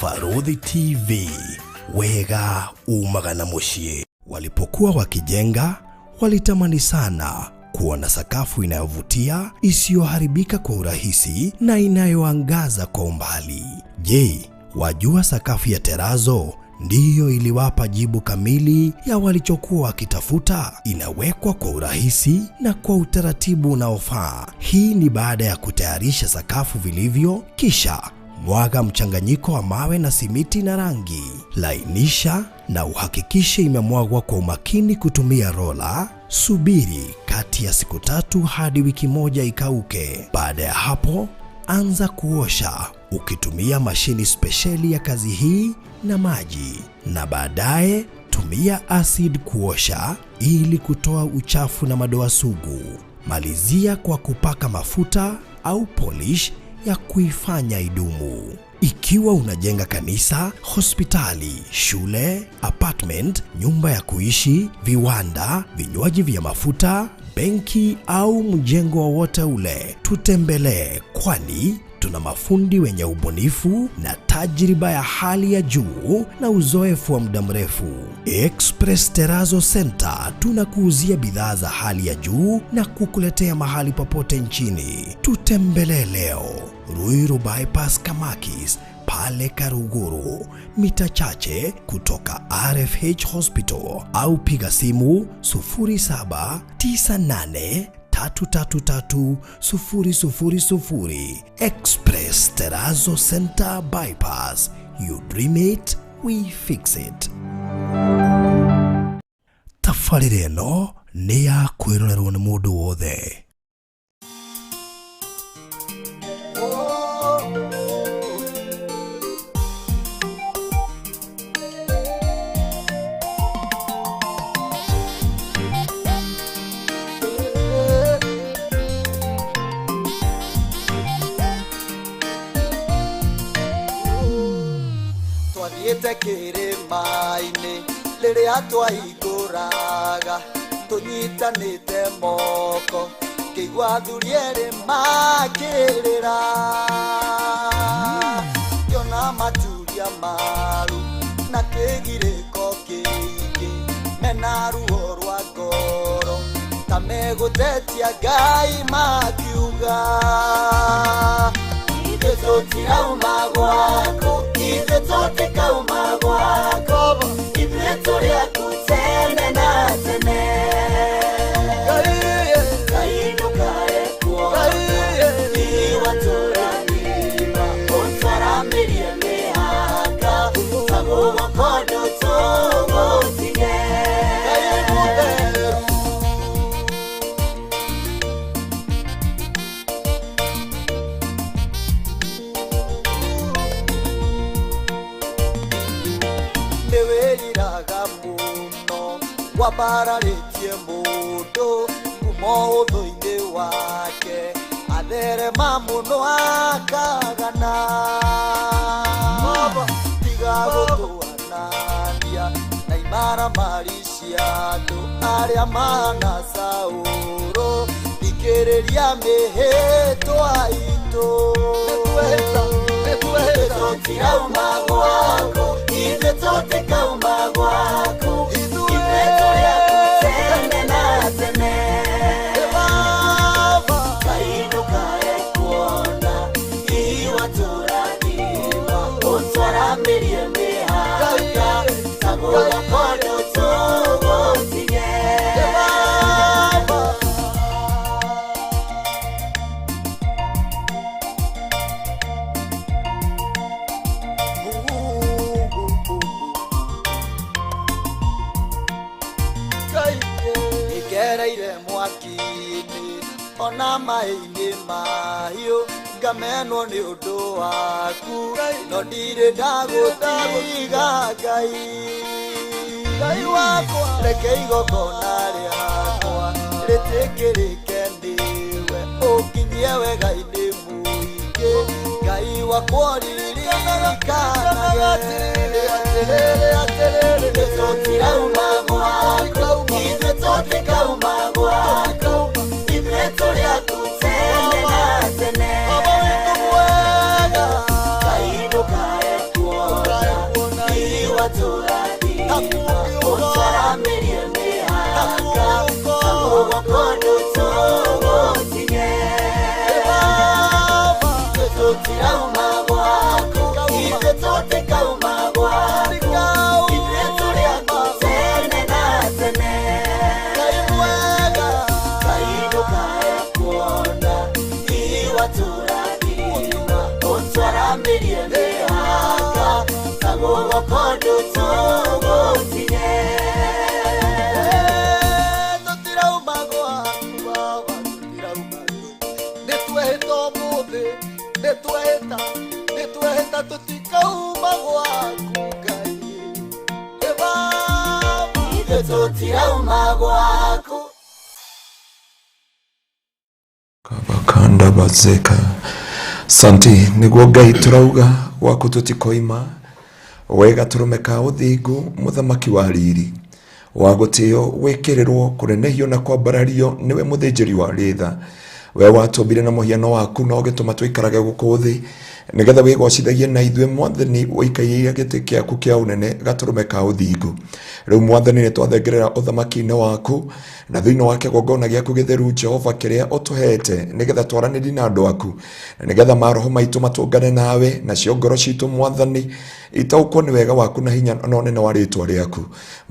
Barũthi TV, wega umaga na mũciĩ. Walipokuwa wakijenga, walitamani sana kuwa na sakafu inayovutia, isiyoharibika kwa urahisi na inayoangaza kwa umbali. Je, wajua sakafu ya terazo ndiyo iliwapa jibu kamili ya walichokuwa wakitafuta? Inawekwa kwa urahisi na kwa utaratibu unaofaa. Hii ni baada ya kutayarisha sakafu vilivyo, kisha mwaga mchanganyiko wa mawe na simiti na rangi. Lainisha na uhakikishe imemwagwa kwa umakini kutumia rola. Subiri kati ya siku 3 hadi wiki 1 ikauke. Baada ya hapo, anza kuosha ukitumia mashini spesheli ya kazi hii na maji, na baadaye tumia acid kuosha ili kutoa uchafu na madoa sugu. Malizia kwa kupaka mafuta au polish ya kuifanya idumu. Ikiwa unajenga kanisa, hospitali, shule, apartment, nyumba ya kuishi, viwanda, vinywaji vya mafuta, benki au mjengo wowote ule, tutembelee, kwani tuna mafundi wenye ubunifu na tajriba ya hali ya juu na uzoefu wa muda mrefu. Express Terrazzo Center tunakuuzia bidhaa za hali ya juu na kukuletea mahali popote nchini. Tutembelee leo Ruiru Bypass Kamakis pale Karuguru, mita chache kutoka RFH Hospital, au piga simu 0798 333 000. Express Terrazzo Center Bypass. You dream it, we fix it. Tabarĩra ĩno nĩ ya kwĩrorerwo nĩ mũndũ wothe. Twathiĩte kĩrĩma-inĩ rĩrĩa twaikũraga tũnyitanĩte moko ngĩigua athuri erĩ makĩrĩra ngĩona maturia maru na kĩgirĩko kĩingĩ mena ruo rwa ngoro ta megũtetia Ngai makiuga ithuĩ tũtirauma gwaku, ithuĩ tũtikauma gwaku, ithuĩ tũrĩ aku tene na tene. Ngai ndũkae kuona iwatũrathima, ũtwaramĩrie mĩhaka, tagũgoko ndũtũgũtige. Nĩwĩriraga mũno wambararĩtie mũndũ kuma ũthũ-inĩ wake atherema mũno akagana tiga gũtũanania na imaramari cia andũ arĩa mahana Saũlũ thikĩrĩria mĩhĩtwa itũ. Ithuĩ tũtirauma gwaku, ithuĩ tũtikauma gwaku, ithuĩ tũrĩ aku tene na tene. Ngai ndũkae kuona iwatũrathima, ũtwaramĩrie mĩhaka, tagũgoko ndũtũgũtige. Ngereire mwaki-inĩ ona maĩ-inĩ mahiũ ngamenwo nĩ ũndũ waku no ndirĩ ndagũtiga Ngai. Ngai wakwa reke igongona rĩakwa rĩtĩkĩrĩke nĩwe ũnginyie wega-inĩ mũingĩ Ngai wakwa ũririkanage. Ithuĩ tũtirauma gwaku, ithuĩ tũtikauma gwaku, ithuĩ tũrĩ aku tene na tene. Ngai ndũkae kuona watũrathima ũtwaramĩrie mĩhaka kamũgoko ndũtũgũtinye ithuĩ tũtirauma gwaku ithuĩ tũtikauma gwaku ithuĩ tũrĩ aku tene na tene Ngai ndũkae kuona hihi watũrathima ũtwaramĩrie mĩhaka kamũgoko ndũtũgũtinye Tũtirauma gwaku baba tũtirauma nĩ twehĩta ũmũthĩ nĩ twehĩta nĩ twehĩta tũtikauma gwaku Ngai ĩ baba ithuĩ tũtirauma gwaku Kabakanda bazeka santi niguo Ngai turauga gwaku tutikoima wega turume ka uthingu muthamaki wa riri wa gutio wikirirwo kunenehio na kwambarario niwe muthinjiri wa ritha we watũmbire na mũhiano waku na ũgĩtũma tũikarage gũkũ thĩ nĩgetha wĩgocithagie na ithuĩ mwathani ũikaire gĩtĩ kĩaku kĩa ũnene gatũrũme ka ũthingu rĩu mwathani nĩ twathengerera ũthamaki-inĩ waku na thĩinĩ wa kĩgongona gĩaku gĩtheru Jehova kĩrĩa ũtũhete nĩgetha twaranĩrie na andũ aku na nĩgetha maroho maitũ matũngane nawe nacio ngoro citũ mwathani itaũkwo nĩ wega waku na hinya na ũnene wa rĩtwa rĩaku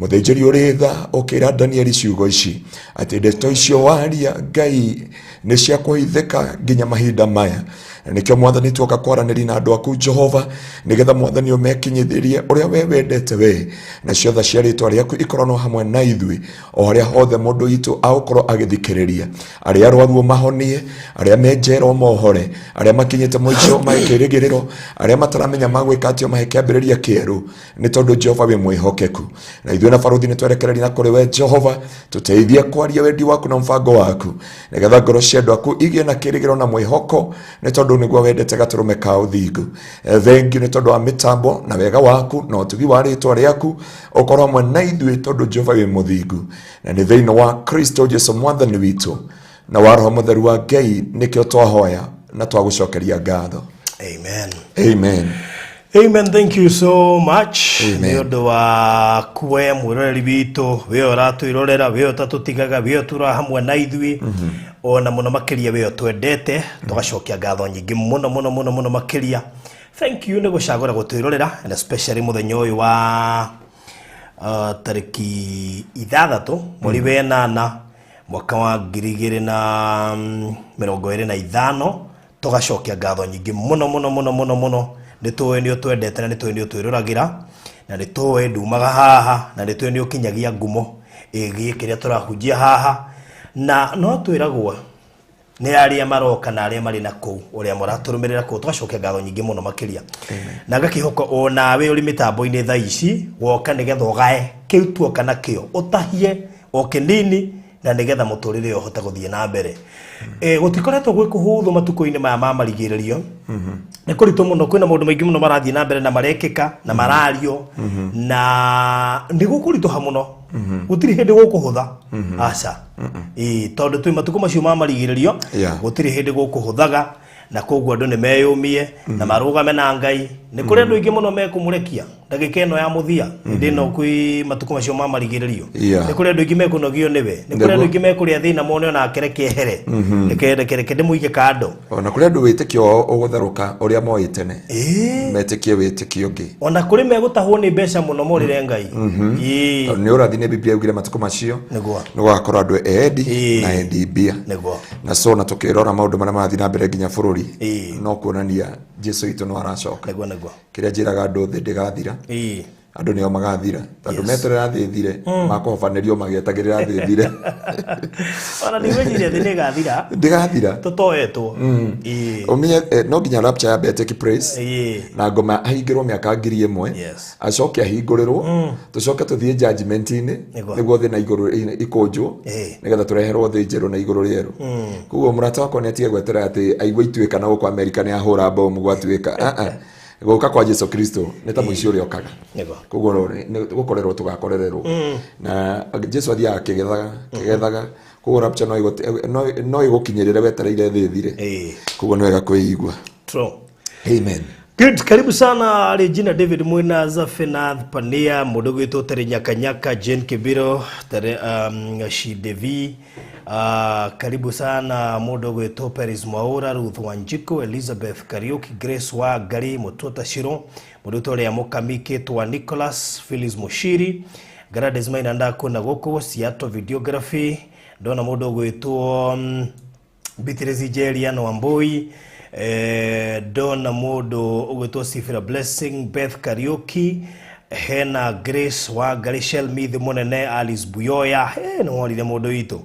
mũthĩnjĩri ũrĩ tha ũkĩra Danieli ciugo ici atĩ ndeto icio waria Ngai nĩ cia kũhithĩka nginya mahinda maya na nĩkĩo mwathani tuoka kwaranĩria na andũ aku Jehova nĩgetha mwathani ũmekinyithĩrie ũrĩa we wendete we nacio tha cia rĩtwa rĩaku ikorwo hamwe na ithuĩ o harĩa hothe mũndũ witũ agũkorwo agĩthikĩrĩria arĩa arwaru ũmahonie arĩa me njera ũmohore arĩa makinyĩte mũico mahe kĩrĩgĩrĩro arĩa mataramenya magwĩka atĩa mahe kĩambĩrĩria kĩerũ nĩ tondũ Jehova wĩ mwĩhokeku na ithuĩ na barũthi nĩ twerekereria na kũrĩ we Jehova tũteithie kwaria wendi waku na mũbango waku nĩgetha ngoro cia andũ aku igĩe na kĩrĩgĩrĩro na mwĩhoko nĩ tondũ nĩguo wendete gatũrũme ka ũthingu thengiũ nĩ tondũ wa mĩtambo na wega waku na ũtugi wa rĩtwa rĩaku ũkorwo hamwe na ithuĩ tondũ Jehova wĩ mũthingu na nĩ thĩinĩ wa Kristo Jesu mwathani witũ na wa roho mũtheru wa Ngai nĩkĩo twahoya na twagũcokeria ngatho Amen. Amen. Amen. Thank you so much. Amen. Nĩ ũndũ wa kuwe mwĩroreri witũ we ũratwĩrorera we ũtatũtigaga we ũtũra hamwe na ithuĩ ona mũno makĩria we ũtwendete tũgacokia ngatho nyingĩ mũno mũno mũno mũno makĩria thank you nĩ gũcagũra gũtwĩrorera and especially mũthenya ũyũ wa tarĩki 6 mweri wa 8 mwaka wa 2025 tũgacokia ngatho nyingĩ mũno mũno mũno mũno mũno nĩ tũĩ nĩ ũtwendete na nĩ tũĩ nĩ ũtwĩroragĩra na nĩ tũĩ ndumaga haha na nĩ tũĩ nĩ ũkinyagia ngumo ĩgiĩ kĩrĩa tũrahunjia haha na no twĩragwo nĩ arĩa maroka na arĩa marĩ na kũu ũrĩa mũratũrũmĩrĩra kũu tũgacokia ngatho nyingĩ mũno makĩria na ngakĩhoka o nawe ũrĩ mĩtambo-inĩ thaa ici woka nĩgetha ũgae kĩu tuoka nakĩo ũtahie o kĩnini na nĩgetha mũtũrĩre ũyũ ũhote gũthiĩ na mbere gũtikoretwo gwĩ kũhũthũ matukũ-inĩ maya ma marigĩrĩrio nĩ kũritũ mũno kwĩna maũndũ maingĩ mũno marathiĩ na mbere na marekĩka na marario na nĩ gũkũritũha mũno gũtirĩ hĩndĩ gũkũhũtha aca ĩĩ tondũ twĩ matukũ macio ma marigĩrĩrio Yeah. gũtirĩ hĩndĩ gũkũhũthaga na koguo andũ nĩ meyũmie na marũgame na Ngai nĩ kũrĩ andũ aingĩ mũno mekũmũrekia ndagĩka ĩno ya mũthia hĩndĩ ĩno kwĩ matukũ macio ma marigĩrĩrio Yeah. nĩ kũrĩ andũ aingĩ mekũnogio nĩwe nĩ kũrĩ andũ Nĩguo. aingĩ mekũrĩa thĩna mone ona reke ehere reke reke reke ndĩmũige kando ona kũrĩ andũ wĩtĩkio wao ũgũtherũka ũrĩa moĩ tene ĩĩ metĩkie wĩtĩkio ũngĩ ona kũrĩ megũtahwo nĩ mbeca mũno morĩre Ngai ĩĩ tondũ nĩ ũrathi nĩ Biblia yaugire matukũ macio nĩguo nĩ gũgakorwo andũ endi Ĩĩ. na endi mbia nĩguo na so na tũkĩrora maũndũ marĩa marathiĩ na mbere nginya bũrũri Ĩĩ. no kuonania Jesu witũ no aracoka nĩguo nĩguo kĩrĩa njĩraga andũ thĩ ndĩgathira ĩĩ andũ nĩo magathira tondũ Yes. meterera thĩ ĩthire makũhobanĩrio magĩetagĩrĩra thĩ ĩthire ona ndigwĩciria thĩ nĩ ĩgathira ndĩgathira tũtoetwo ĩĩ ũmenye no nginya rapture yambe take place ĩĩ na ngoma ahingĩrwo mĩaka 1000 Yes. acoke ahingũrĩrwo tũcoke tũthiĩ judgment-inĩ Nĩguo. nĩguo thĩ na igũrũ ikũnjwo Ĩĩ. nĩgetha tũreherwo thĩ njerũ na igũrũ rĩerũ koguo mũrata wakwa nĩ atige gweterera atĩ aigue ituĩka na gũkũ Amerika nĩ ahũra bomu gwatuĩka Ah, ah. Gũka kwa Jesu Kristo nĩ ta mũici ũrĩa ũkaga nĩguo koguo nĩ gũkorerwo tũgakorererwo na Jesu athiaga akĩgethaga akĩgethaga koguo rapture no ĩgũkinyĩrĩre wetereire thĩ ĩthire ĩĩ koguo nĩ wega kwĩigua true amen. Good, karibu sana Regina David Mwina, Zafenath Pania, mundu gwitwo Tere Nyakanyaka, Jane Kibiro, Tere Shidevi. Karibu sana mundu gwitwo Peris Mwaura, Ruth Wanjiko, Elizabeth Kariuki, Grace Wangari, Mutota Shiro, mundu gwitwo Lea Mukami, Kitwa Nicholas, Phyllis Mushiri, Gladys Maina ndakuna guku, Seattle Videography, ndona mundu gwitwo Beatrice Jeria na Wambui, ndona mundu ugwitwo Sifira Blessing, Beth Kariuki, hena Grace Wangari, Shell Mithi Munene, Alice Buyoya, nĩwonire mũndũ witũ,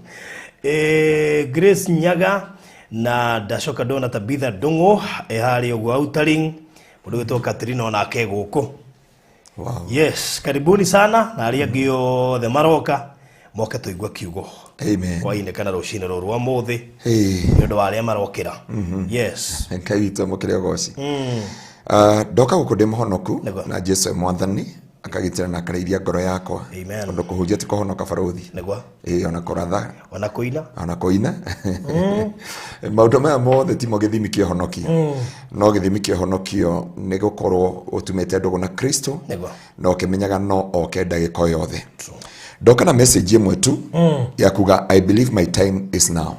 Grace Nyaga, na ndacoka ndona Tabitha Ndung'u harĩa ũguo Outering, mũndũ wĩtwo Katrina onake gũkũ. Wow. Yes, karibuni sana na arĩa angĩ othe maroka moke tũigue kiugo. Amen. Hwainĩ kana rũcinĩ rũrũ rwa mũthĩ. Hey. Nĩ ũndũ wa arĩa marokĩra. Yes. Ngai witũ amũkĩre ũgoci. Ndoka gũkũ ndĩ mũhonoku Nĩguo. na Jesu e mwathani akagitĩra na akarĩithia ngoro yakwa. Amen. Tondũ kũhunjia ti kũhonoka barũthi. Nĩguo. Ĩĩ, ona kũratha, Ona kũina. ona kũina. Maũndũ maya mothe timo gĩthimi kĩa ũhonokio. No gĩthimi kĩa ũhonokio nĩ gũkorwo ũtumĩte ndũgũ na Kristo Nĩguo. na ũkĩmenyaga no oke ndagĩka o yothe. Ndoka na message ĩmwe tu ya kuga I believe my time is now.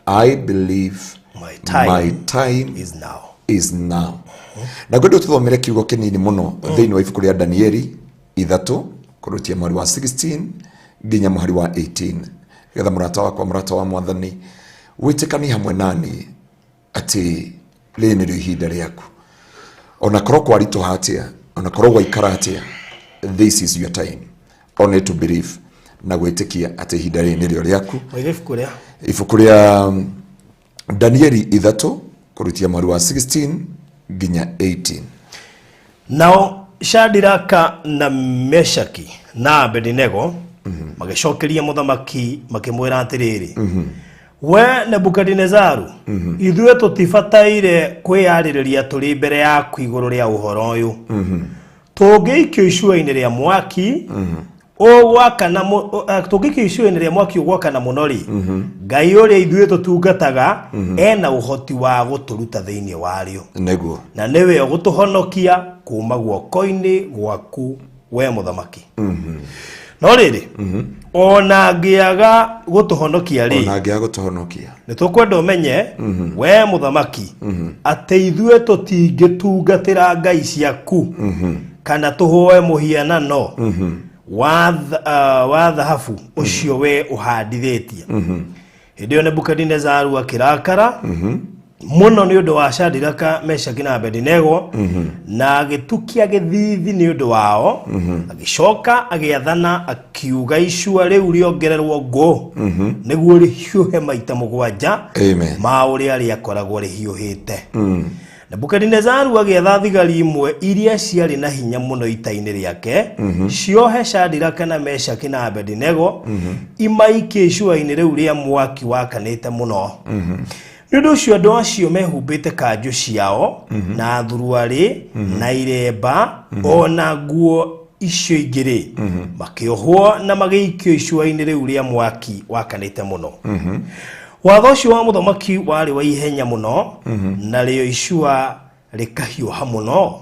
I believe My time my time is now. is now. Na ngwenda tũthomere kiugo kĩnini mũno thĩinĩ wa ibuku rĩa Danieli 3 kũrutia mweri wa 16 nginya mũhari wa 18, getha mũrata wakwa, mũrata wa mwathani, wĩtĩkanie hamwe nani atĩ rĩrĩ nĩrĩo ihinda rĩaku. Ona korwo kwaritũha atĩa, ona korwo gwaikara atĩa, this is your time only to believe na gwĩtĩkia atĩ ihinda rĩrĩ nĩrĩo rĩaku. Waiga ibuku rĩa Ibuku rĩa Danieli 3 kũrutia mweri wa 16 nginya 18. Nao Shadiraka na Meshaki na Abedinego magĩcokeria mũthamaki makĩmwĩra atĩrĩrĩ, we Nebukadinezaru, ithuĩ tũtibataire kwĩyarĩrĩria tũrĩ mbere yaku igũrũ rĩa ũhoro ũyũ. Tũngĩikio icua-inĩ rĩa mwaki ũgwakana, tũngĩikio icua-inĩ rĩa mwaki ũgwakana mũno rĩ, Ngai ũrĩa ithuĩ tũtungataga ena ũhoti wa gũtũruta thĩinĩ warĩo. Nĩguo. Na nĩwe ũgũtũhonokia kuma guoko-inĩ gwaku we mũthamaki. No rĩrĩ, ona angĩaga gũtũhonokia rĩ, Ona angĩaga gũtũhonokia, nĩ tũkwenda ũmenye we mũthamaki atĩ ithuĩ tũtingĩtungatĩra ngai ciaku kana tũhoe mũhianano wa thahabu ũcio we ũhandithĩtie. Hĩndĩ ĩyo Nebukadinezaru akĩrakara mũno nĩ ũndũ wa Shadiraka, Meshaki na Abedinego, na agĩtukia gĩthithi nĩ ũndũ wao. Agĩcoka agĩathana akiuga icua rĩu rĩongererwo ngũ nĩguo rĩhiũhe maita 7 Amen. ma ũrĩa rĩakoragwo rĩhiũhĩte. Nebukadinezaru agĩatha thigari imwe iria ciarĩ na hinya mũno ita-inĩ rĩake ciohe Shadiraka na Meshaki na Abedinego, imaikie icua-inĩ rĩu rĩa mwaki wakanĩte mũno. Nĩ ũndũ ũcio andũ acio mehumbĩte kanjũ ciao na thuruarĩ na iremba ona nguo icio ingĩ rĩ, makĩohwo na magĩikio icua-inĩ rĩu rĩa mwaki wakanĩte mũno. Watho ũcio wa mũthamaki warĩ wa ihenya mũno, narĩo icua rĩkahiũha mũno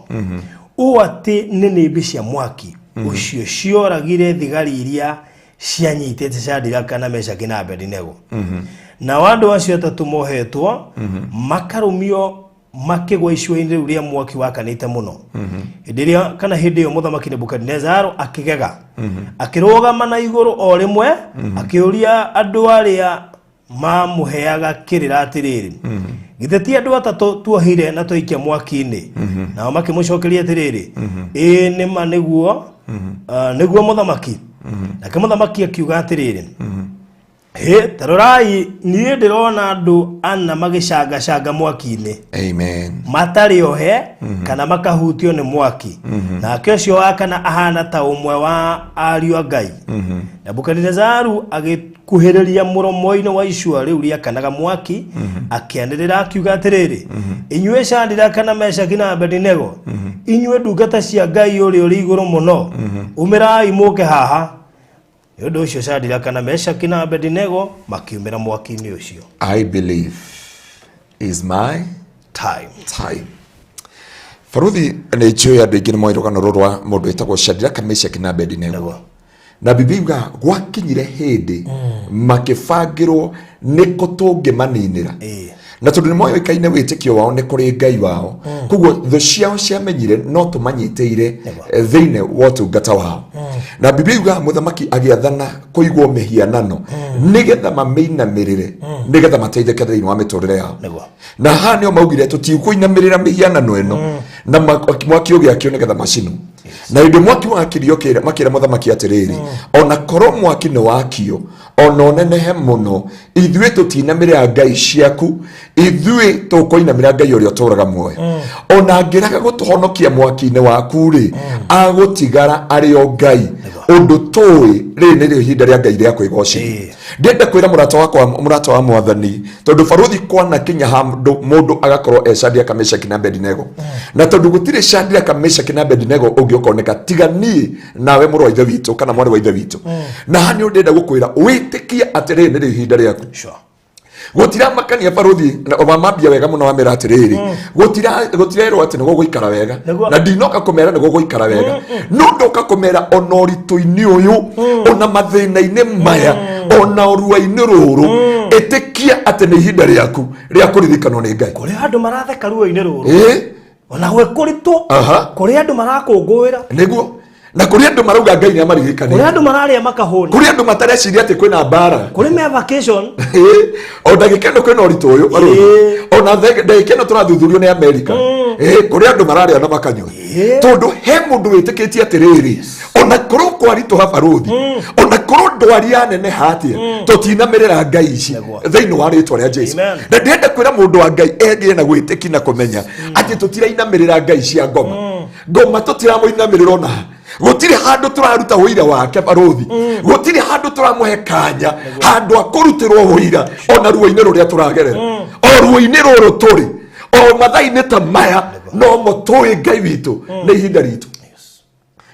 ũũ atĩ nĩnĩmbĩ cia mwaki ũcio cioragire thigari iria cianyitĩte Shadiraka na Meshaki na Abedinego. Nao andũ acio atatũ mohetwo makarũmio makĩgwa icua-inĩ rĩu rĩa mwaki wakanĩte mũno. Hĩndĩ ĩrĩa kana hĩndĩ ĩyo mũthamaki Nebukadinezaru akĩgega, akĩrũgama na igũrũ o rĩmwe, akĩũria andũ arĩa mamũheaga kĩrĩra atĩrĩrĩ, githĩ ti andũ atatũ tuohire na twaikia mwaki-inĩ? Nao makĩmũcokeria atĩrĩrĩ, ĩĩ nĩma nĩguo, nĩguo mũthamaki. Nake mũthamaki akiuga atĩrĩrĩ, hĩ, ta rorai, niĩ ndĩrona andũ ana magĩcangacanga mwaki-inĩ. Amen. Matarĩ ohe kana makahutio nĩ mwaki, nake ũcio wa kana ahana ta ũmwe wa ariũ a Ngai. Nebukadinezaru agĩkuhĩrĩria mũromo-inĩ wa icua rĩu rĩakanaga mwaki, akĩanĩrĩra akiuga atĩrĩrĩ, inyuĩ Shadiraka na Meshaki na Abedinego, inyuĩ ndungata cia Ngai ũrĩa ũrĩ igũrũ mũno, umĩrai mũke haha. Nĩ ũndũ ũcio Shadiraka na Meshaki na Abedinego makiumĩra mwaki-inĩ ũcio. I believe is my time. Time. Baruthi nĩ njũĩ andũ aingĩ nĩ moĩ rũgano rũrũ rwa mũndũ wĩtagwo Shadraka, Meshaki na Abednego. Nĩguo. Na Bibilia yugaga gwakinyire hĩndĩ makĩbangĩrwo nĩ kũ tũngĩmaninĩra. Ĩĩ. Na tondũ nĩ moĩkaine wĩtĩkio wao nĩ kũrĩ Ngai wao, koguo thũ ciao ciamenyire no tũmanyitĩire thĩinĩ wa ũtungata wao. Na Bibilia yugaga mũthamaki agĩathana kũigwo mĩhianano nĩgetha mamĩinamĩrĩre, nĩgetha mateithĩke thĩinĩ wa mĩtũrĩre yao. Nĩguo. Na haha nĩo maugire tũtikũinamĩrĩra mĩhianano ĩno, na mwaki ũgĩakio nĩgetha macinwo. Na hĩndĩ mwaki wakirio makĩra mũthamaki atĩrĩrĩ, ona korwo mwaki nĩ wakio ona ũnenehe mũno, ithuĩ tũtinamĩrĩra ngai ciaku, ithuĩ tũkũinamĩrĩra Ngai ũrĩa ũtũũraga muoyo. Ona angĩraga gũtũhonokia mwaki-inĩ waku rĩ, agũtigara arĩ o Ngai. Ũndũ tũĩ rĩrĩ nĩrĩo ihinda rĩa Ngai rĩa kwĩgocithia. Ndĩrenda kwĩra mũrata wakwa, mũrata wa mwathani, tondũ baruthi kwanakinya handũ mũndũ agakorwo e Shadraka, Meshaki na Abednego, na tondũ gũtirĩ Shadraka, Meshaki na Abednego ũngĩ ũkoneka tiga niĩ nawe mũrũ wa ithe witũ kana mwarĩ wa ithe witũ. Na haha nĩ ndĩrenda gũkwĩra wĩtĩkie atĩ rĩrĩ nĩrĩo ihinda rĩaku. Sure. Gũtiramakania baruthi na wamambia wega mũno wamera atĩrĩrĩ, gũtirerwo atĩ nĩgũgũikara wega. Nĩguo. Na ndinoka kũmera nĩgũgũikara wega, no ndoka kũmera ona ũritũ-inĩ ũyũ, ona mathĩna-inĩ maya, ona ũrua-inĩ rũrũ, ĩtĩkia atĩ nĩ ihinda rĩaku rĩa kũririkanwo nĩ Ngai. Kũrĩ andũ maratheka ruo-inĩ rũrũ. Ĩĩ. Ona gwĩ kũritũ. Aha. Kũrĩ andũ marakũngũĩra. Nĩguo. Na kũrĩ andũ marauga Ngai nĩ amaririkanĩte. Kũrĩ andũ mararĩa makahũna. Kũrĩ andũ matareciria atĩ kwĩna mbara. Kũrĩ me vacation. Ĩĩ. O ndagĩka ĩno kwĩna ũritũ ũyũ, Barũthi. Ĩĩ. Ona ndagĩka ĩno tũrathuthurio nĩ Amerika. Ĩĩ, kũrĩ andũ mararĩa na makanyua. Ĩĩ. Tondũ he mũndũ wĩtĩkĩtie atĩrĩrĩ, ona korwo kwaritũha barũthi, ona korwo ndwari yaneneha atĩa, tũtinamĩrĩra ngai ici Nĩguo. thĩinĩ wa rĩtwa rĩa Jesu. Amen. Na ndĩrenda kwĩra mũndũ wa Ngai egĩe na gwĩtĩki na kũmenya atĩ tũtirainamĩrĩra ngai cia ngoma. Ngoma tũtiramũinamĩrĩra ona ha. Gũtirĩ handũ tũraruta ũira wake barũthi, gũtirĩ handũ tũramũhe kanya handũ a kũrutĩrwo ũira ona ruo-inĩ rũrĩa tũragerera, o ruo-inĩ rũrũ tũrĩ, o mathaa-inĩ ta maya nomo tũĩ Ngai witũ nĩ ihinda ritũ.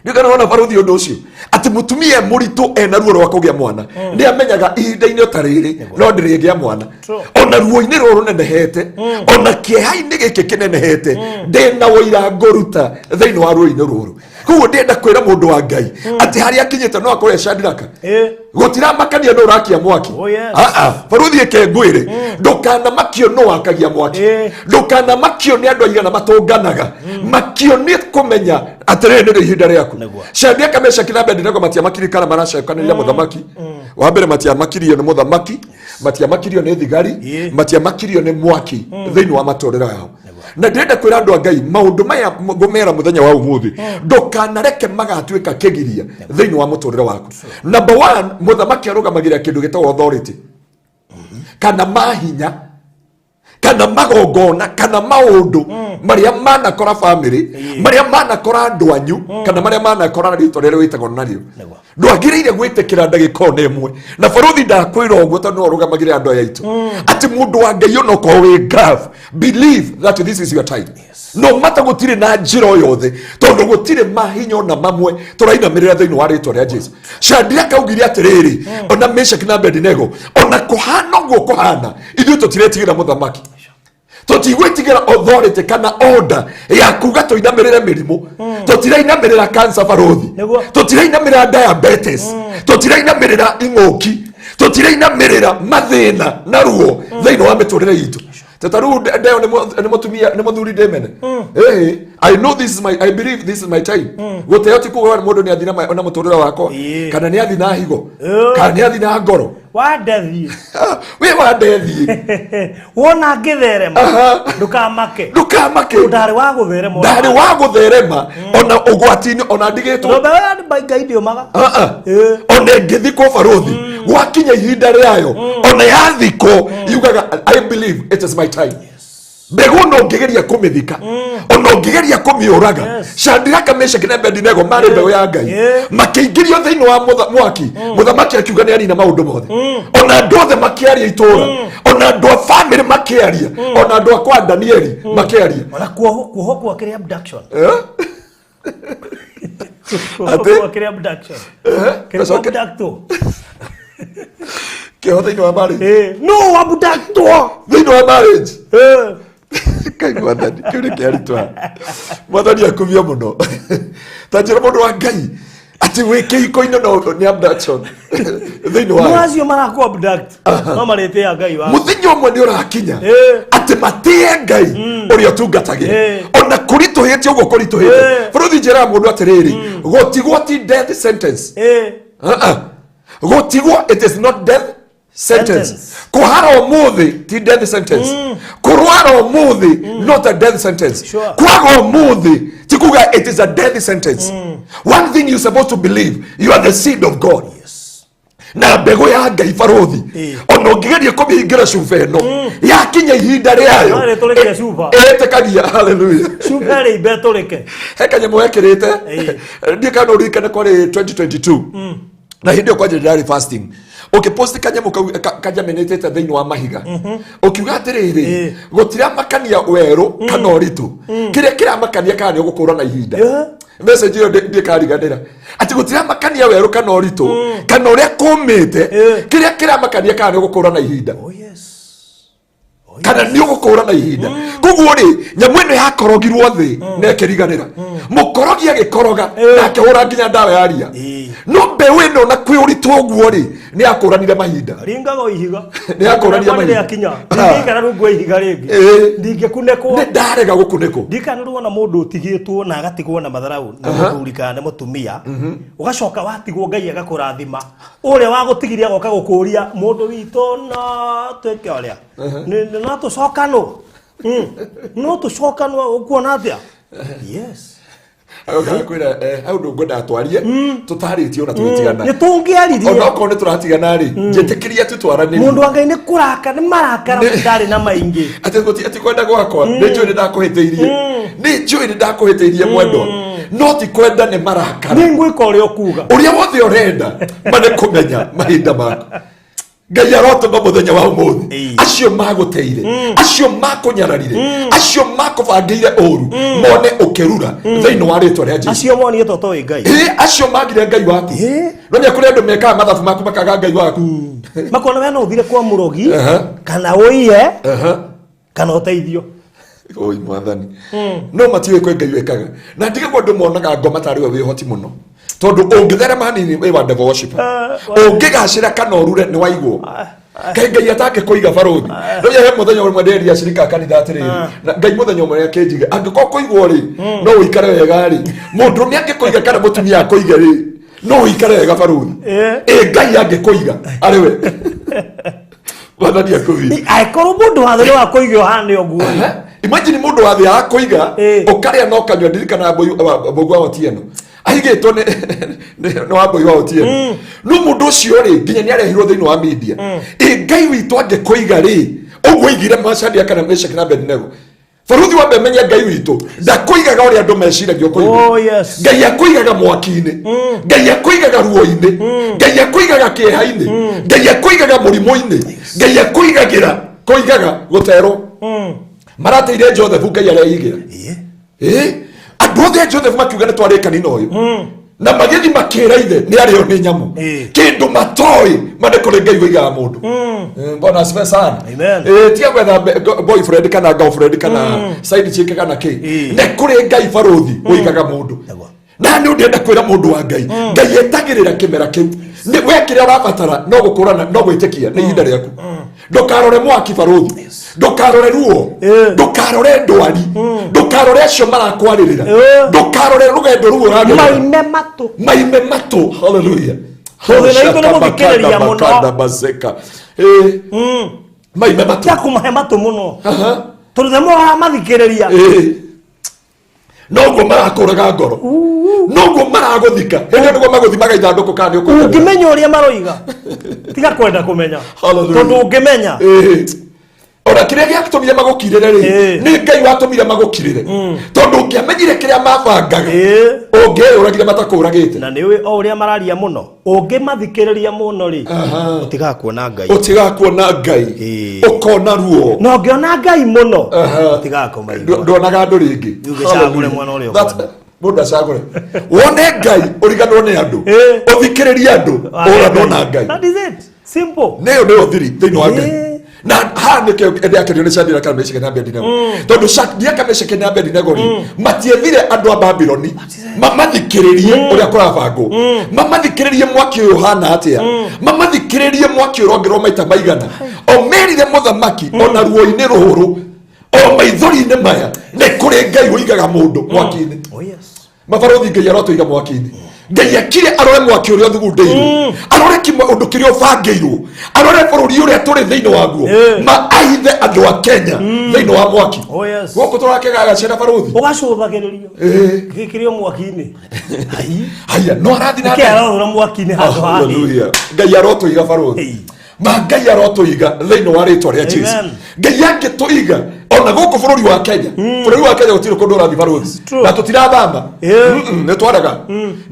Nĩ wona barũthi ũndũ ũcio atĩ mũtumia mũritũ ena ruo rwa kũgĩa mwana nĩ amenyaga ihinda-inĩ ta rĩrĩ no ndĩrĩgĩa mwana, ona ruo-inĩ rũrũ rũnenehete, ona kĩeha-inĩ gĩkĩ kĩnenehete, ndĩna ũira ngũruta thĩinĩ wa ruo-inĩ rũrũ. Koguo ndĩrenda kwĩra mũndũ wa Ngai atĩ harĩa akinyĩte no akorwo e Shadraka. Gũtiramakania nũ ũrakia mwaki. Oh, yes. Ah, ah. Baruthi ĩke ngwĩre, ndũkanamakio nũ wakagia mwaki, ndũkanamakio nĩ andũ aigana matũnganaga, makio nĩ kũmenya atĩrĩrĩ nĩrĩo ihinda rĩaku. Nĩguo. Shadraka, Meshaki na Abednego matiamakiri kana maracokanĩrĩra mũthamaki wa mbere, matiamakirio nĩ mũthamaki, matiamakirio nĩ thigari, matiamakirio nĩ mwaki thĩinĩ wa matũrĩre yao. Na ndĩrenda kwĩra andũ a Ngai maũndũ maya ngũmera mũthenya wa ũmũthĩ, ndũkanareke magatuĩka kĩgiria thĩinĩ wa mũtũrĩre waku. Number one, mũthamaki arũgamagĩrĩra kĩndũ gĩtagwo authority kana mahinya kana magongona kana maũndũ marĩa manakora famĩlĩ, marĩa manakora andũ anyu, kana marĩa manakora rĩtwa rĩrĩa wĩtagwo narĩo. Nĩguo. Ndwagĩrĩire gwĩtĩkĩra ndagĩka ona ĩmwe. Na baruthi ndakwĩra ũguo tondũ nĩwe ũrũgamagĩrĩra andũ aya aitũ, atĩ mũndũ wa Ngai onokorwo wĩ ngabu, believe that this is your time. No mata gũtirĩ na njĩra o yothe, tondũ gũtirĩ mahinya ona mamwe tũrainamĩrĩra thĩinĩ wa rĩtwa rĩa Jesu. Shadraka augire atĩrĩrĩ, ona Meshaki na Abednego, ona kũhana ũguo kũhana, ithuĩ tũtiretigĩra mũthamaki, tũtigwĩtigĩra authority kana order ya kuga tũinamĩrĩre mĩrimũ. Tũtirainamĩrĩra cancer barũthi, Nĩguo. tũtirainamĩrĩra diabetes, tũtirainamĩrĩra ing'ũki, tũtirainamĩrĩra mathĩna na ruo thĩinĩ wa mĩtũrĩre itũ. Tata rĩu ndeo nĩ mũtumia nĩ mũthuri ndĩmene. Ĩĩ, I know this is my, I believe this is my time. Gũteo ti kuga mũndũ nĩ athi na mũtũrĩre wakwa, kana nĩ athi na higo, kana nĩ athi na ngoro. Wandathiĩ. Wĩ wandethi. Wona ngĩtherema, ndũkamake. Ndũkamake. Ndarĩ wa gũtherema ona. Ndarĩ wa gũtherema ona ũgwati-inĩ ona ndigĩtwo. Tondũ mbeũ ya Ngai ndĩũmaga. Ah, ah. Ona ĩngĩthikwo barũthi, gwakinya ihinda rĩayo, ona yathikwo yugaga I believe it is my time. Mbegũ no ũngĩgeria kũmĩthika, ona ũngĩgeria kũmĩũraga. Shadraka, Meshaki na Abednego marĩ mbeũ ya Ngai, makĩingĩrio thĩinĩ wa mwaki. Mũthamaki akiuga nĩ anina maũndũ mothe, ona andũ othe makĩaria itũũra, ona andũ a famĩlĩ makĩaria, ona andũ a kwa Danieli makĩaria. Ona kuohwo gwakĩrĩ abduction. Eh? Kuohwo Atĩ? gwakĩrĩ abduction. Kĩrĩ Gacoke. abductwo. Kĩoho thĩinĩ wa marriage. No abductwo. Thĩinĩ wa marriage. Ngai mwathani, kĩu nĩ kĩaritũha. Mwathani akumio mũno. Ta njĩra mũndũ wa Ngai atĩ wĩ kĩhiko-inĩ no nĩ abduction thĩinĩ no wayo. acio marakũ abduct no marĩtĩa Ngai wa Mũthenya ũmwe nĩ ũrakinya Ĩĩ. atĩ matĩe Ngai ũrĩa ũtungatagĩra Ĩĩ. ona kũritũhĩte ũguo kũritũhĩte. Ĩĩ. Bũrũthi njĩraga mũndũ atĩrĩrĩ, gũtigwo ti death sentence. Ĩĩ. Uh-uh. Gũtigwo, it is not death sentence. Sentence. Kũhara ũmũthĩ ti death sentence. Kũrwara ũmũthĩ not a death sentence. Sure. Kwaga ũmũthĩ ti kuga it is a death sentence. One thing you're supposed to believe, you are the seed of God. Na mbegũ ya Ngai barũthi Ĩĩ. ona ũngĩgeria kũmĩhingĩra cuba ĩno yakinya ihinda rĩayo No ĩrĩtũrĩkia cuba. ĩtĩkagia haleluya. Cuba ĩrĩ imbe ĩtũrĩke. He kanyamũ wekĩrĩte Ĩĩ. ndiĩ kana ũririkane kwarĩ 2022 na hĩndĩ ĩyo kwanja ndĩrarĩ fasting ũkĩpost kanyamũ kau kanjaminĩtĩte thĩinĩ wa mahiga ũkiuga atĩrĩrĩ Ĩĩ. gũtiramakania werũ kana ũritũ kĩrĩa kĩramakania kana nĩ ũgũkũra na ihinda. Yeah. Message ĩyo ndĩkariganĩra atĩ gũtiramakania werũ kana ũritũ kana ũrĩa kũmĩte. Ĩĩ. Kĩrĩa kĩramakania kana nĩ ũgũkũra na ihinda. Oh yes. Kana nĩ ũgũkũra na ihinda. Koguo rĩ, nyamũ ĩno yakorogirwo thĩ na ĩkĩriganĩra, mũkorogi agĩkoroga na akĩhũra nginya ndawa ya ria. Ĩĩ. No mbeũ ĩno na kwĩ ũritũ ũguo rĩ, nĩ yakũranire mahinda. Ringaga o ihiga. Nĩ yakũrania mahinda. Rĩakinya ndingĩikara rungu wa ihiga rĩngĩ. Ĩĩ. Ndingĩkunĩkwo. Nĩ ndarega gũkunĩkwo. Ndikana ruona mũndũ ũtigĩtwo na agatigwo na matharaũ nĩ mũthuri kana nĩ mũtumia, ũgacoka watigwo Ngai agakũrathima, ũrĩa wagũtigirie agoka gũkũria, mũndũ witũ, no twĩke ũrĩa no tũcokanwo. No tũcokanwo, ũkuona atĩa? Yes. Agoka kwĩra hau ndũ ngwendaga twarie tũtarĩtie ona tũgĩtigana. Nĩ tũngĩaririe. Onokorwo nĩ tũratigana rĩ, njĩtĩkĩria tu twaranĩrie. Mũndũ wa Ngai nĩ kũraka nĩ marakara ndarĩ na maingĩ. Atĩ gũti atĩ kwenda gwakwa, nĩ njũĩ nĩ ndakũhĩtĩirie, nĩ njũĩ nĩ ndakũhĩtĩirie mwendwa, no ti kwenda, nĩ marakara. Nĩ ngwĩka ũrĩa ũkuga. Ũrĩa wothe ũrenda ma nĩ kũmenya mahinda maku. Ngai arotũma mũthenya wa ũmũthĩ Ĩĩ. acio magũteire, acio makũnyararire, acio makũbangĩire ũru mone ũkĩrura thĩinĩ wa rĩtwa rĩa Jesu. Acio monire toto wĩ Ngai. Ĩĩ, acio magire Ngai waku. Ĩĩ. No nĩ kũrĩ andũ mekaga mathabu maku makaga Ngai waku. Makona we no ũthire kwa mũrogi kana ũiye kana ũteithio. Oi mwathani, no matiũĩ kwĩ Ngai wĩkaga na ndigagwo andũ monaga ngoma tarĩ we wĩhoti mũno, tondũ ũngĩtherema hanini wĩ wa devil worshiper, ũngĩgacĩra kana ũrure nĩ waigwo. Kaĩ Ngai atangĩkũiga barũthi? No he mũthenya ũmwe ndĩrĩa acirika a kanitha atĩrĩrĩ, na Ngai mũthenya ũmwe akĩnjiga angĩkorwo kũigwo rĩ no ũikare wega rĩ, mũndũrũme angĩkũiga kana mũtumia akũige rĩ, no ũikare wega barũthi. Ĩĩ. Ĩ Ngai angĩkũiga arĩ we, mwathani akũthie. Angĩkorwo mũndũ wa thĩ no akũige ũhane ũguo rĩ. Imagine mũndũ wa thĩ akũiga Ĩĩ. ũkarĩa na ũkanyua. Ndirikana Mbũgua wa Otieno aigĩtwo nĩ wa Mbũi wa Otieno, no mũndũ ũcio rĩ nginya nĩ arehirwo thĩinĩ wa media. Ĩ Ngai witũ angĩkũiga rĩ, ũguo aigire Macharia kana Meshaki na Abednego, baruthi wa menye Ngai witũ ndakũigaga ũrĩa andũ meciragia ũkũigwo. Oh, yes. Ngai akũigaga mwaki-inĩ, Ngai akũigaga ruo-inĩ, Ngai akũigaga kĩeha-inĩ, Ngai akũigaga mũrimũ-inĩ, Ngai akũigagĩra kũigaga gũterwo marateire Joseph, Ngai areigĩra. Ĩĩ. Ĩ, andũ othe a Joseph makiuga nĩ twarĩkani na ũyũ, na magĩthi makĩra ithe nĩ arĩo nĩ nyamũ. Ĩĩ. Kĩndũ matoĩ ma nĩ kũrĩ Ngai wĩigaga mũndũ. Bwana asifiwe sana. Amen. Tiga gwetha boyfriend kana girlfriend kana side chick kana kĩ. Ĩĩ. Nĩ kũrĩ Ngai barũthi wĩigaga mũndũ. Nĩguo. Na nĩ ndĩrenda kwĩra mũndũ wa Ngai, Ngai etagĩrĩra kĩmera kĩu nĩ we kĩrĩa ũrabatara no gũkũrana no gwĩtĩkia nĩ ihinda rĩaku. Ndũkarore mwaki barũthi, ndũkarore ruo, Ĩĩ. ndũkarore ndwari, ndũkarore acio marakwarĩrĩra, Ĩĩ. ndũkarore rũgendo rũu ũragerera. Maime matũ. Maime matũ, haleluya. Thĩna witũ nĩ gũthikĩrĩria mũno. Makanda mazeka. Ĩĩ. Maime matũ. Tia kũmahe matũ mũno, Aha. tondũ the more ũramathikĩrĩria, Ĩĩ. Noguo marakũraga ngoro, noguo maragũthika hĩndĩ ĩyo nĩguo magũthimaga ithandũkũ kana nĩ ũkũiganĩra. Ũngĩmenya ũrĩa maroiga, tiga kwenda kũmenya. Hallelujah. Tondũ ũngĩmenya, Ĩĩ. Ona kĩrĩa gĩatũmire magũkirĩre rĩ, Ĩĩ. nĩ Ngai watũmire magũkirĩre, tondũ ũngĩamenyire kĩrĩa mabangaga, Ĩĩ. ũngĩeyũragire matakũragĩte. Na nĩ ũĩ o ũrĩa mararia mũno, ũngĩmathikĩrĩria mũno rĩ, ũtigaga kuona Ngai. Ũtigakuona Ngai. Ĩĩ. Ũkona ruo. Na ũngĩona Ngai mũno, Aha. ũtigaga kũmaigua. Nduonaga andũ rĩngĩ. Rĩu gĩcagũre mwena ũrĩa ũkwenda. Mũndũ acagũre wone Ngai, ũriganwo nĩ andũ. Ĩĩ. Ũthikĩrĩrie andũ, ũranwo na Ngai. That is it, simple. Nĩyo nĩyo thiri thĩinĩ wa Ngai. Ĩĩ. Na haha nĩkĩo ndĩrakenio nĩ Shadraka na Meshaki na Abednego, tondũ Shadraka, Meshaki na Abednego rĩ, matiethire andũ a Babiloni mamathikĩrĩrie ũrĩa kũrabangwo, mamathikĩrĩrie mwaki ũyũ ũhana atĩa, mamathikĩrĩrie mwaki ũrongerwo maita maigana. O merire mũthamaki, ona ruo-inĩ rũrũ, o maithori-inĩ maya, nĩ kũrĩ Ngai ũigaga mũndũ mwaki-inĩ. Oh yes. Mabarothi, Ngai arotũiga mwaki-inĩ. Ngai akire arore mwaki ũrĩa ũthugundĩirwo, arore kĩmwe ũndũ kĩrĩa ũbangĩirwo, arore bũrũri ũrĩa tũrĩ thĩinĩ waguo, ma ahithe andũ a Kenya thĩinĩ wa mwaki. Oh yes. Gũkũ tũrakegaga ciana, barothi. Ũgacũthagĩrĩrio. Gĩkĩrĩ o mwaki-inĩ. Ai. Haya, no arathi na Nĩkĩ mbere. arorora mwaki-inĩ handũ ha hĩ? Hallelujah. Ngai arotũiga, barothi. Hey. Ma Ngai arotũiga thĩinĩ wa rĩtwa rĩa Jesu. Amen. Ngai angĩtũiga ona gũkũ bũrũri wa Kenya, bũrũri wa Kenya gũtirĩ kũndũ ũrathiĩ, barothi. True. Na tũtirathama. Nĩ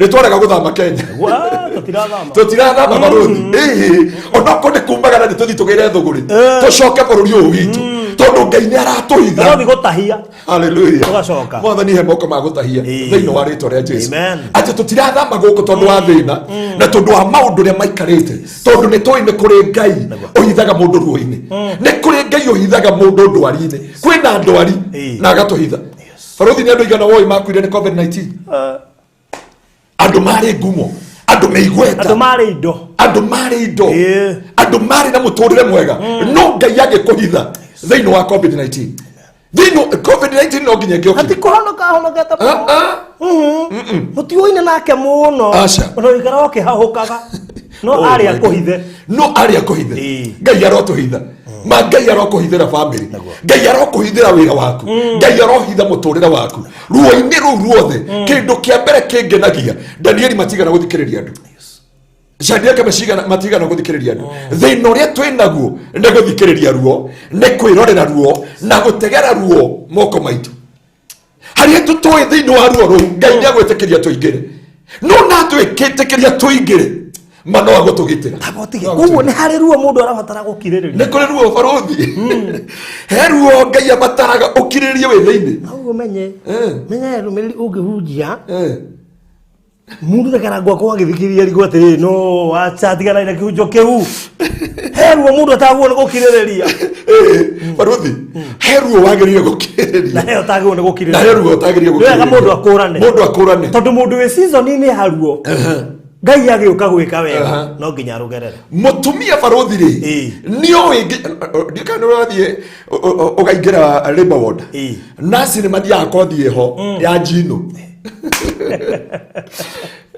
twarega gũthama Kenya. Wa, tũtirathama. Tũtirathama, barothi. Ĩĩ, onokorwo nĩ kumagara nĩ tũthiĩ tũgĩre thũgũrĩ, tũcoke bũrũri ũyũ witũ, tondũ Ngai nĩ aratũitha. Tũrathiĩ gũtahia. Hallelujah. Tũgacoka. Mwathani he moko ma gũtahia thĩinĩ wa rĩtwa rĩa Jesu. Amen. Atĩ tũtirathama gũkũ tondũ wa thĩna na tondũ wa maũndũ ũrĩa maikarĩte, tondũ nĩ tũĩ nĩ kũrĩ Ngai ũhithaga mũndũ ruo-inĩ, nĩ kũrĩ Ngai ũhithaga mũndũ ndwari-inĩ. Kwĩna ndwari na agatũhitha. Barothi, nĩ andũ igana woi makuire nĩ COVID-19? Andũ marĩ ngumo, andũ meigweta. Andũ marĩ indo. Andũ marĩ indo. Andũ marĩ na mũtũrĩre mwega, no Ngai agĩkũhitha thĩinĩ wa COVID-19. Thĩinĩ COVID-19 no nginya ĩngĩokire. Ati kũhonoka ahonokete Ah, mũno. ah. Mũtiũine nake mũno. Aca. Ona ũikara ũkĩhahũkaga no Oh arĩ my God. akũhithe. No arĩ akũhithe. Ngai arotũhitha. Ma Ngai arokũhithĩra family, Ngai arokũhithĩra wĩra waku, Ngai arohitha mũtũrĩre waku ruo-inĩ rũu ruothe. Kĩndũ kĩa mbere kĩngenagia, Danieli matigana gũthikĩrĩria andũ, Shadraka matigana gũthikĩrĩria andũ. Thĩna ũrĩa twĩ naguo nĩ gũthikĩrĩria ruo, nĩ kwĩrorera ruo na gũtegera ruo moko maitũ harĩa tũtoĩ. Thĩinĩ wa ruo rũu Ngai nĩ agwĩtĩkĩria tũingĩre, no na twĩkĩtĩkĩria tũingĩre, ma no agũtũgitĩra. Tabotige. Koguo nĩ harĩ ruo mũndũ arabatara gũkirĩrĩria. Nĩ kũrĩ ruo, barothi. He ruo Ngai abataraga ũkirĩrĩrie wĩ thĩinĩ. Koguo menye menya rũmĩrĩri ũngĩhunjia mundu thekera gwakwa agĩthikĩrĩria rigwo atĩrĩ, no acha tigana na kĩhunjo kĩu. He ruo mũndũ atagwo nĩ gũkirĩrĩria. Barothi, he ruo wagĩrĩire gũkirĩrĩria. Na he ũtagĩrĩirwo nĩ gũkirĩrĩria. Na he ruo ũtagĩrĩire Nĩ wega gũkirĩrĩria. mũndũ akũrane. Mũndũ akũrane. Tondũ mũndũ wĩ season-inĩ ya ruo, Ngai agĩũka gwĩka wega no nginya arũgerere. Mũtumia, barothi rĩ, nĩ oĩ ndikana nĩ ũrathiĩ ũkaingĩra labor ward, nasi nĩ mathiaga kothi ĩho ya njino,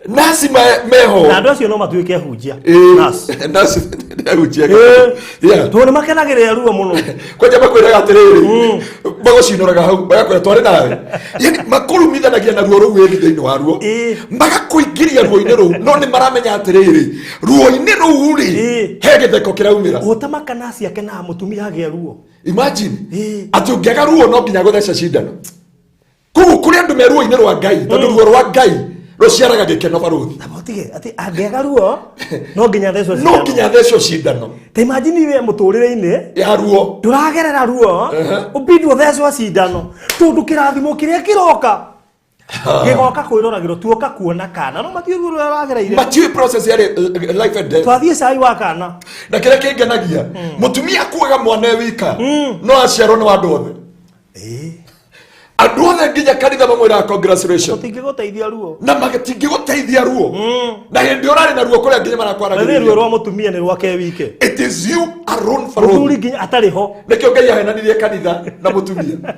nasi meho. Na andũ acio no matuĩke hunjia. Nurse. Nasi nĩ ahunjia. Tondũ nĩ makenagĩrĩra ruo mũno. Kwanja makwĩraga atĩrĩrĩ, magũcinũraga hau, magakwĩra tware nawe, yani makũrumithanagia na ruo rũu wĩri thĩinĩ wa ruo, magakũingĩria ruo-inĩ rũu, no nĩ maramenya atĩrĩrĩ, ruo-inĩ rũu rĩ, he gĩtheko kĩraumĩra. Ũtamaka nasi akenaga mũtumia agĩa ruo. Imagine atĩ ũngĩaga ruo no nginya gũtheca cindano. Koguo kũrĩ andũ me ruo-inĩ rwa Ngai, tondũ ruo rwa Ngai rũciaraga gĩkeno, barothi. Tige atĩ angĩaga ruo no nginya thecwo. No nginya thecwo cindano. Ta imagine we mũtũrĩre-inĩ ya ruo. Ndũragerera ruo, ũbindwo thecwo cindano, tondũ kĩrathimo kĩrĩa kĩroka gĩgoka kwĩroragĩrwo tuoka kuona kana no matiũ ruo rũrĩa ũragereire. Matiũĩ process yarĩ life and death. Twathiĩ cai wa kana. Na kĩrĩa kĩngenagia, mũtumia akuaga mwana e wika, no aciarwo nĩ wa andũ othe, andũ othe nginya kanitha mamwĩraga congratulation. Tũtingĩgũteithia ruo. Na matingĩgũteithia ruo, na hĩndĩ ũrarĩ na ruo kũrĩa nginya Na nĩ ruo marakwaragĩrĩria. Rwa mũtumia nĩ rwake wike. It is you alone. Mũthuri Barothi nginya atarĩ ho. Nĩkĩo Ngai ahenanirie kanitha na mũtumia.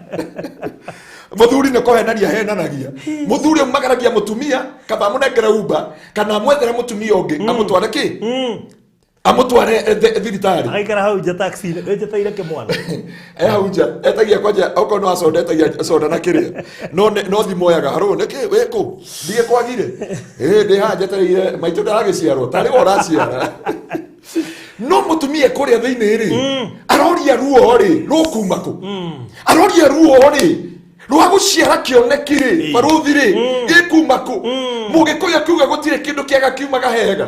Mũthuri nĩ kũhenania ahenanagia. Mũthuri aumagaragia mũtumia kaba amũnengere uba kana amwethere mũtumia ũngĩ, amũtware kĩ, amũtware thibitarĩ. Agaikara hau nja taxi-inĩ wĩnjeteire kĩmwana. E hau nja etagia kwanja, okorwo no acoda etagia soda na kĩrĩa, no no thimũ oyaga harũ nĩkĩ wĩkũ ndigĩ kwagire ĩ ndĩ haha njetereire maitũ ndaragĩciarwo tarĩ we ũraciara. No mũtumia kũrĩa thĩinĩ rĩ, aroria ruo rĩ rũkuma kũ, aroria ruo rĩ rwa gũciara kĩoneki rĩ, baruthi rĩ, gĩkuma kũ. Mũgĩkũyũ akiuga gũtirĩ kĩndũ kĩega kiumaga hega,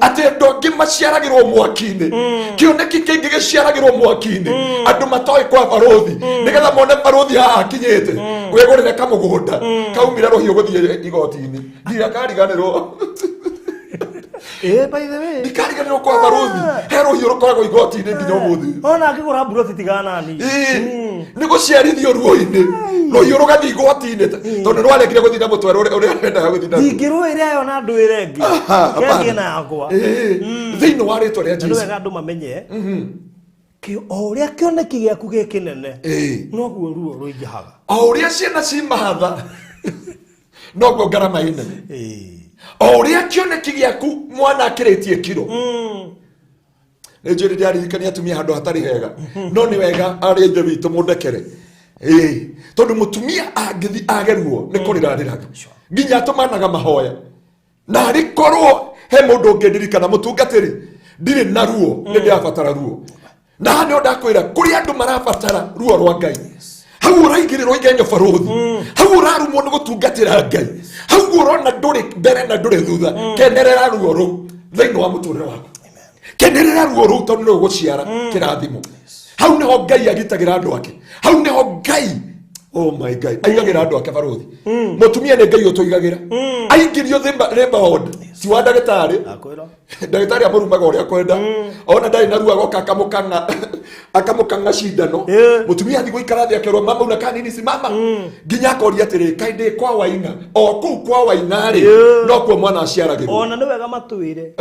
atĩ andũ angĩ maciaragĩrwo mwaki-inĩ, kĩoneki kĩngĩ gĩciaragĩrwo mwaki-inĩ, andũ matoĩ kwa baruthi, nĩgetha mone baruthi haha akinyĩte wĩgũrĩre kamũgũnda kaumire rũhiũ gũthiĩ igoti-inĩ ndirĩa kariganĩrwo. Ĩĩ, by the way. Ndikariganĩrwo kwa barũthi he rũhiũ rũkoragwo igoti-inĩ nginya ũmũthĩ. Ona angĩgũra mburoti tigana nani. Ĩĩ, nĩ gũciarithio ruo-inĩ, rũhiũ rũgathiĩ igoti-inĩ tondũ nĩwaregire gũthiĩ na mũtwe ũrĩa ũrĩa wendaga gũthiĩ naguo. Ndingĩrũĩra ĩyo na ndũĩre ĩngĩ. Aha, hapana. Kengie na yakwa. Ĩĩ, thĩinĩ wa rĩtwa rĩa Na nĩ Jesu. wega andũ mamenye o ũrĩa kĩoneki gĩaku gĩ kĩnene, noguo ruo rũingĩhaga. O ũrĩa ciana ci mahatha, noguo ngarama ĩ nene. O ũrĩa kĩoneki gĩaku mwana akĩrĩtie kiro. Nĩ njũĩ ndĩraririkania atumia handũ hatarĩ hega, no nĩ wega arĩa ithe witũ mũndekere. Ĩĩ, tondũ mũtumia angĩthi ageruo nĩ kũrĩra arĩraga nginya atũmanaga mahoya, na arĩ korwo he mũndũ ũngĩndirikana, mũtungatĩri, ndirĩ na ruo, nĩ ndĩrabatara ruo. Na haha nĩho ndakwĩra kũrĩ andũ marabatara ruo rwa Ngai. Hau ũraigĩrĩrwo igenyo barũthi, hau ũrarumwo nĩ gũtungatĩra Ngai, hau ũrona ndũrĩ mbere na ndũrĩ thutha, kenerera ruo rũu thĩinĩ wa mũtũrĩre waku. Kenerera ruo rũu tondũ nĩ rũgũciara kĩrathimo. Hau nĩho Ngai agitagĩra andũ ake, hau nĩho Ngai, oh my God, aigagĩra andũ ake barũthi. Mũtumia nĩ Ngai ũtũigagĩra aingĩrio labour ward, ti wa ndagĩtarĩ. Ndakwĩra. Ndagĩtarĩ amũrumaga ũrĩa kwenda, ona ndarĩ na ruo agoka akamũkang'a akamũkang'a cindano. Mũtumia athiĩ gũikara thĩ akerwo, "Mama, unakaa nini? Simama." Nginya akoria atĩrĩ, "Kaĩ ndĩ kwa Waing'a?" O kũu kwa Waing'a rĩ, nokuo mwana aciaragĩrwo. Ona nĩ wega matwĩre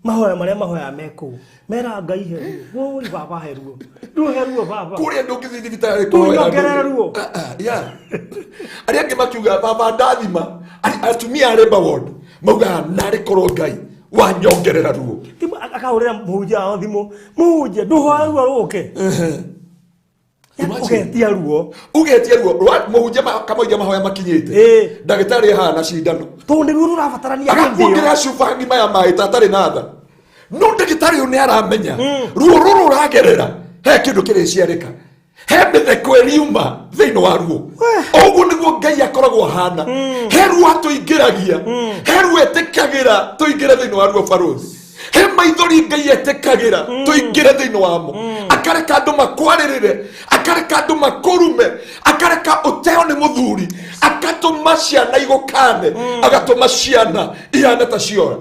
mahoya marĩa mahoya me kũu mera Ngai heruo, woi baba, heruo, ndũhe ruo baba. Kũrĩa ndũngĩthiĩ thibitarĩ. Tunyongerere ruo. Ah, ah, yeah. Arĩa angĩ makiuga, "Baba, ndathima." Atumia a labour ward maugaga, "Narĩ korwo Ngai wanyongerera ruo." Thimũ akahũrĩra mũhunjia wao thimũ, "Mũhunjia, ndũhoe ruo rũke." Imagine. Ũgetia ruo. Ugetie ruo mũhunjia kamũiria mahoya makinyĩte, ndagĩtarĩ ahana cindano. Tondũ nĩruo rũrabatarania hĩndĩ ĩyo. Agakuongerera cuba ng'ima ya maĩ ta atarĩ na tha, no ndagĩtarĩ ũyũ nĩ aramenya ruo rũrũ ũragerera he kĩndũ kĩrĩciarĩka, he mĩtheko ĩriuma thĩinĩ wa ruo. Ũguo nĩguo Ngai akoragwo ahana. He ruo atũingĩragia, he ruo etĩkagĩra tũingĩre thĩinĩ wa ruo barũthi, he maithori Ngai etĩkagĩra tũingĩre thĩinĩ wamo, akareka andũ makwarĩrĩre, akareka andũ makũrume, akareka ũteo nĩ mũthuri, akatũma ciana igũkane, agatũma ciana ihane ta ciora,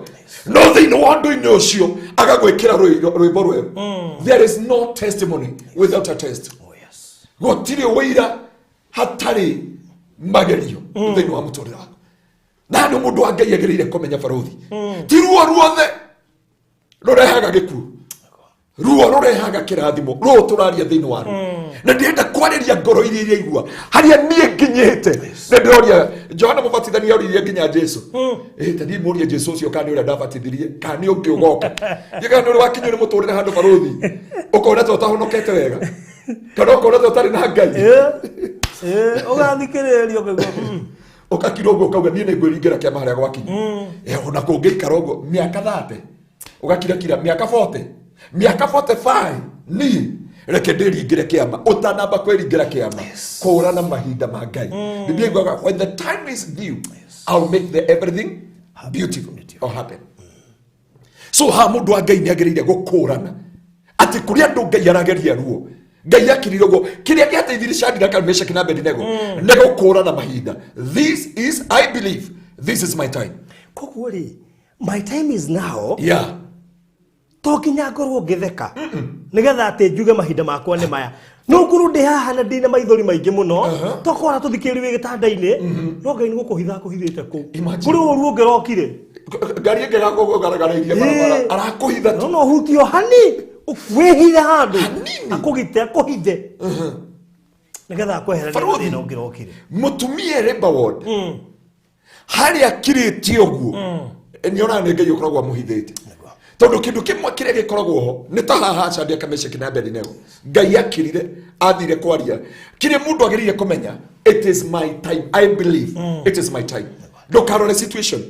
no thĩinĩ wa ũndũ-inĩ ũcio agagwĩkĩra rwĩmbo rwerũ. There is no testimony without a test. Oh, yes. Gũtirĩ ũira hatarĩ magerio thĩinĩ wa mũtũrĩre waku. Na nĩ mũndũ wa Ngai agĩrĩire kũmenya barũthi, ti ruo ruothe rũrehaga gĩkuũ, ruo rũrehaga kĩrathimo. Ruo tũraria thĩinĩ wa ruo, na ndĩrenda kwarĩria ngoro iria iraigua harĩa niĩ nginyĩte. Na ndĩroria Johana Mũbatithania oririe nginya Jesu, ĩ ta niĩ mũrie Jesu ũcio, kana nĩ ũrĩa ndabatithirie, kana nĩ ũngĩ ũgoka? Kana nĩ ũrĩa wakinyio nĩ mũtũrĩre handũ barũthi, ũkona ta ũtahonokete wega, kana ũkona ta ũtarĩ na Ngai? Ĩĩ, ũgathikĩrĩria ũkaigua, Ũgakira ũguo ũkauga, "Niĩ nĩ ngwĩringĩra kĩama harĩa gwakinya." Ona kũngĩikara ũguo mĩaka 30, ũgakirakira mĩaka 40, mĩaka 45, niĩ reke ndĩringĩre kĩama. Ũtanamba kwĩringĩra kĩama, kũũrana mahinda ma Ngai. Biblia iguaga, "When the time is due, I'll make the everything beautiful or happen." So ha mũndũ wa Ngai nĩ agĩrĩire gũkũrana atĩ kũrĩ andũ Ngai arageria ruo. Ngai akirire ũguo, kĩrĩa gĩateithirie Shadraka, Meshaki na Abednego nĩ gũkũrana mahinda. This is, I believe this is my time. Koguo rĩ, my time is now. To nginya ngorwo ngĩtheka nĩgetha atĩ njuge mahinda makwa nĩ maya. No ngorwo ndĩ haha na ndĩna maithori maingĩ mũno, tokorwo tũthikĩrĩrio wĩ gĩtanda-inĩ, no Ngai nĩ gũkũhitha akũhithĩte kũu. Imagine. Kũrĩ ũru ũngĩrokire. Ngari ĩngĩ gakũgaragareirie barabara, arakũhitha tu. No no hutio hani, wĩhithe handũ. Hanini. Akũgite, akũhithe nĩgetha akwehererie Barũthi. thĩna ũngĩrokire. Mũtumia labour ward harĩa akirĩtie ũguo, nĩ onaga nĩ Ngai ũkoragwo amũhithĩte, tondũ kĩndũ kĩmwe kĩrĩa gĩkoragwo ho nĩ ta haha Shadraka, Meshaki na Abednego, Ngai akirire athire kwaria. Kĩrĩa mũndũ agĩrĩire kũmenya, it is my time, I believe it is my time. Ndũkarore situation.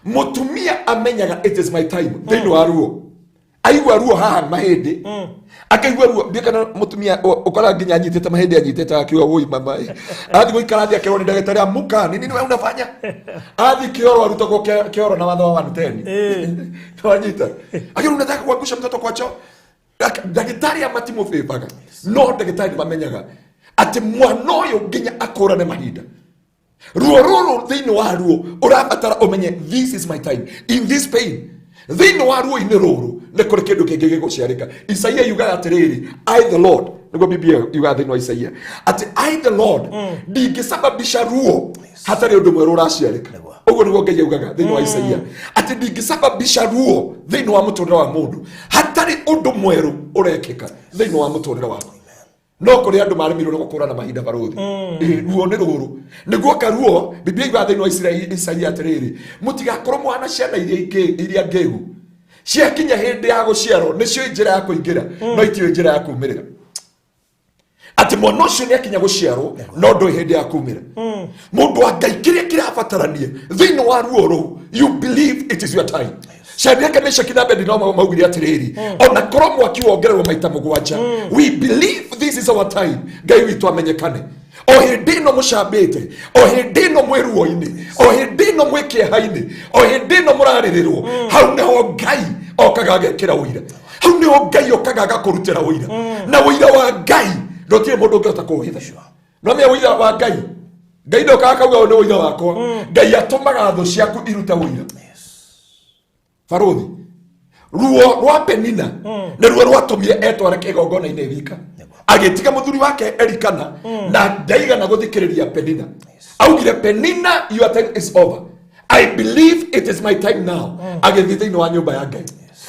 Mũtumia amenyaga it is my time thĩinĩ wa ruo. Aigua ruo haha mahĩndĩ, akaigua ruo ndiĩ kana mũtumia ũkoraga nginya anyitĩte mahĩndĩ, anyitĩte akiuga, "Woi mama." Athiĩ gũikara thĩ akerwo nĩ ndagĩtarĩ, "Amuka, nini wewe unafanya?" Athiĩ kĩoro, arutagwo kĩoro na watho wa 110 wanyita, akĩrwo, "Unataka kuangusha mtoto kwa choo?" Ndagĩtarĩ aya matimũbĩbaga, no ndagĩtarĩ nĩ mamenyaga atĩ mwana ũyũ nginya akũrane mahinda ruo rũrũ thĩinĩ wa ruo ũrabatara ũmenye, this is my time in this pain. Thĩinĩ wa ruo-inĩ rũrũ nĩ kũrĩ kĩndũ kĩngĩ gĩgũciarĩka. Isaia yugaga atĩrĩrĩ, I the Lord, nĩguo Biblia yugaga thĩinĩ wa Isaia atĩ I the Lord ndingĩsababisha ruo hatarĩ ũndũ mwerũ ũraciarĩka. Ũguo nĩguo Ngai augaga thĩinĩ wa Isaia, atĩ ndingĩsababisha ruo thĩinĩ wa mũtũrĩre wa mũndũ hatarĩ ũndũ mwerũ ũrekĩka thĩinĩ wa mũtũrĩre waku. No kũrĩ andũ maremirwo nĩ gũkũrana mahinda, barũthi. Ĩ, ruo nĩ rũrũ nĩguo karuo. Biblia iugaga thĩinĩ wa Isaia atĩrĩrĩ, mũtigakorwo mwana ciana iria iria ngĩgu ciakinya hĩndĩ ya gũciarwo nĩcio njĩra ya kũingĩra, no itiũĩ njĩra ya kumĩrĩra, atĩ mwana ũcio nĩ akinya gũciarwo no ndũĩ hĩndĩ ya kumĩra. Mũndũ wa Ngai, kĩrĩa kĩrabatarania thĩinĩ wa ruo rũu, you believe it is your time. Shadraka, Meshaki na Abednego maugire atĩrĩrĩ, ona korwo mwaki wongererwo maita 7, we believe this is our time, Ngai witũ amenyekane. O hĩndĩ ĩno mũcambĩte, o hĩndĩ ĩno mwĩ ruo-inĩ, o hĩndĩ ĩno mwĩ kĩeha-inĩ, o hĩndĩ ĩno mũrarĩrĩrwo, hau nĩho Ngai okaga agekĩra ũira, hau nĩho Ngai okaga agakũrutĩra ũira. Na ũira wa Ngai ndũtirĩ mũndũ ũngĩhota kũũhitha. No mĩa ũira wa Ngai, Ngai ndokaga akauga ũyũ nĩ ũira wakwa. Ngai atũmaga thũ ciaku irute ũira. Barũthi, ruo rwa Penina nĩ ruo rwatũmire etware kĩgongona-inĩ wika, agĩtiga mũthuri wake Elikana, na ndaigana gũthikĩrĩria Penina. Augire, "Penina, your time is over. I believe it is my time now." Agĩthiĩ thĩinĩ wa nyũmba ya Ngai.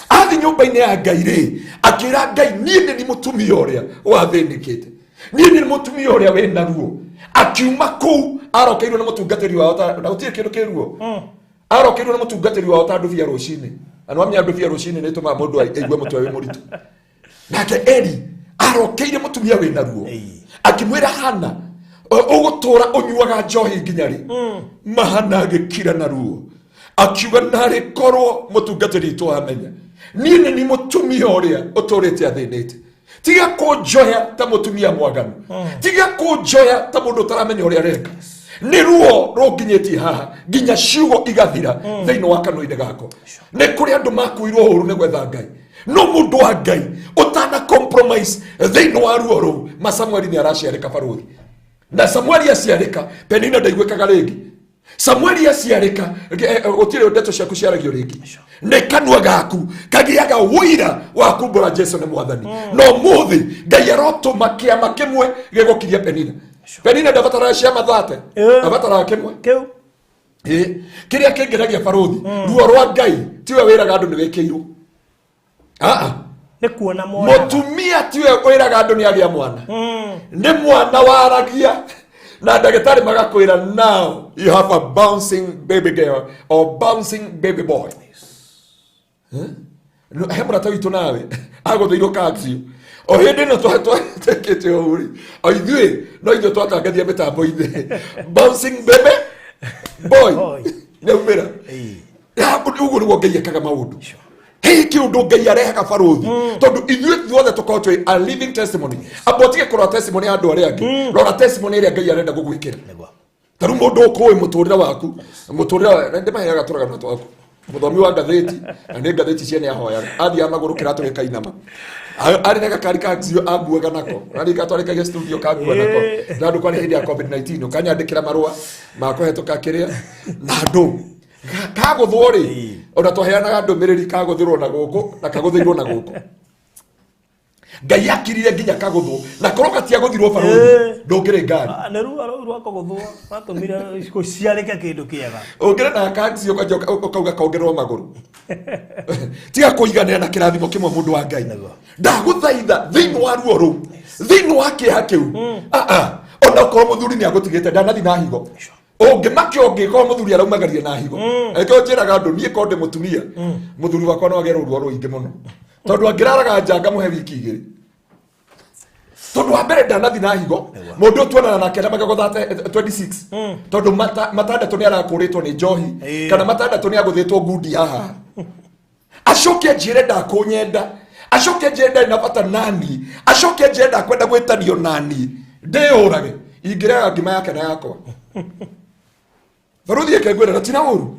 Athi nyũmba-inĩ ya Ngai rĩ, akĩra Ngai, "Niĩ nĩ ni mũtumia ũrĩa wathĩnĩkĩte, niĩ nĩ mũtumia ũrĩa wĩna ruo." Akiuma kũu arokeirwo nĩ mũtungatĩri wao na gũtirĩ kĩndũ kĩ ruo. Arokeirwo nĩ mũtungatĩri wao ta ndubia rũcinĩ, na nĩwamenya ndubia rũcinĩ nĩ ĩtũmaga mũndũ aigue mũtwe wĩ mũritũ. Nake Eli arokeire mũtumia wĩna ruo, akĩmwĩra, "Hana, ũgũtũra ũnyuaga njohi nginya rĩ?" Mahana agĩkira na ruo, akiuga, "Narĩ korwo mũtungatĩri witũ amenya niĩ nĩ ni mũtumia ũrĩa ũtũrĩte athĩnĩte. Tiga kũnjoya ta mũtumia mwaganu, tiga kũnjoya ta mũndũ ũtaramenya ũrĩa areka. Nĩ ruo rũnginyĩtie haha nginya ciugo igathira thĩinĩ wa kanua-inĩ gakwa." Nĩ kũrĩ andũ makuirwo ũru nĩ gwetha Ngai. No mũndũ wa Ngai ũtana compromise thĩinĩ wa ruo rũu, ma Samueli nĩ araciarĩka, barũthi. Na Samueli aciarĩka, Penina ndaiguĩkaga rĩngĩ. Samueli aciarĩka, gũtirĩ ndeto ciaku ciaragio rĩngĩ. Nĩ kanua gaku kagĩaga ũira wa kumbũra Jesu nĩ Mwathani. No mũthĩ Ngai arotũma kĩama kĩmwe gĩgũkiria Penina. Penina ndabataraga ciama 30, abataraga kĩmwe. Kĩu. Ĩ, kĩrĩa kĩngenagia, barũthi, ruo rwa Ngai tiwe wĩraga andũ nĩ wĩkĩirwo. Aa. Nĩ kuona mona. Mũtumia tiwe wĩraga andũ nĩ agĩa mwana, nĩ mwana waragia na ndagĩtarĩ magakwĩra, "Now you have a bouncing baby girl or bouncing baby boy." Eh? No, he mũrata witũ nawe agũthĩirwo kaxio o hĩndĩ ĩno twekĩte ũũ rĩ, o ithuĩ no ithuĩ twatangathia mĩtambo-inĩ, bouncing baby boy. Boy. Nĩaumĩra. Ũguo nĩguo Ngai ekaga maũndũ. Hĩ, kĩũndũ Ngai arehaga, barũthi, tondũ ithuĩ ithuothe tũkorwo twĩ a living testimony. Amba ũtige kũrora testimony ya andũ arĩa angĩ, rora testimony ĩrĩa Ngai arenda gũgwĩkĩra. Ta rĩu mũndũ ũkũĩ mũtũrĩre waku, mũtũrĩre na ndĩmaheaga tũragano twaku, mũthomi wa ngathĩti, na nĩ ngathĩti ciene ahoyaga, athiaga magũrũ kĩratũ gĩkainama. Arĩ na gakari ka xio anguaga nako, arĩ gatwarĩkagia studio kangua nako. Na andũ kwarĩ hĩndĩ ya COVID-19, ũkanyandĩkĩra marũa ma kũhetũka kĩrĩa na andũ kagũthwo rĩ, ona twaheanaga ndũmĩrĩri kagũthĩrwo na gũkũ na kagũthĩirwo na gũkũ. Ngai akirire nginya kagũthwo, na korwo gatiagũthirwo, barũthi, ndũngĩrĩ ngari. Ah, nĩ ruo rũu rwa kũgũthwo rwatũmire gũciarĩke kĩndũ kĩega. Ũngĩrĩ na kaxi ũkauga kongererwo magũrũ. Tiga kũiganĩra na kĩrathimo kĩmwe, mũndũ wa Ngai. Ndagũthaitha, thĩinĩ wa ruo rũu, thĩinĩ wa kĩeha kĩu, ah, ah, ona okorwo mũthuri nĩ agũtigĩte, ndanathi na higo, ũngĩmakio ũngĩkorwo mũthuri araumagaria na higo. Angĩkorwo njĩraga andũ, niĩ korwo ndĩ mũtumia, mũthuri wakwa no agere ruo rũingĩ mũno, tondũ angĩraraga nja ngamũhe wiki 2, tondũ wa mbere ndanathi na higo. Mũndũ ũyũ tuonana nake na magego 26, tondũ 6 nĩ arakũrĩtwo nĩ njohi, kana 6 nĩ agũthĩtwo ngundi haha, acoke anjĩre ndakũnyenda, acoke anjĩre ndarĩ na bata nani, acoke anjĩre ndakwenda gwĩtanio nani, ndĩyũrage ingĩrega ngima yake na yakwa. Baruthi, eke ngwĩra na tina ũru,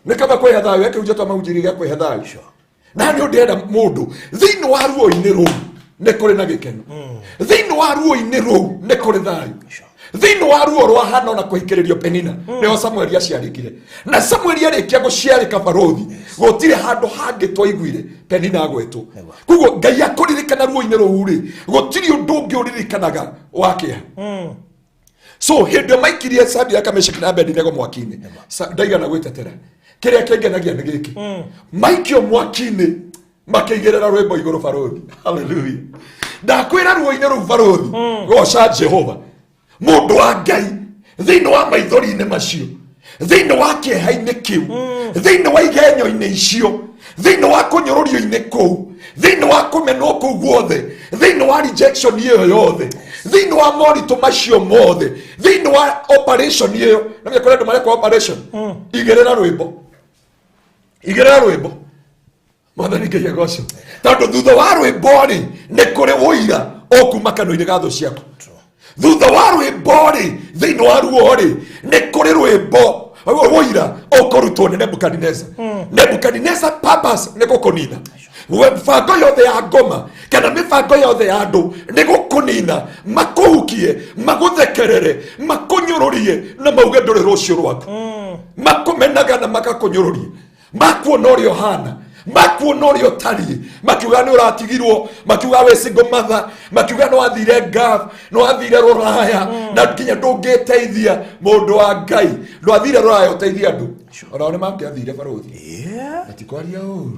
nĩ kaba kwĩhe thayũ. Eke ujia twamahunjĩrie gĩa kwĩhe thayũ, na nĩ ndĩrenda mũndũ thĩinĩ wa ruo-inĩ rũu nĩ kũrĩ na gĩkeno, thĩinĩ wa ruo-inĩ rũu nĩ kũrĩ thayũ. Thĩinĩ wa ruo rwa Hana ona kũhikĩrĩrio Penina, nĩho Samueli aciarĩkire. Na Samueli arĩkia gũciarĩka barũthi, gũtirĩ handũ hangĩ twaiguire Penina agwetwo. Koguo Ngai akũririkana ruo-inĩ rũu rĩ, gũtirĩ ũndũ ũngĩ ũririkanaga wa kĩeha. So hĩndĩ ĩyo maikirie Shadraka, Meshaki na Abednego mwaki-inĩ, ndaigana gwĩtetera. Kĩrĩa kĩngenagia nĩ gĩkĩ, maikio mwaki-inĩ makĩigĩrĩra rwĩmbo igũrũ barũthi. Haleluya! Ndakwĩra ruo-inĩ rũu barũthi, goca Jehova. Mũndũ wa Ngai, thĩinĩ wa maithori-inĩ macio, thĩinĩ wa kĩeha-inĩ kĩu, thĩinĩ wa igenyo-inĩ icio, thĩinĩ wa kũnyũrũrio-inĩ kũu, thĩinĩ wa kũmenwo kũu guothe, thĩinĩ wa rejection ĩyo yothe, thĩinĩ wa moritũ macio mothe, thĩinĩ wa operation ĩyo, na menya kũrĩ andũ marekwo operation, igĩrĩra rwĩmbo, igĩrĩra rwĩmbo. Mwathani Ngai agocwo, tondũ thutha wa rwĩmbo rĩ, nĩ kũrĩ ũira ũkuma kanua-inĩ ga thũ ciaku. Thutha wa rwĩmbo rĩ, thĩinĩ wa ruo rĩ, nĩ kũrĩ rwĩmbo ũira ũkũrutwo nĩ Nebukadineza. Nebukadineza purpose nĩ gũkũnina. Mĩbango yothe ya ngoma kana mĩbango yothe ya andũ nĩ gũkũnina, makũhukie, magũthekerere, makũnyũrũrie na mauge ndũrĩ rũciũ rwaku. Makũmenaga na magakũnyũrũria, makuona ũrĩa ũhana, makuona ũrĩa ũtariĩ, makiuga nĩ ũratigirwo, makiuga wĩ single mother, makiuga nĩ wathire Gulf, nĩ wathire rũraya na nginya ndũngĩteithia. Mũndũ wa Ngai, ndwathire rũraya ũteithie andũ, onao nĩ mangĩathire barũthi na ti kwaria ũru.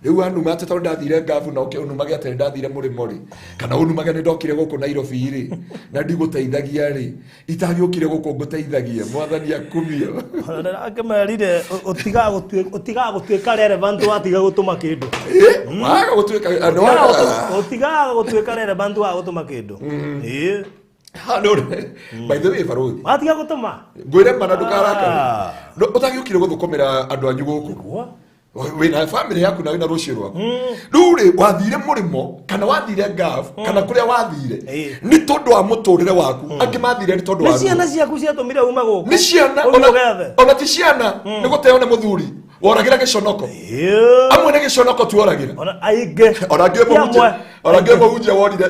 Rĩu anuma atĩ tondũ ndathire Gulf na ũke ũnumage atĩ ndathire mũrĩmo rĩ, kana ũnumage nĩ ndokire gũkũ Nairobi rĩ na ndigũteithagia rĩ, itagĩũkire gũkũ ngũteithagie. Mwathani akumio. Akĩmerire ũtigaga gũtuĩka relevant watiga gũtũma kĩndũ. Waga gũtuĩka andũ. Ũtigaga gũtuĩka relevant waga gũtũma kĩndũ. Ĩĩ. By the way, barũthi, watiga gũtũma. Ngwĩre mana, ndũkarakare. Ũtagĩũkire gũthũkũmĩra andũ anyu gũkũ. Nĩguo. Wĩna family yaku na wĩna rũciũ rwaku. Rĩu rĩ, wathire mũrĩmo kana wathire Gulf kana kũrĩa wathire nĩ tondũ wa mũtũrĩre waku. Angĩ mathire nĩ tondũ wa nĩ ciana ciaku ciatũmire ume gũkũ. Nĩ ciana. Ũthiĩ ũgethe. Ona ti ciana, nĩ gũteo nĩ mũthuri woragĩra gĩconoko. Amwe nĩ gĩconoko tuoragĩra. Ona aingĩ. Ona angĩ Ti amwe. mũhunjia, ona angĩ mũhunjia wonire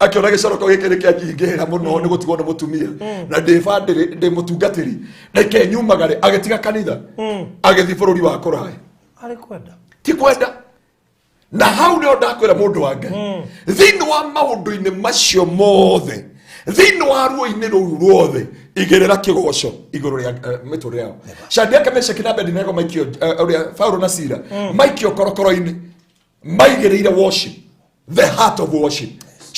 akĩona gĩconoko gĩkĩ nĩ kĩanjingĩhĩra mũno nĩ gũtigwo nĩ mũtumia na ndĩ bandĩrĩ, ndĩ mũtungatĩri, reke nyumagare, agĩtiga kanitha agĩthiĩ bũrũri wa kũraya. Arĩ kwenda. Ti kwenda. Na hau nĩho ndakwĩra, mũndũ wa Ngai, thĩinĩ wa maũndũ-inĩ macio mothe, thĩinĩ wa ruo-inĩ rũu ruothe, igĩrĩra kĩgoco igũrũ rĩa mĩtũrĩre yao. Shadraka, Meshaki na Abednego maikio, ũrĩa Paulo na Sila maikio korokoro-inĩ, maigĩrĩire worship, the heart of worship.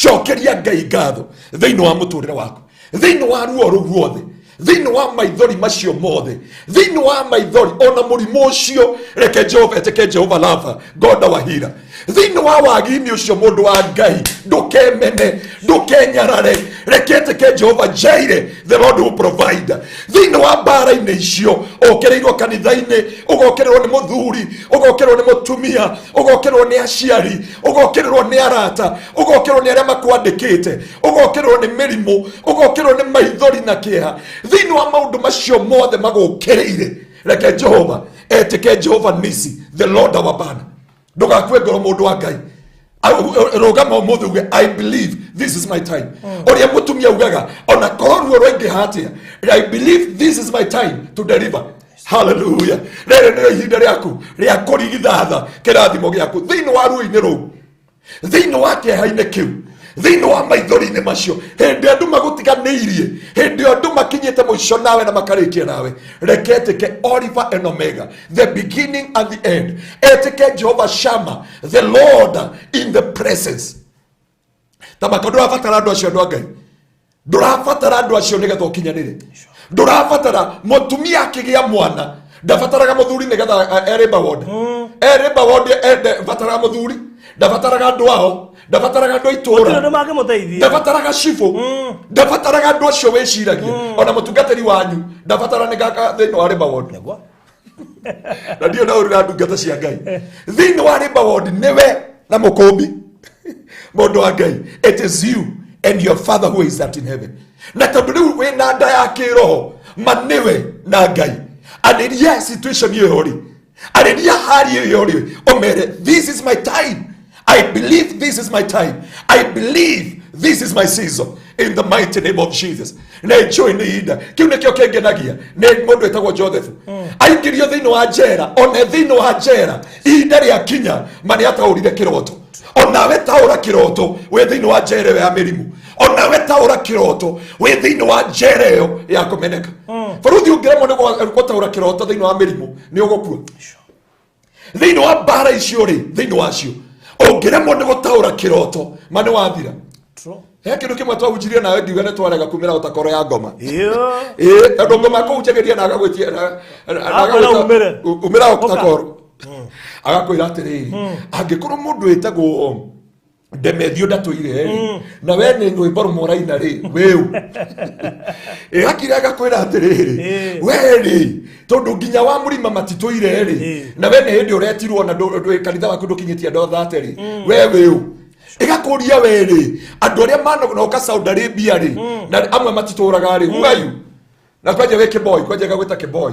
Cokeria Ngai ngatho thĩinĩ wa mũtũrĩre waku, thĩinĩ wa ruo rũu ruothe, thĩinĩ wa maithori macio mothe, thĩinĩ wa maithori ona mũrimũ ũcio. Reke Jehova etĩke Jehova Rafa, God our healer. Thĩinĩ wa wagi-inĩ ũcio, mũndũ wa Ngai, ndũkemene, ndũkenyarare, reke etĩke Jehova Jireh, the Lord who provide. Thĩinĩ wa mbara-inĩ icio ũkĩrĩirwo kanitha-inĩ, ũgokĩrĩrwo nĩ mũthuri, ũgokĩrĩrwo nĩ mũtumia, ũgokĩrĩrwo nĩ aciari, ũgokĩrĩrwo nĩ arata, ũgokĩrĩrwo nĩ arĩa makwandĩkĩte, ũgokĩrĩrwo nĩ mĩrimũ, ũgokĩrĩrwo nĩ maithori na kĩeha, thĩinĩ wa maũndũ macio mothe magũkĩrĩire, reke Jehova etĩke Jehova Nisi, the Lord our banner. Ndũgakue ngoro, mũndũ wa Ngai. Rũgama ũmũthĩ uge, "I believe this is my time." Ũrĩa mũtumia ugaga, ona korwo ruo rwaingĩha atĩa, "I believe this is my time to deliver." Haleluya! Rĩrĩ nĩrĩo ihinda rĩaku rĩa kũrigithatha kĩrathimo gĩaku thĩinĩ wa ruo-inĩ rũu, thĩinĩ wa kĩeha-inĩ kĩu, thĩinĩ wa maithori-inĩ macio. Hĩndĩ andũ magũtiganĩirie, hĩndĩ ĩyo andũ makinyĩte mũico nawe na makarĩkia nawe, reke etĩke Oliver and Omega, the beginning and the end, etĩke Jehova Shama, the Lord in the presence. Tamaka, ndũrabatara andũ acio, andũ a Ngai, ndũrabatara andũ acio nĩgetha ũkinyanĩre. Ndũrabatara mũtumia akĩgĩa mwana ndabataraga mũthuri nĩgetha erĩmba wonde, erĩmba wonde, ndabataraga mũthuri, ndabataraga andũ ao, ndabataraga andũ a gũtirĩ itũũra. ũndũ mangĩmũteithia. Ndabataraga cibũ, ndabataraga andũ acio wĩciragia, ona mũtungatĩri wanyu ndabatara nĩ gaka thĩinĩ wa rĩmba ward. Nĩguo. Na ndio na ũru na ndungata cia Ngai thĩinĩ wa rĩmba ward nĩwe na mũkũmbi. Mũndũ wa Ngai, it is you and your father who is that in heaven. Na tondũ rĩu wĩna nda ya kĩroho, ma nĩwe na Ngai, arĩria situation ĩyo rĩ, arĩria hali ĩyo rĩ, ũmere, "This is my time. I believe this is my time. I believe this is my season." In the mighty name of Jesus. Na njũĩ nĩ ihinda kĩu nĩkĩo kĩngenagia nĩ mũndũ wĩtagwo Joseph aingĩrio thĩinĩ wa njera, ona thĩinĩ wa njera ihinda rĩakinya ma nĩ ataũrire kĩroto. Onawe taũra kĩroto wĩ thĩinĩ wa njera ĩyo ya mĩrimũ, onawe taũra kĩroto wĩ thĩinĩ wa njera ĩyo ya kũmeneka. Baruthi, ũngĩremwo nĩ gũtaũra kĩroto thĩinĩ wa mĩrimũ, nĩ ũgũkua thĩinĩ wa mbara icio rĩ. Thĩinĩ wacio ũngĩremwo nĩ gũtaũra kĩroto, ma nĩ wathira. True. He kĩndũ kĩmwe twahunjirie nawe ngiuga nĩ twarega kumĩra ũtakoro ya ngoma. Iyo. Ĩĩ, tondũ ngoma kũhunjagĩria na agagwĩtia Akwĩra umĩre. Umĩra Ũka. ũtakoro, agakwĩra atĩrĩrĩ, angĩkorwo mũndũ wĩtagwo Ndemethio ndatũire rĩ, na we nĩ rwĩmbo rũmwe ũraina rĩ, wĩũ ĩ hakiri, agakwĩra atĩrĩrĩ, we rĩ, tondũ nginya wa mũrima matitũire rĩ, na we nĩ hĩndĩ ũretirwo na kanitha waku ndũkinyĩtie andũ 30 rĩ, we wĩũ? Ĩgakũria we rĩ, andũ arĩa manoka Saudi Arabia rĩ, na amwe matitũraga rĩ, who are you? Na kwanja wĩ kĩboi, kwanja gagwĩta kĩboi.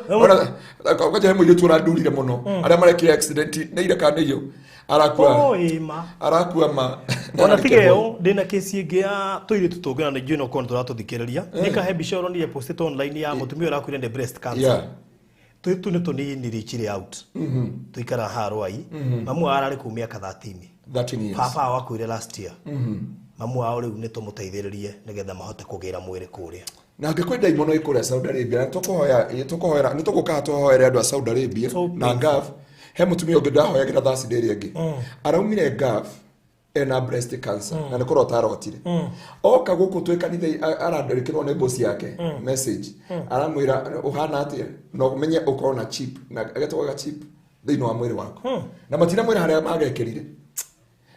Ona kwanja he mũirĩtu ũrandurire mũno, arĩa marekire accident nĩ ira kana nĩ iyo arakua. Oh, ĩma. Arakua ma. Ona tiga ĩyo, ndĩna kesi ĩngĩ ya tũirĩtu tũngĩ, na nĩ njũĩ no korwo nĩtũratũthikĩrĩria. Nĩ kahe mbica ũronire postĩtwo online ya mũtumia ũrakuire nĩ breast cancer. Tũirĩtu nĩ tũnini, reachire out, tũikaraga haha Rwai. Mamu wao ararĩ kũu mĩaka 13. 13 years. Baba wao akuire last year. Mamu wao rĩu nĩ tũmũteithĩrĩrie nĩgetha mahote kũgĩra mwĩrĩ kũrĩa. Na angĩkwĩ ndaimono ĩ kũrĩa Saudi Arabia, na tũkũhoya tũkũhoera, nĩ tũgũkaga tũhoere andũ a Saudi Arabia. So na Gulf he mũtumia ũngĩ ndahoyagĩra Thursday ĩrĩa ĩngĩ, araumire Gulf ena breast cancer na nĩ kũrota arotire oka gũkũ twĩ kanitha, arandĩkĩrwo nĩ boss yake message, aramwĩra, "Ũhana atĩa?" Na ũmenye ũkorwo na chip na agetwaga chip thĩinĩ wa mwĩrĩ waku, na matinamwĩra harĩa magekĩrire.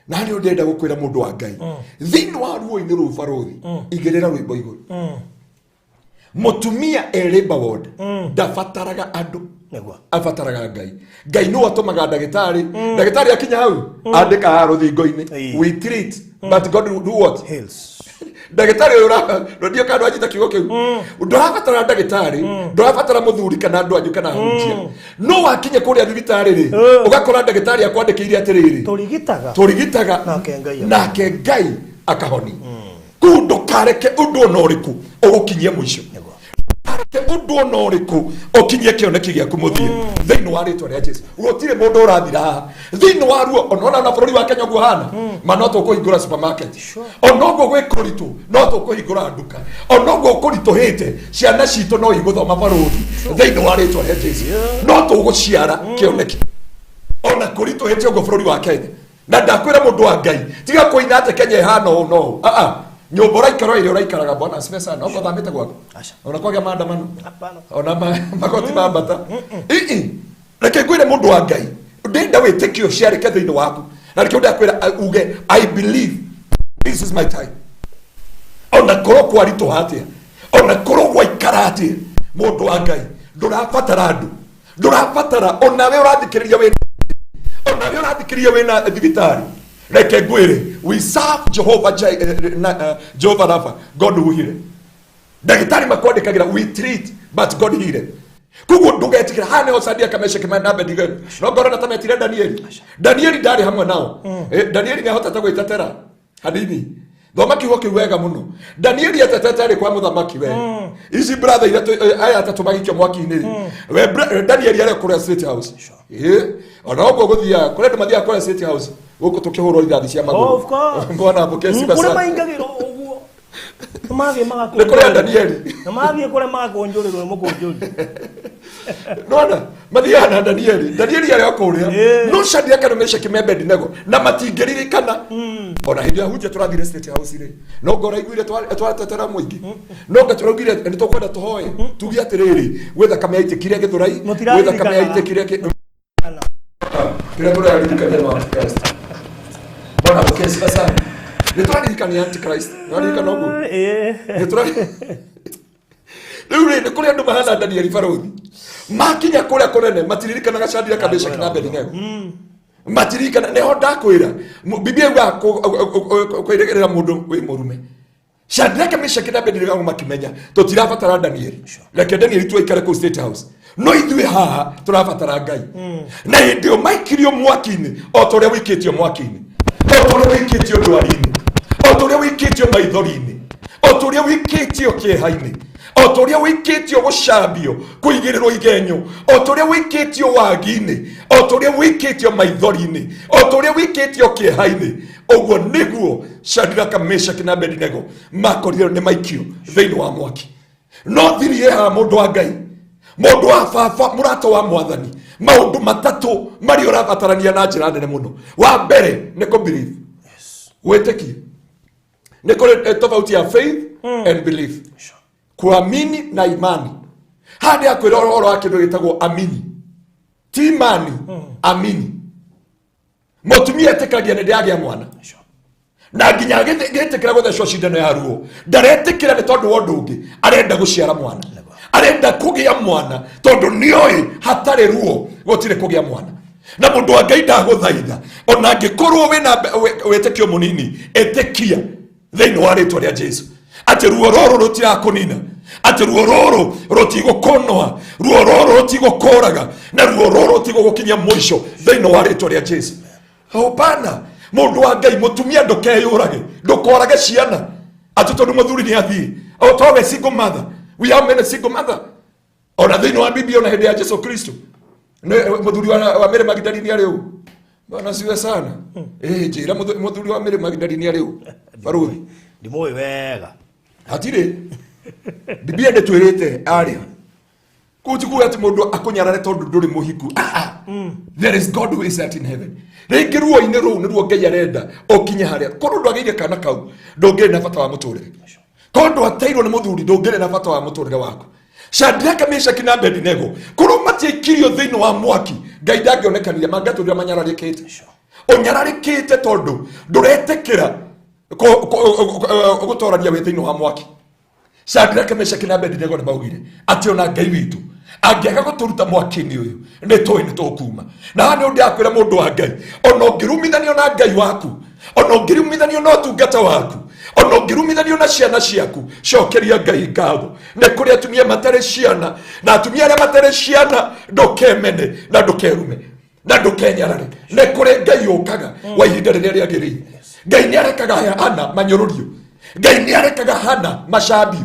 Na harĩ ndĩrenda gũkwĩra, mũndũ wa Ngai, thĩinĩ wa ruo-inĩ rũu, barũthi, igĩrĩra rwĩmbo igũrũ. Mũtumia e labor ward ndabataraga andũ. Nĩguo. Abataraga Ngai. Ngai nĩwe atũmaga ndagĩtarĩ. Ndagĩtarĩ akinya hau andĩka haha rũthingo-inĩ, "We treat, but God do what?" Heals. Ndagĩtarĩ ũyũ ndio kana ndwanyita kiugo kĩu, ndũrabatara ndagĩtarĩ, ndũrabatara mũthuri kana andũ anyu kana ahunjia. No wakinye kũrĩa thibitarĩ rĩ, ũgakora ndagĩtarĩ akwandĩkĩire atĩrĩrĩ, tũrigitaga "Tũrigitaga, nake Ngai nake Ngai akahoni." Kũu ndũkareke ũndũ ona ũrĩkũ ũgũkinyie mũico. Ndũkareke ũndũ ona ũrĩkũ ũkinyie kĩoneki gĩaku mũthia thĩinĩ wa rĩtwa rĩa Jesu. Gũtirĩ mũndũ ũrathira haha thĩinĩ wa ruo. Ona na bũrũri wa Kenya ũguo hana ma, no tũkũhingũra supermarket. Ona ũguo gwĩ kũritũ, no tũkũhingũra nduka. Ona ũguo kũritũhĩte, ciana citũ no igũthoma, barũthi, thĩinĩ wa rĩtwa rĩa Jesu. No tũgũciara kĩoneki ona kũritũhĩte ũguo bũrũri wa Kenya. Na ndakwĩra, mũndũ wa Ngai, tiga kũina atĩ Kenya ĩhana ũũ no ũũ. Ah, nyũmba ũraikara ĩrĩa ũraikaraga, bwana asifiwe sana, okorwo thamĩte gwaku. Aca. Ona kwagĩa maandamano, Hapana. ona magoti mambata ii, reke ngwĩre, mũndũ wa Ngai, ndĩrenda wĩtĩkio ciarĩke thĩinĩ waku, na nĩkĩo ndakwĩra uge, "I believe this is my time." Ona korwo kwaritũha atĩa, ona korwo gwaikara atĩa, mũndũ wa Ngai, ndũrabatara andũ, ndũrabatara. Onawe ũrathikĩrĩria wĩna, onawe ũrathikĩrĩria wĩna thibitarĩ, reke ngwĩre, we serve Jehovah Jehovah Rapha, God who healeth. Ndagĩtarĩ makwandĩkagĩra, "We treat, but God healeth." Koguo ndũgetĩkĩra. Haha nĩho Sadia Kameshe na Abednego, no ngorwo na ta metire Danieli. Danieli ndarĩ hamwe nao. Danieli nĩ ahotete gwĩtetera hanini. Thoma kiugo kĩu wega mũno. Danieli atetete arĩ kwa mũthamaki. We ici brother iria aya atatũ magĩikio mwaki-inĩ rĩ, we Danieli arĩ kũrĩa State House. Ona ũguo gũthiaga kũrĩa andũ mathiaga kũrĩa State House gũkũ tũkĩhũrwo rithathi cia magũrũ. Of course. Bwana apokee sifa Kũrĩa sana. maingagĩrwo ũguo. Mathiĩ Nĩ kũrĩa Danieli. Na mathiĩ kũrĩa magakũnjũrĩrwo nĩ mũkũnjũri. Nona mathiaga na Danieli. Danieli arĩ o kũrĩa, no Shadraka na Meshaki me Abednego na matingĩririkana. Ona hĩndĩ ya hunjia tũrathire State House rĩ, no ngora iguire twatetera mũingĩ, no nga tũraugire nĩ tũkwenda tũhoe tuge atĩrĩrĩ, gwĩ thakame yaitĩkire Gĩthũrai, gwĩ thakame yaitĩkire kĩrĩa tũraririkania nĩ Antichrist. Bwana apokee sifa sana. Nĩ tũraririkania Antichrist, ũraririkana ũguo? Nĩ rĩu rĩ, nĩ kũrĩ andũ mahana Danieli, barũthi, makinya kũrĩa kũnene matiririkanaga Shadraka, Meshaki na Abednego, matiririkana. Nĩho ndakwĩra, Biblia yugaga kwĩrĩgĩrĩra mũndũ wĩ mũrume. Shadraka, Meshaki na Abednego makimenya tũtirabatara Danieli, reke Danieli tu aikare kũu State House, no ithuĩ haha tũrabatara Ngai. Na hĩndĩ ĩyo maikirio mwaki-inĩ, o ta ũrĩa wĩikĩtio mwaki-inĩ, o ta ũrĩa wĩikĩtio ndwari-inĩ, o ta ũrĩa wĩikĩtio maithori-inĩ. O ta ũrĩa wĩikĩtio kĩeha-inĩ, o ta ũrĩa wĩikĩtio gũcambio, kũigĩrĩrwo igenyo, o ta ũrĩa wĩikĩtio wagi-inĩ, o ta ũrĩa wĩikĩtio maithori-inĩ, o ta ũrĩa wĩikĩtio kĩeha-inĩ, ũguo nĩguo Shadraka, Meshaki na Abednego makorire nĩ maikio thĩinĩ wa mwaki. No thiri ĩhaha, mũndũ wa Ngai, mũndũ wa baba, mũrata wa Mwathani, maũndũ matatũ marĩa ũrabatarania na njĩra nene mũno. Wa mbere nĩ kũ believe, gwĩtĩkia. Nĩ kũrĩ tofauti ya faith and belief, kuamini na imani. Haha nĩ akwĩra ũhoro wa kĩndũ gĩtagwo amini, ti imani, amini. Mũtumia etĩkagia nĩ ndĩagĩa mwana, na nginya agĩtĩkĩra gũthecwo cindano ya ruo, ndaretĩkĩra nĩ tondũ wa ũndũ ũngĩ, arenda gũciara mwana, arenda kũgĩa mwana, tondũ nĩoĩ hatarĩ ruo gũtirĩ kũgĩa mwana. Na mũndũ wa Ngai, ndagũthaitha, ona angĩkorwo wĩna wĩtĩkio mũnini, ĩtĩkia thĩinĩ wa rĩtwa rĩa Jesu atĩ ruo rũrũ rũtirakũnina, atĩ ruo rũrũ rũtigũkũnoa, ruo rũrũ rũtigũkũraga, na ruo rũrũ rũtigũgũkinyia mũico thĩinĩ wa rĩtwa rĩa Jesu. Hapana, mũndũ wa Ngai, mũtumia, ndũkeyũrage, ndũkorage ciana atĩ tondũ mũthuri nĩ athiĩ. O towe single mother, we have many single mother ona thĩinĩ wa Biblia, ona hĩndĩ ya Jesu Kristo. Mũthuri wa Mary Magdalene arĩ ũ? Bwana siwe sana. Njĩra mũthuri wa Mary Magdalene arĩ ũ, barũthi? Ndimũĩ wega. Hatirĩ Biblia ndĩtwĩrĩte arĩa kũu. Ti kuga atĩ mũndũ akũnyarare tondũ ndũrĩ mũhiku. Ah, ah. There is God who is at in heaven. Rĩngĩ ruo-inĩ rũu nĩruo Ngai arenda ũkinye harĩa korwo ndwagĩire kana kau, ndũngĩrĩ na bata wa mũtũrĩre. Korwo ndwateirwo nĩ mũthuri, ndũngĩrĩ na bata wa mũtũrĩre waku. Shadraka, Meshaki na Abednego korwo matiaikirio thĩinĩ wa mwaki, Ngai ndangĩonekanire, mangĩatũrire manyararĩkĩte. Ũnyararĩkĩte tondũ ndũretĩkĩra gũtorania wĩ thĩinĩ wa mwaki. Shadraka, Meshaki na Abednego nĩ maugire atĩ ona Ngai witũ angĩaga gũtũruta mwaki-inĩ ũyũ, nĩ tũĩ nĩ tũkuma. Na haha nĩ ũndũ akwĩra mũndũ wa Ngai, ona ũngĩrumithanio na Ngai waku, ona ũngĩrumithanio na ũtungata waku, ona ũngĩrumithanio na ciana ciaku, cokeria Ngai ngatho. Nĩ kũrĩ atumia matarĩ ciana, na atumia arĩa matarĩ ciana, ndũkemene na ndũkerume na ndũkenyarare. Nĩ kũrĩ Ngai ũkaga wa ihinda rĩrĩa rĩagĩrĩire. Ngai nĩ arekaga Hana manyũrũrio, Ngai nĩ arekaga Hana macambio,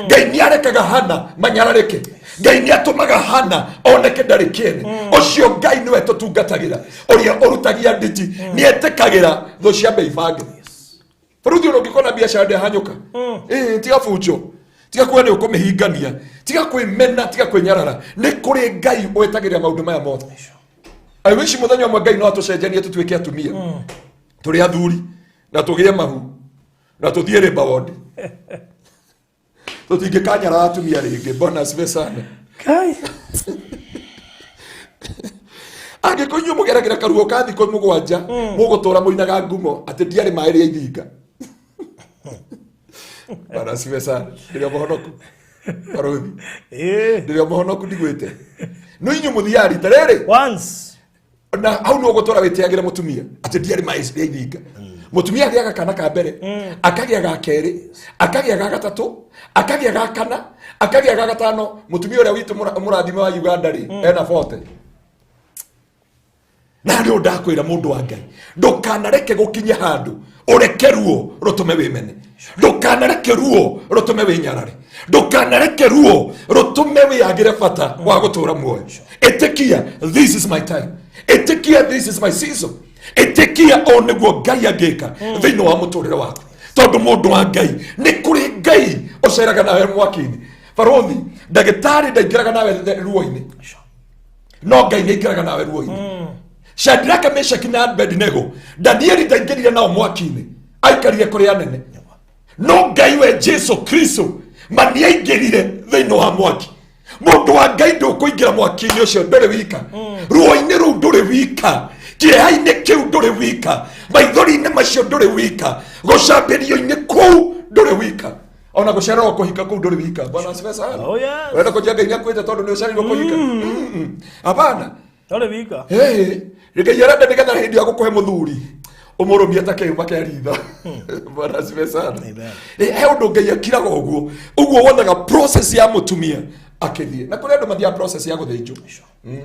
Ngai nĩ arekaga Hana manyararĩke, Ngai nĩ atũmaga Hana oneke ndarĩ kĩene. Ũcio Ngai nĩwe tũtungatagĩra, ũrĩa ũrutagia nditi, nĩ etĩkagĩra thũ ciambe ibange. Rĩu ona ũngĩkona biacara ndĩhanyũka, tiga bunjo, tiga kuga nĩ ũkũmĩhingania, tiga kwĩmena, tiga kwĩnyarara. Nĩ kũrĩ Ngai wetagĩrĩra maũndũ maya mothe. I wish mũthenya ũmwe Ngai no atũcenjanie tũtuĩke atumia tũrĩ athuri, na tũgĩe mahu, na tũthiĩ rĩmba wondi, tũtingĩkanyarara atumia rĩngĩ. Bwana asifiwe sana. Kai. Angĩkorwo inyuĩ mũgeragĩra karuo ka thikũ 7, mũgũtũra mũinaga ngumo atĩ ndiarĩ maĩ rĩa ithinga. Bwana asifiwe sana. Ndĩrĩ o mũhonoku, barũthi? Ndĩrĩ o mũhonoku, ndigwĩte no inyuĩ mũthiaga rita rĩrĩ. Once. Na hau nĩ ũgũtũra wĩtĩagĩra mũtumia atĩ ndiarĩ maĩ rĩa ithinga. Mũtumia agĩaga kana ka mbere, akagĩa ga kerĩ, akagĩa ga gatatũ, akagĩa ga kana, akagĩa ga gatano. Mũtumia ũrĩa witũ mũrathime wa Uganda rĩ, ena 40. Na nĩ ndakwĩra, mũndũ wa Ngai, ndũkanareke gũkinye handũ ũreke ruo rũtũme wĩmene, ndũkanareke ruo rũtũme wĩnyarare, ndũkanareke ruo rũtũme wĩagĩre bata wa gũtũra muoyo. Ĩtĩkia, this is my time. Ĩtĩkia, this is my season. Ĩtĩkia o nĩguo Ngai angĩka thĩinĩ wa mũtũrĩre waku, tondũ mũndũ wa Ngai, nĩ kũrĩ Ngai ũceraga nawe mwaki-inĩ. Barũthi, ndagĩtarĩ ndaingĩraga nawe ruo-inĩ, no Ngai nĩ aingĩraga nawe ruo-inĩ. Shadraka, Meshaki na Abednego, Danieli ndaingĩrire nao mwaki-inĩ, aikarire kũrĩ anene, no Ngai we Jesu Kristo ma nĩ aingĩrire thĩinĩ wa mwaki. Mũndũ wa Ngai, ndũkũingĩra mwaki-inĩ ũcio ndũrĩ wika, ruo-inĩ rũu ndũrĩ wika, kĩeha-inĩ kĩu ndũrĩ wika, maithori-inĩ macio ndũrĩ wika, gũcambĩrio-inĩ kũu ndũrĩ wika, ona gũcererwo kũhika kũu ndũrĩ wika. Bwana asifiwe sana. Oh, yes. Wenda kũnjia Ngai nĩakwĩte tondũ nĩ ũcereirwo kũhika? Hapana. Ndũrĩ wika. Hey, Ngai arenda nĩgetha hĩndĩ ya gũkũhe mũthuri ũmũrũmie ta kĩhuma kĩa ritho. Bwana asifiwe sana. Amen. He ũndũ Ngai akiraga ũguo ũguo wonaga process ya mũtumia akĩthiĩ, na kũrĩ andũ mathiaga process ya gũthĩnjwo,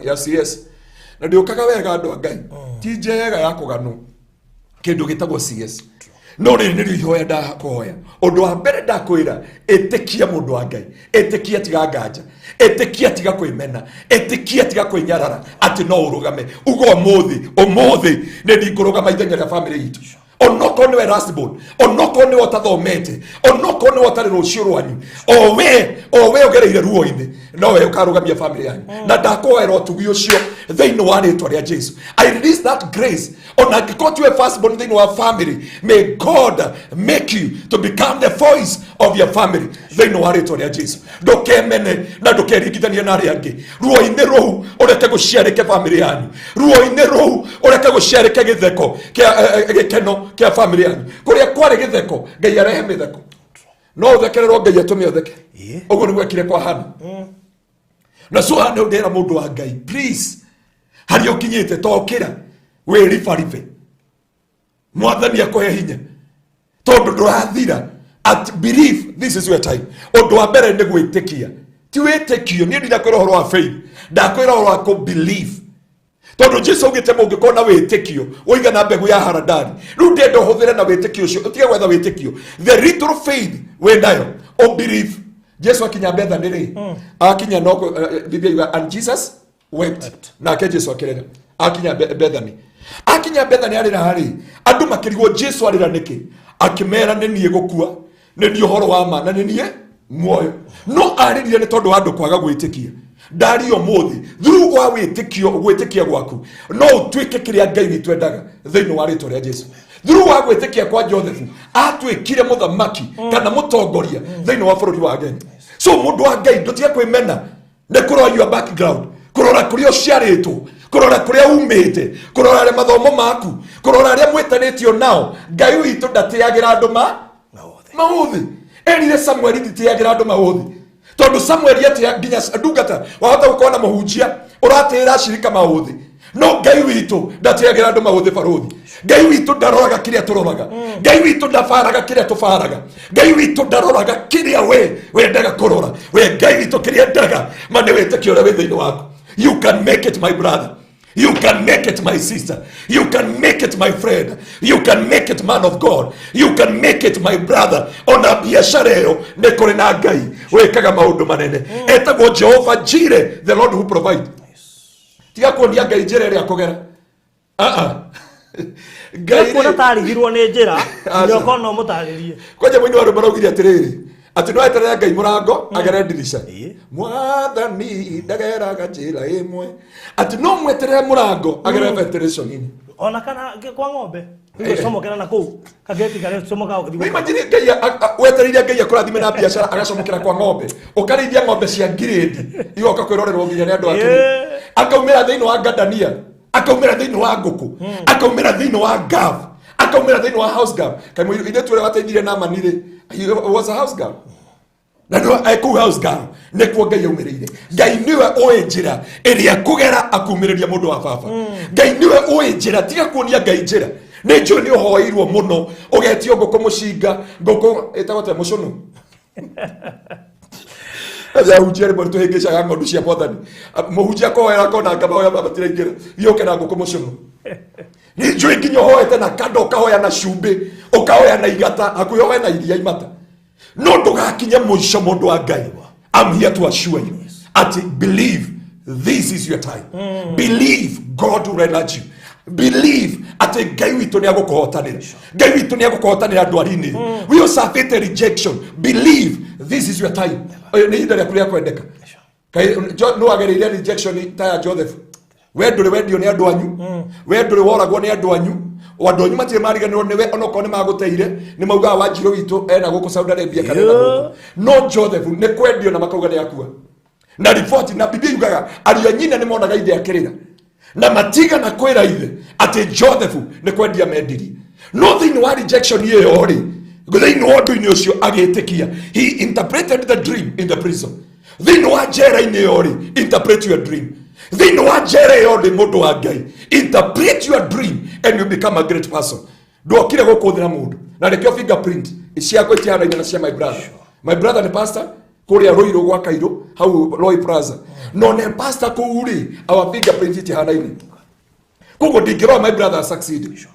ya CS, na ndĩũkaga wega, andũ a Ngai, ti njega ya kũganwo kĩndũ gĩtagwo CS. No rĩrĩ nĩrĩo ihoya ndakũhoya. Ũndũ wa mbere ndakwĩra, ĩtĩkia mũndũ wa Ngai, ĩtĩkia tiga nganja, ĩtĩkia tiga kwĩmena, ĩtĩkia tiga kwĩnyarara atĩ no ũrũgame. Uga ũmũthĩ, ũmũthĩ nĩ ndikũrũgama ithenya rĩa bamĩrĩ itũ. Onokorwo nĩwe last born, onokorwo nĩwe ũtathomete, onokorwo nĩwe ũtarĩ rũciũ rwanyu, o we ũgereire ruo-inĩ, no we ũkarũgamia bamĩrĩ yanyu. Na ndakũhoera ũtugi ũcio thĩinĩ wa rĩtwa rĩa Jesu. I release that grace. Ona angĩkorwo tiwe first born thĩinĩ wa family, may God make you to become the voice of your family thĩinĩ wa rĩtwa rĩa Jesu. Ndũkemene na ndũkeringithanie na arĩa angĩ. Ruo-inĩ rũu ũreke gũciarĩke family yanyu, ruo-inĩ rũu ũreke gũciarĩke gĩtheko kĩa gĩkeno kĩa family yanyu. Kũrĩa kwarĩ gĩtheko, Ngai arehe mĩtheko. No ũthekererwo, Ngai atũme ũtheke. Ũguo nĩguo ekire kwa Hana. Na so hana ndĩra mũndũ wa Ngai, please, harĩa ũkinyĩte tokĩra wĩribaribe, Mwathani akũhe hinya tondũ ndũrathira. At believe this is your time. Ũndũ wa mbere nĩ gwĩtĩkia, ti wĩtĩkio. Niĩ ndirakwĩra ũhoro wa faith, ndakwĩra ũhoro wa kũ believe, tondũ Jesu augĩte mũngĩkorwo na wĩtĩkio ũigana mbegũ ya haradari. Rĩu ndĩenda ũhũthĩre na wĩtĩkio ũcio, ũtige gwetha wĩtĩkio. The little faith wĩ nayo, ũ believe. Jesu akinya Bethany rĩ, akinya no Biblia yuga, "And Jesus wept." Nake Jesu akĩrĩra akinya Bethany. Akinya Bethany arĩra rĩ, andũ makĩrigwo Jesu arĩra nĩkĩ. Akĩmera, "Nĩ niĩ gũkua, nĩ niĩ ũhoro wa ma, na nĩ niĩ muoyo." No arĩrire nĩ tondũ wa andũ kwaga gwĩtĩkia. Ndaria ũmũthĩ, through wa wĩtĩkio, gwĩtĩkia gwaku no ũtuĩke kĩrĩa Ngai witũ endaga thĩinĩ wa rĩtwa rĩa Jesu. Through wa gwĩtĩkia kwa Joseph, atuĩkire mũthamaki kana mũtongoria thĩinĩ wa bũrũri wa Kenya. So mũndũ wa Ngai, ndũtige kwĩmena nĩ kũrora your background, kũrora kũrĩa ũciarĩtwo, kũrora kũrĩa umĩte, kũrora arĩa mathomo maku, kũrora arĩa mwĩtanĩtio nao. Ngai witũ ndatĩagĩra andũ ma maũthĩ. Erire Samueli, "Nditĩagĩra andũ maũthĩ," tondũ Samueli atĩa nginya ndungata. Wahota gũkorwo na mũhunjia ũratĩĩra acirika maũthĩ, no Ngai witũ ndatĩagĩra andũ maũthĩ. Barũthi, Ngai witũ ndaroraga kĩrĩa tũroraga. Ngai witũ ndabaraga kĩrĩa tũbaraga. Ngai witũ ndaroraga kĩrĩa we wendaga kũrora. We Ngai witũ kĩrĩa endaga ma nĩ wĩtĩkio ũrĩa wĩ thĩinĩ waku. You can make it, my brother. You can make it, my sister. You can make it, my friend. You can make it, man of God. You can make it, my brother. Ona biacara ĩyo, nĩ kũrĩ na Ngai wĩkaga maũndũ manene. Etagwo Jehova Jireh, the Lord who provide. Tiga kuonia Ngai njĩra ĩrĩa kũgera. Ah, ah. Ngai Kuona rĩ, tarigirwo nĩ njĩra. Aca. Nyoka no mũtarĩrie. Kwanja mũini wa rwĩmbo araugire atĩrĩrĩ, atĩ no eterere Ngai mũrango agere ndirica. Mwathani ndageraga njĩra ĩmwe, atĩ no mweterere mũrango agere ventilation-inĩ. Ona kana kwa ng'ombe gũcomokera na kũu kageti karĩa comoka. Nĩ imagine Ngai wetereire Ngai akũrathime na biacara, agacomokera kwa ng'ombe, ũkarĩithia ng'ombe cia ngirĩndi igoka kwĩrorerwo nginya nĩ andũ a kĩrĩ. Akaumĩra thĩinĩ wa ngandania, akaumĩra thĩinĩ wa ngũkũ, akaumĩra thĩinĩ wa gav, akaumĩra thĩinĩ wa house girl. Kaimũ ithuĩ ũrĩa wateithirie Naamani rĩ, he was a house girl, na nĩ kũu house girl nĩkuo Ngai aumĩrĩire. Ngai nĩwe ũĩ njĩra ĩrĩa kũgera akumĩrĩria mũndũ wa baba. Ngai nĩwe ũĩ njĩra. Tiga kuonia Ngai njĩra. Nĩ njũĩ nĩ ũhoeirwo mũno, ũgetio ngũkũ mũcinga, ngũkũ ĩtagwo ta mũcũnũ. Ahunjia rĩmwe nĩtũhĩngĩcaga ng'ondu cia Mwathani. Mũhunjia akũhoera akona ngamahoya matiraingĩra, gĩũke na ngũkũ mũcũnũ. Nĩ njũĩ nginya ũhoete na kando, ũkahoya na cumbĩ, ũkahoya na igata, hakuhĩ ũhoe na iria imata, no ndũgakinye mũico. Mũndũ wa Ngai, I'm here to assure you ati believe this is your time. Believe God will enlarge you. Believe atĩ Ngai witũ nĩ agũkũhotanĩra. Ngai witũ nĩ agũkũhotanĩra ndwari-inĩ. We ũcabĩte rejection, believe this is your time. Ũyũ nĩ ihinda rĩaku rĩa kwendeka. No wagereire rejection ta ya Joseph. We ndũrĩ wendio nĩ andũ anyu, we ndũrĩ woragwo nĩ andũ anyu. Andũ anyu matirĩ mariganĩrwo nĩwe, onokorwo nĩ magũteire, nĩ maugaga Wanjirũ witũ ena gũkũ Saudi Arabia kana ena gũkũ. No Joseph nĩ kwendio na makauga nĩ akua na riboti, na Biblia yugaga ariũ a nyina nĩ monaga ithe akĩrĩra na matigana kwĩra ithe atĩ Joseph nĩ kwendia mendirie. No thĩinĩ wa rejection ĩyo rĩ, thĩinĩ wa ũndũ-inĩ ũcio agĩtĩkia. He interpreted the dream in the prison. Thĩinĩ wa njera-inĩ ĩyo rĩ, interpret your dream. Thĩinĩ wa njera ĩyo rĩ, mũndũ wa Ngai, interpret your dream and you become a great person. Ndokire gũkũ thĩ na mũndũ, na nĩkĩo fingerprint ciakwa itihanaine na cia my brother. My brother nĩ pastor kũrĩa Rũirũ gwa Kairũ hau Roy Plaza, no nĩ pastor kũu rĩ, our fingerprint itihanaine. Koguo ndingĩrora my brother succeed.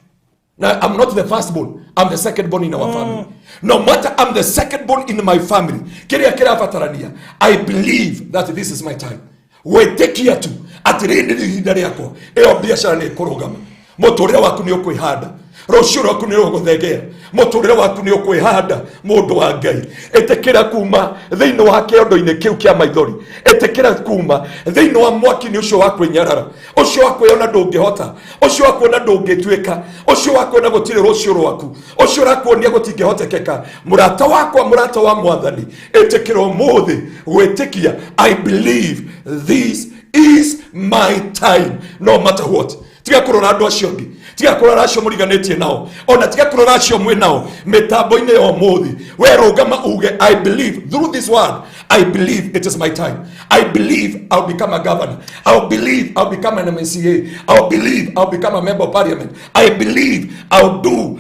Na I'm not the first born, I'm the second born in our family. No matter I'm the second born in my family, kĩrĩa kĩrabatarania, I believe that this is my time. Gwĩtĩkia tu atĩ rĩrĩ nĩ ihinda rĩakwa, ĩyo biacara nĩ ĩkũrũgama, mũtũrĩre waku nĩ ũkwĩhanda, rũciũ rwaku nĩ rũgũthegea, mũtũrĩre waku nĩ ũkwĩhanda. Mũndũ wa Ngai, ĩtĩkĩra kuma thĩinĩ wa kĩondo-inĩ kĩu kĩa maithori, ĩtĩkĩra kuma thĩinĩ wa mwaki-inĩ ũcio wa kwĩnyarara, ũcio wa kwĩona ndũngĩhota, ũcio wa kuona ndũngĩtuĩka, ũcio wa kuona gũtirĩ rũciũ rwaku, ũcio ũrakuonia gũtingĩhotekeka. Mũrata wakwa, mũrata wa Mwathani, ĩtĩkĩra ũmũthĩ gwĩtĩkia, I believe this is my time, no matter what. Tiga kũrora andũ acio angĩ, tiga kũrora acio mũriganĩtie nao, ona tiga kũrora acio mwĩ nao mĩtambo-inĩ ya ũmũthĩ. We rũgama uge, I believe through this word, I believe it is my time. I believe I'll become a governor, I believe I'll become an MCA, I believe I'll become a member of parliament, I believe I'll do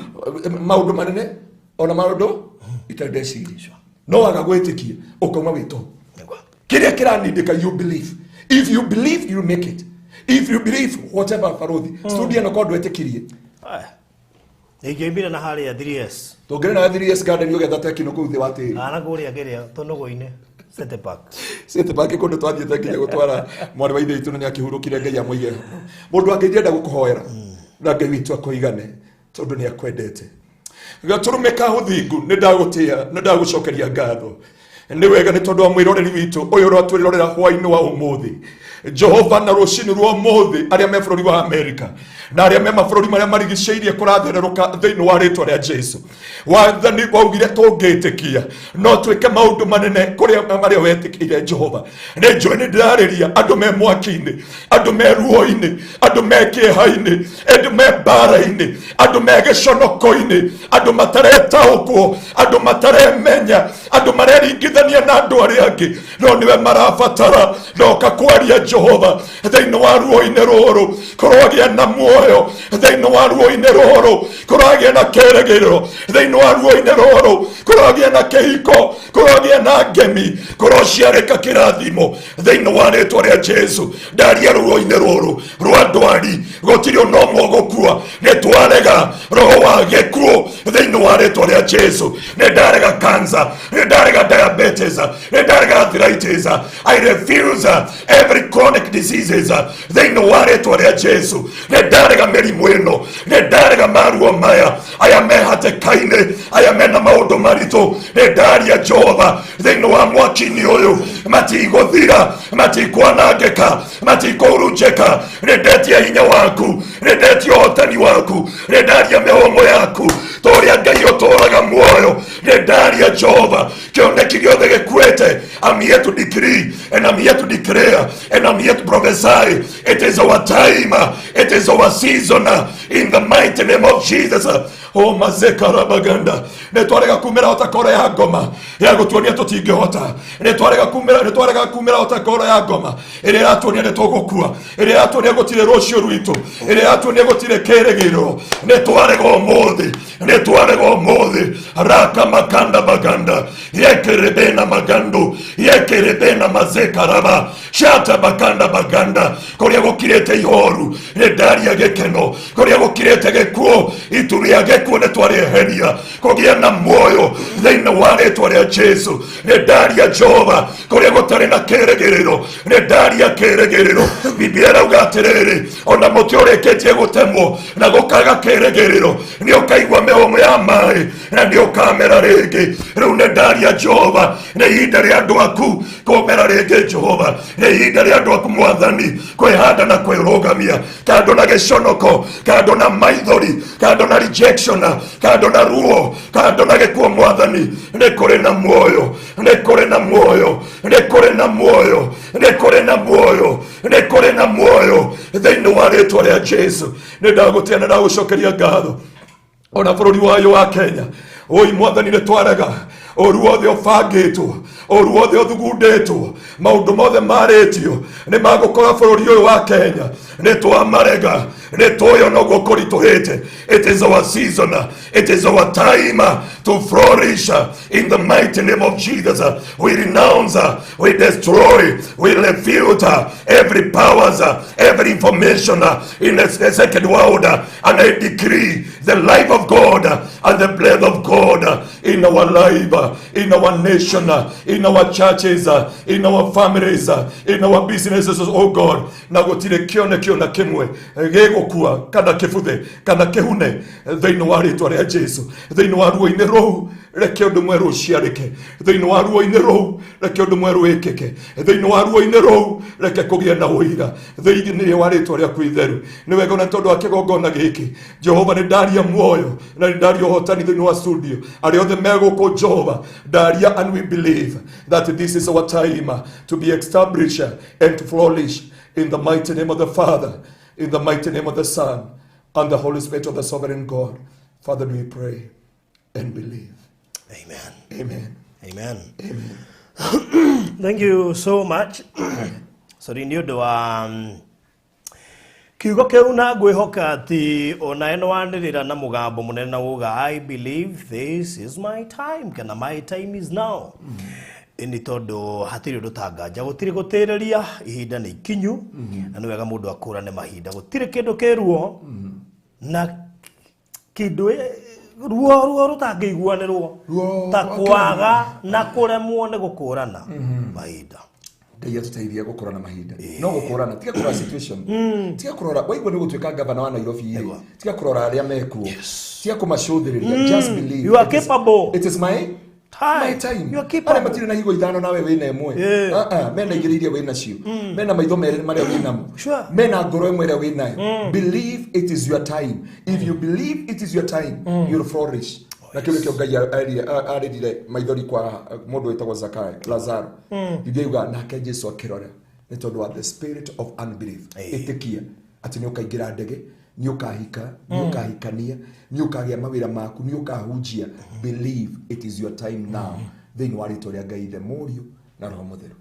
maũndũ manene ona maũndũ itarĩ ndeciria. No waga gwĩtĩkia ũkauma wĩto kĩrĩa kĩranindĩka. You believe. If you believe, you make it. If you believe, whatever. Barothi studio ĩno korwo ndwetĩkirie. Ingĩoimire na harĩa 3S. Tũngĩrĩ na 3S Garden, ũgetha Tecno kũu thĩ wa tĩri. Kana kũrĩa kĩrĩa tũnũgũ-inĩ, City Park. City Park, kũndũ twathiĩte nginya gũtwara mwarĩ wa ithe witũ, na nĩ akĩhurũkire, Ngai amũige. Mũndũ wa Ngai, ndĩrenda gũkũhoera na Ngai witũ akũigane, tondũ nĩ akwendete. Gatũrũme ka ũthingu, nĩ ndagũtĩa, nĩ ndagũcokeria ngatho. Nĩ wega nĩ tondũ wa mwĩroreri witũ ũyũ ũratwĩrorera hwainĩ wa ũmũthĩ, Jehova, na rũcinĩ rwa ũmũthĩ, arĩa me bũrũri wa Amerika na arĩa me mabũrũri marĩa marigicĩirie kũrathererũka thĩinĩ wa rĩtwa rĩa Jesu. Wathani waugire tũngĩtĩkia no twĩke maũndũ manene kũrĩa marĩa wetĩkĩire. Jehova, nĩ njũĩ nĩ ndĩrarĩria andũ me mwaki-inĩ, andũ me ruo-inĩ, andũ me kĩeha-inĩ, andũ me mbara-inĩ, andũ me gĩconoko-inĩ, andũ mataretaũkwo, andũ mataremenya, andũ mareringithania na andũ arĩa angĩ, no nĩwe marabatara. Ndoka kwaria, Jehova, thĩinĩ wa ruo-inĩ rũrũ kũrogĩa na muoyo, thĩinĩ wa ruo-inĩ rũrũ kũrogĩa na kĩrĩgĩrĩro, thĩinĩ wa ruo-inĩ rũrũ kũrogĩa na kĩhiko, kũrogĩa na ngemi, kũrociarĩka kĩrathimo thĩinĩ wa rĩtwa rĩa Jesu. Ndaria ruo-inĩ rũrũ rwa ndwari, gũtirĩ ona ũmwe ũgũkua. Nĩ twarega roho wa gĩkuũ thĩinĩ wa rĩtwa rĩa Jesu. Nĩ ndarega cancer, nĩ ndarega diabetes, nĩ ndarega arthritis. I refuse every chronic diseases thĩinĩ wa rĩtwa rĩa Jesu. Nĩ ndarega mĩrimũ ĩno, nĩ ndarega maruo maya. Aya me hatĩka-inĩ, aya mena maũndũ maritũ, nĩ ndaria, Jehova, thĩinĩ wa mwaki-inĩ ũyũ, matigũthira, matikwanangĩka, matikũhurunjĩka. Nĩ ndetia hinya waku, nĩ ndetia ũhotani waku, nĩ ndaria mĩhũmũ yaku ta ũrĩa Ngai ũtũũraga muoyo. Nĩ ndaria, Jehova, kĩoneki gĩothe gĩkuĩte, I'm here to decree and I'm here to declare and I'm here to prophesy. It is our time, it is our season, in the mighty name of Jesus. O mazekarabaganda, nĩ twarega kumĩra ota koro ya ngoma ya gũtuonia tũtingĩhota. Nĩ twarega kumĩra, nĩ twarega kumĩra ota koro ya ngoma ĩrĩa ĩratuonia nĩ tũgũkua, ĩrĩa ĩratuonia gũtirĩ rũciũ rwitũ, ĩrĩa ĩratuonia gũtirĩ kĩrĩgĩrĩro. Nĩ twarega ũmũthĩ, nĩ twarega ũmũthĩ. Raka makanda baganda yekerebena magando yekerebena mazekaraba shata bakanda baganda. Kũrĩa gũkirĩte ihoru, nĩ ndaria gĩkeno. Kũrĩa gũkirĩte gĩkuũ, itu rĩa gĩkuũ nĩ twarĩeheria, kũgĩa na muoyo thĩinĩ wa rĩtwa rĩa Jesu. Nĩ ndaria, Jehova, kũrĩa gũtarĩ na kĩrĩgĩrĩro, nĩ ndaria kĩrĩgĩrĩro. Biblia ĩrauga atĩrĩrĩ, ona mũtĩ ũrĩkĩtie gũtemwo na gũkaga kĩrĩgĩrĩro, nĩ ũkaigua mĩhũmũ ya maĩ na nĩ ũkamera rĩngĩ. Rĩu nĩ ndaria, Jehova, nĩ ihinda rĩa andũ aku kũmera rĩngĩ. Jehova, nĩ ihinda rĩa andũ aku, Mwathani, kwĩhanda na kwĩrũgamia kando na gĩconoko, kando na maithori, kando na rejection, kando na ruo, kando na gĩkuũ. Mwathani, nĩ kũrĩ na muoyo, nĩ kũrĩ na muoyo, nĩ kũrĩ na muoyo, nĩ kũrĩ na muoyo, nĩ kũrĩ na muoyo thĩinĩ wa rĩtwa rĩa Jesu. Nĩ ndagũtĩa na ndagũcokeria ngatho. Ona bũrũri wayo wa Kenya, oi Mwathani, nĩ twarega ũru wothe ũbangĩtwo, ũru wothe ũthugundĩtwo, maũndũ mothe marĩtio nĩ magũkora bũrũri ũyũ wa Kenya. Nĩ twamarega, nĩ tũĩ onoguo kũritũhĩte. It is our season, it is our time to flourish in the mighty name of Jesus. We renounce, we destroy, we refuse. refute every powers, every information in the second world, and I decree the life of God and the blood of God in our life, in our nation, in our churches, in our families, in our businesses, oh God. Na gutire kione kiona kimwe gigukua kana kibuthe kana kihune thiini wa ritwa ria Jesu. Thiini wa ruo-ini ruu reke undu mweru uciarike. Thiini wa ruo-ini ruu reke undu mweru wikike. Thiini wa ruo-ini ruu reke kugie na uira thiini wa ritwa riaku itheru. Ni wega na tondu wa kigongona giki Jehova ni ndaria muoyo na ni ndaria uhotani thiini wa studio aria othe meguku Jehova ndaria, and we believe that this is our time to be established and to flourish in the mighty name of the Father, in the mighty name of the Son, and the Holy Spirit of the Sovereign God. Father, we pray and believe. Amen. Amen. Amen. Amen. Thank you so much. Sorry, nĩ ũndũ wa kiugo kĩu na ngwĩhoka atĩ ona ĩno wanĩrĩra na mũgambo mũnene na uga I believe this is my time kana my time is now. Nĩ tondũ hatirĩ ũndũ tanganja, gũtirĩ gũtĩrĩria, ihinda nĩ ikinyu na nĩ wega mũndũ akũrane mahinda. Gũtirĩ kĩndũ kĩruo na kĩndũ ruo ruo rũtangĩiguanĩrwo ta kwaga na kũremwo nĩ gũkũrana mahinda. Ngai atuteithie gũkũrana mahinda. No gũkũrana, tiga kũrora situation. Tiga kũrora waigua nĩ gũtuĩka gavana wa Nairobi rĩ. Tiga kũrora arĩa mekuo. Tiga kũmacũthĩrĩria. Just believe. You are capable. It is my time. My time. You are capable. Arĩa matirĩ na higo ithano nawe wĩna ĩmwe. Mena igĩrĩ iria wĩna cio. Mena maitho merĩ marĩa wĩnamo. Mena ngoro ĩmwe ĩrĩa wĩnayo. Believe it is your time. If you believe it is your time, you'll flourish. Na kĩu nĩkĩo Ngai arĩrire maithori kwa mũndũ wĩtagwo Zakayo, Lazaro. Biblia yuga nake Jesu akĩrora nĩ tondũ wa the spirit of unbelief. Ĩtĩkia atĩ nĩ ũkaingĩra ndege, nĩ ũkahika, nĩ ũkahikania, nĩ ũkagĩa mawĩra maku, nĩ ũkahunjia. Believe it is your time now. Thĩinĩ wa rĩtwa rĩa Ngai Ithe, Mũriũ na Roho Mũtheru.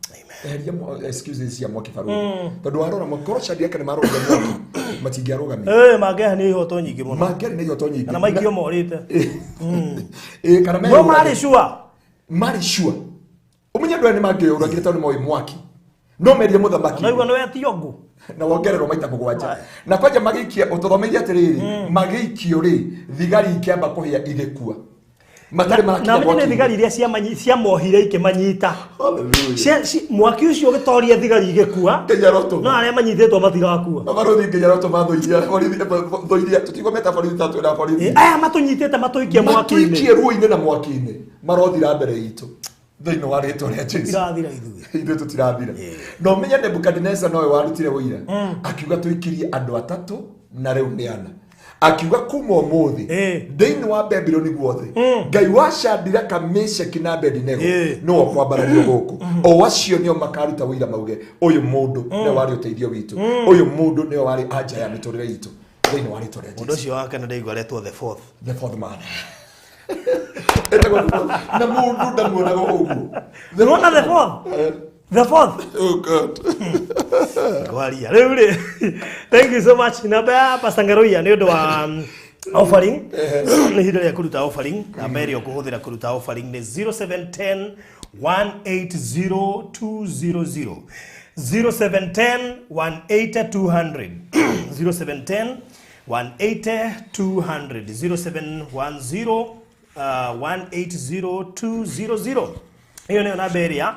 Eheria excuses cia mwaki barũthi. Tondũ warora korwo Shadraka nĩ marorire mwaki matingĩarũgamire. Mangĩarĩ na ihoto nyingĩ mũno. Mangĩarĩ na ihoto nyingĩ. Kana maikio morĩte. Kana no marĩ sure. Marĩ sure. Ũmenye andũ aya nĩ mangĩyũragire tondũ nĩ moĩ mwaki. No merie mũthamaki. Na igua nĩ wetio ngũ. Na wongererwo maita mũgwanja. Na kwanja magĩikia ũtũthomeire atĩrĩrĩ, magĩikio rĩ, thigari ikĩamba kũhĩa igĩkua. Matarĩ marakinya mwaki. Na thigari iria ciamohire ikĩmanyita. Mwaki ũcio ũgĩtoria thigari igĩkua. No arĩa manyitĩtwo matirakua. Barũthi nginya rotũma thũ iria tũtigwo meta borithi ta twĩna borithi. Aya matũnyitĩte matũikie mwaki-inĩ. Matũikie ruo-inĩ na mwaki-inĩ. Marothira mbere itũ. Thĩinĩ wa rĩtwa rĩa Jesu. Tũtirathira ithuĩ. Ithuĩ tũtirathira. Na ũmenye Nebukadneza nowe warutire ũira. Akiuga tũikirie andũ atatũ na rĩu nĩ ana. Akiuga kuma ũmũthĩ thĩinĩ wa Babyloni guothe Ngai wa Shadraka, Meshaki na Abednego nĩwe ũkwambarario gũkũ. O acio nĩo makaruta ũira mauge ũyũ mũndũ nĩwe warĩ ũteithio witũ, ũyũ mũndũ nĩwe warĩ anja ya mĩtũrĩre itũ thĩinĩ wa rĩtwa rĩa Jesu. Mũndũ ũcio wa kana ndaigua aretwo the fourth. The fourth man. Na mũndũ ndamuonaga ũguo. Nĩwona the fourth? The fourth. Oh God. Ngwaria. Rĩu rĩ. Thank you so much. Namba ya Pastor Ngaruiya nĩ ũndũ wa offering. Nĩ ihinda rĩa kũruta offering. Namba ĩrĩa ũkũhũthĩra kũruta offering nĩ 0710 180 200. 0710 180 200. 0710 180 200. 0710 180 200. Ĩyo nĩyo namba ĩrĩa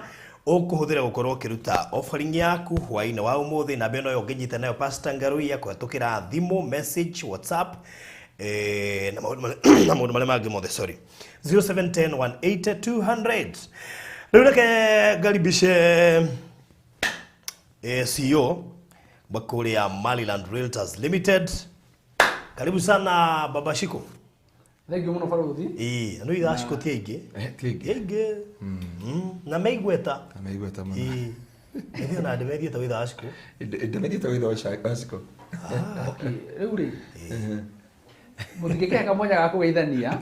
ũkũhũthĩra gũkorwo ũkĩruta offering yaku hwaĩ-inĩ wa ũmũthĩ. Namba ĩno yo ũngĩnyita nayo Pastor Ngaruiya kũhetũkĩra thimũ, message, WhatsApp, na maũndũ marĩa mangĩ mothe, sorry. 0710 180 200. Rĩu reke ngaribishe CEO wa kũrĩa Maryland Realtors Limited. Karibu sana Baba Shiko. Thank you mũno barũthi. Ĩĩ, no ithaa Shiko ti aingĩ. Ti aingĩ. Aingĩ. Na meigweta. Na meigweta mũno. Ĩĩ. Ĩthiĩ ona ndĩmethiĩte wĩthaa Shiko. Ndĩmethiĩte wĩthaa Shiko. Okay, rĩu rĩ. Mũtingĩkĩhe kamwanya ga kũgeithania.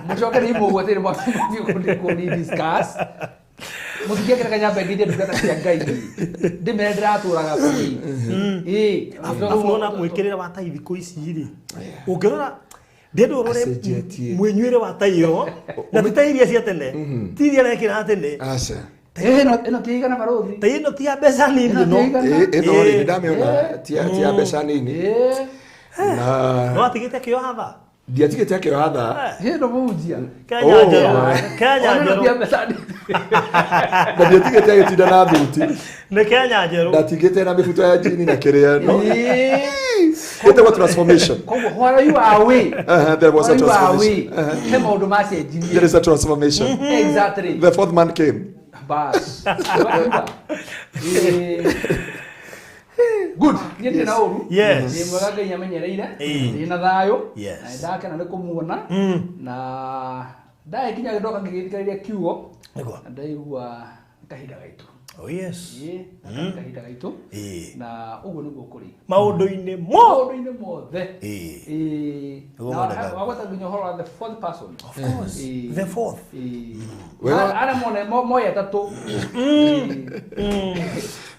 Mũcoke nĩ mũgwatĩre mwathiĩ kũni discuss. Mũtingĩkĩra kanyamba ngeithie ndungata cia Ngai. Ndĩmere ndĩratũraga kũu. Ĩĩ. Arabu nona mwĩkĩrĩre wa tai thikũ ici rĩ. Ũngĩrora ndĩndũ ũrore mwĩnyuĩre wa tai ĩyo na ti tai iria cia tene. Ti iria arekĩra tene. Aca. Ĩno ti igana barothi. Ta ĩno ti ya mbeca nini Ĩno no. ti igana. Ĩno rĩ nĩ ndamĩona ti ya mbeca nini na No atigĩte kĩoha tha. Ndiatigĩte akĩoha tha. Ĩno mũhunjia. Kenya Oh. njerũ. Kenya Ona ĩno ti ya njerũ. mbeca nini. Na ndiatigĩte agĩtinda na thuti. Nĩ Kenya njerũ. Ndatigĩte na mĩbuto ya jini na kĩrĩa no. Ĩĩ. Ĩtagwo transformation. Koguo while you are away, There was a while you are transformation. away, he maũndũ macenjirie. There is a transformation. Exactly. The fourth man came. Bas. Waigua? Ĩĩ. Good. Niĩ ndirĩ na ũru. Yes. Ndĩ mwega Ngai amenyereire. Ĩĩ. Ndĩ na thayũ. Yes. Na nĩndakena nĩ kũmuona. Na ndagĩkinya ndoka ngĩgĩthikĩrĩria kiugo. Nĩguo. Na ndaigua nĩ kahinda gaitũ. Oh yes. Ĩĩ, nĩ kahinda gaitũ. Ĩĩ. Na ũguo nĩguo kũrĩ. Maũndũ-inĩ mo. Maũndũ-inĩ mothe. Ĩĩ. Ĩĩ. Nĩguo Na mwendaga. wagweta nginya ũhoro wa the fourth person. Of course. Ĩĩ. The fourth. Ĩĩ. Wega- Arĩa mone moya atatũ.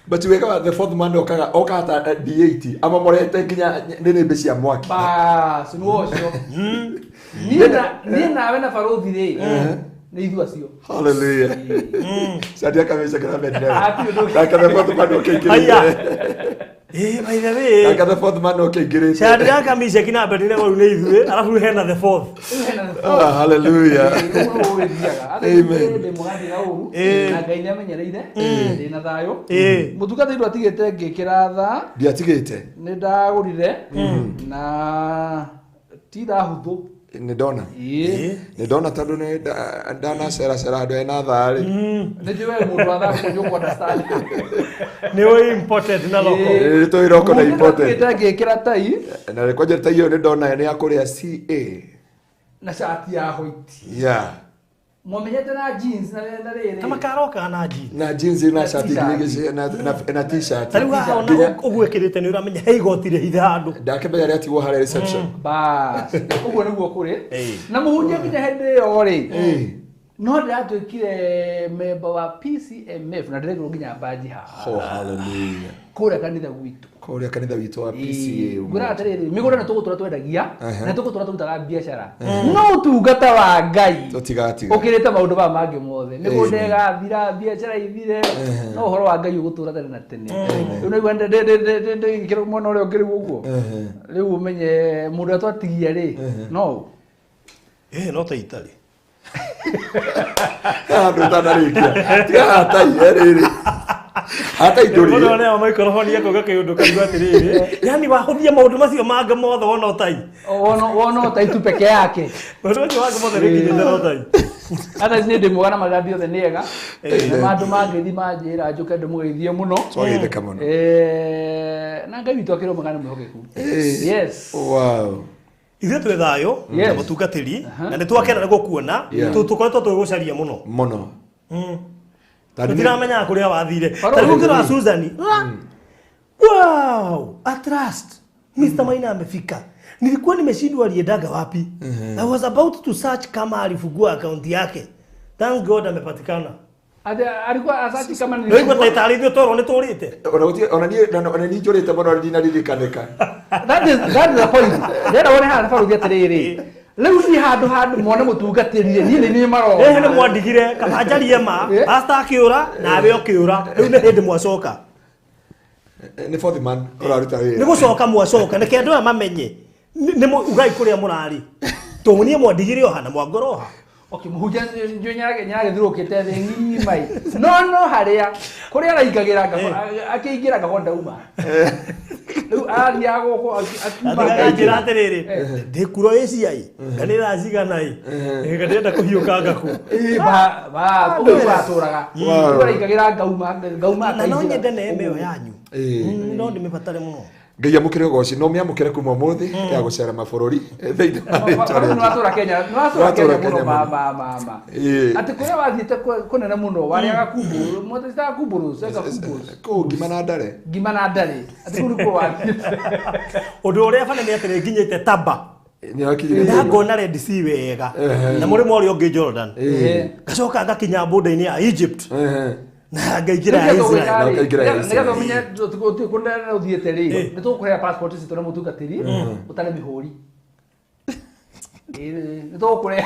But wega wa the fourth man okaga okaga ta D8 amamorete nginya nĩnĩmbĩ cia mwaki. Bas, nĩ ũcio. Niĩ nawe na barothi rĩ, nĩ ithuĩ acio. Hallelujah. Sadia kamisa kana Abednego. Hatirĩ ũndũ ũngĩ. Nake the fourth man Haya. ũkĩingĩrĩte. Ĩĩ, by the way. Nake the fourth man ũkĩingĩrĩte. Shadraka, Meshaki na Abednego rĩu nĩ ithuĩ, arabu rĩu hena the fourth. Rĩu hena the Ah, fourth. hallelujah. Ĩĩ, ũguo nĩguo gũgĩthiaga. Amen. Ndĩ mwega na ũru, Ĩĩ. na Ngai nĩamenyereire, ndĩ na thayũ. Ĩĩ. Mũtungatĩri ndwatigĩte ngĩkĩra thaa, Ndiatigĩte. nĩ ndagũrire, na ti thaa hũthũ. Nĩ ndona. Ĩĩ. Nĩ ndona tondũ nĩ ndanaceracera handũ hena thaa rĩ. Nĩ njũĩ we mũndũ wa thaa kũu nĩ ũkũ-understand. Nĩ ũĩ imported na thoko. Ĩĩ, tũĩ roko na Mũndũ imported. ndwatigĩte ngĩkĩra tai Na rĩ kwanja ta iyo nĩ ndona nĩ ya kũrĩa CA. na cati ya white. Yeah. Mwamenyete na jeans na na rĩrĩ. Ta makarokaga na jeans. Na jeans na shati T-shirt. nginya na t-shirt. Ta rĩu haha ona Nginya- ũguo ĩkĩrĩte nĩ ũramenya he igoti rĩhithe handũ. Ndakĩmenya rĩatigwo harĩa reception. Bas, ũguo nĩguo kũrĩ. Ĩĩ. Na mũhunjia nginya hĩndĩ ĩyo rĩ, Ĩĩ. no ndĩratuĩkire member wa PCMF na ndĩrekĩrwo nginya mbanji haha Oh, hallelujah. kũrĩa kanitha gwitũ. Kũrĩa kanitha witũ wa PCA. Ngwĩraga atĩrĩrĩ, mĩgũnda nĩ tũgũtũra twendagia Ehe. na tũgũtũra tũrutaga biacara, no ũtungata wa Ngai Tũtigatiga. ũkĩrĩte maũndũ maya mangĩ mothe. Mĩgũnda ĩgathira, biacara ithire, no ũhoro wa Ngai ũgũtũra tene na tene. Rĩu naigua ndĩkĩra mwena ũrĩa ũngĩ rĩu ũguo, rĩu ũmenye mũndũ ũrĩa twatigia rĩ, no Ĩĩ, no ta itarĩ. Handũ ũtanarĩkia. Tiga hatai rĩrĩ. Hatai Mũndũ ndũrĩ. arĩa maikoroboni akauga kĩũndũ kaigua atĩrĩrĩ, yani wahũthia maũndũ macio mangĩ mothe wona ũtai. Wona ũtai tu peke yake. Maũndũ macio mangĩ mothe nĩkinyĩte na ũtai. Hata niĩ ndĩ mwega na marĩa othe nĩ ega, na mandũ mangĩthi manjĩra njũke ndĩmũgeithie mũno. Twageithĩka mũno. Na Ngai witũ akĩrĩ mwega nĩ mwĩhokeku. Ĩĩ. Yes. Wow. Ithuĩ twĩ thayũ Yes. na mũtungatĩri na nĩ twakena nĩ gũkuona. Yeah. Tũkoretwo tũgĩgũcaria mũno. Mũno. Tondũ nĩ- Tũtiramenyaga kũrĩa wathire. Barũthi. Ta rĩu ũngĩrora Susan, wow, at last Mr. Maina amefika. Nilikuwa nimeshindwa aliendaga wapi. I was about to search kama alifungua akaunti yake. Thank God amepatikana. Ati alikuwa asachi kama Nĩwaigua ta itarĩ ithuĩ twerwo nĩ tũrĩte. Ona gũtirĩ- ona niĩ ona niĩ njũrĩte mũno ndinaririkanĩka. That is the point. Ndĩrenda wone haha barũthi atĩrĩrĩ, rĩu niĩ handũ handũ mone mũtungatĩri niĩ nĩ niĩ marona. Ĩhĩ nĩ mwandigire kaba njarie ma, Eh. pastor akĩũra nawe ũkĩũra, rĩu nĩ hĩndĩ mwacoka. Nĩ fourth man ũraruta Nĩ wĩra. gũcoka mwacoka, nĩke andũ aya mamenye nĩ ugai kũrĩa mũrarĩ. Tondũ niĩ mwandigire oha na mwangora oha. Okay, mũhunjia njũĩ nyaragĩthirũkĩte thĩ ng'ima ĩ. No harĩa kũrĩa araingagĩra akĩingĩra ngakora ndauma. Rĩu arathiaga gũkũ akiuma Atigaga njĩra akaingĩra. atĩrĩrĩ, ndĩ kuro Asia ĩ, kana nĩ thaa cigana ĩ, nga ndĩrenda kũhiũka ngakũ. Ĩ, ba ũguo nĩguo atũraga. Rĩu araingagĩra ngauma ngauma Na no akaingĩra. nyende neema ĩyo yanyu. Ĩĩ. No ndĩmĩbatare mũno. Ngai amũkĩre ũgoci no mĩamũkĩre kuma ũmũthĩ ya gũcera mabũrũri thĩinĩ wa rĩtwa Barũthi rĩa nĩ watũra Kenya, nĩ watũra Nĩwatũra Kenya Kenya mũno ma mũno. ma ma ma. Ĩĩ. Atĩ kũrĩa wathiĩte kũnene mũno warĩaga kumbũ, mwatĩtaga kumbũrũ, eka kumbũ. Kũu ngima na ndare. Ngima na ndarĩ. Atĩ kũu nĩkuo wathiĩte. Ũndũ ũrĩa bana nĩ atĩrĩ nginyĩte Taba. Nĩ wakinyire Na ngona Red Sea wega. Na mũrĩmo ũrĩa ũngĩ Jordan. Ĩĩ. Ngacoka ngakinya border-inĩ ya Egypt. Ehe. Na ngaingĩra ya Israel. Na ũkaingĩra ya Israel. Nĩgetha ũmenye gũtirĩ kũnene ũthiĩte rĩ, nĩ tũgũkũhea passport citũ na mũtungatĩri ũtarĩ mĩhũri. Ĩĩ, nĩ tũgũkũrehe.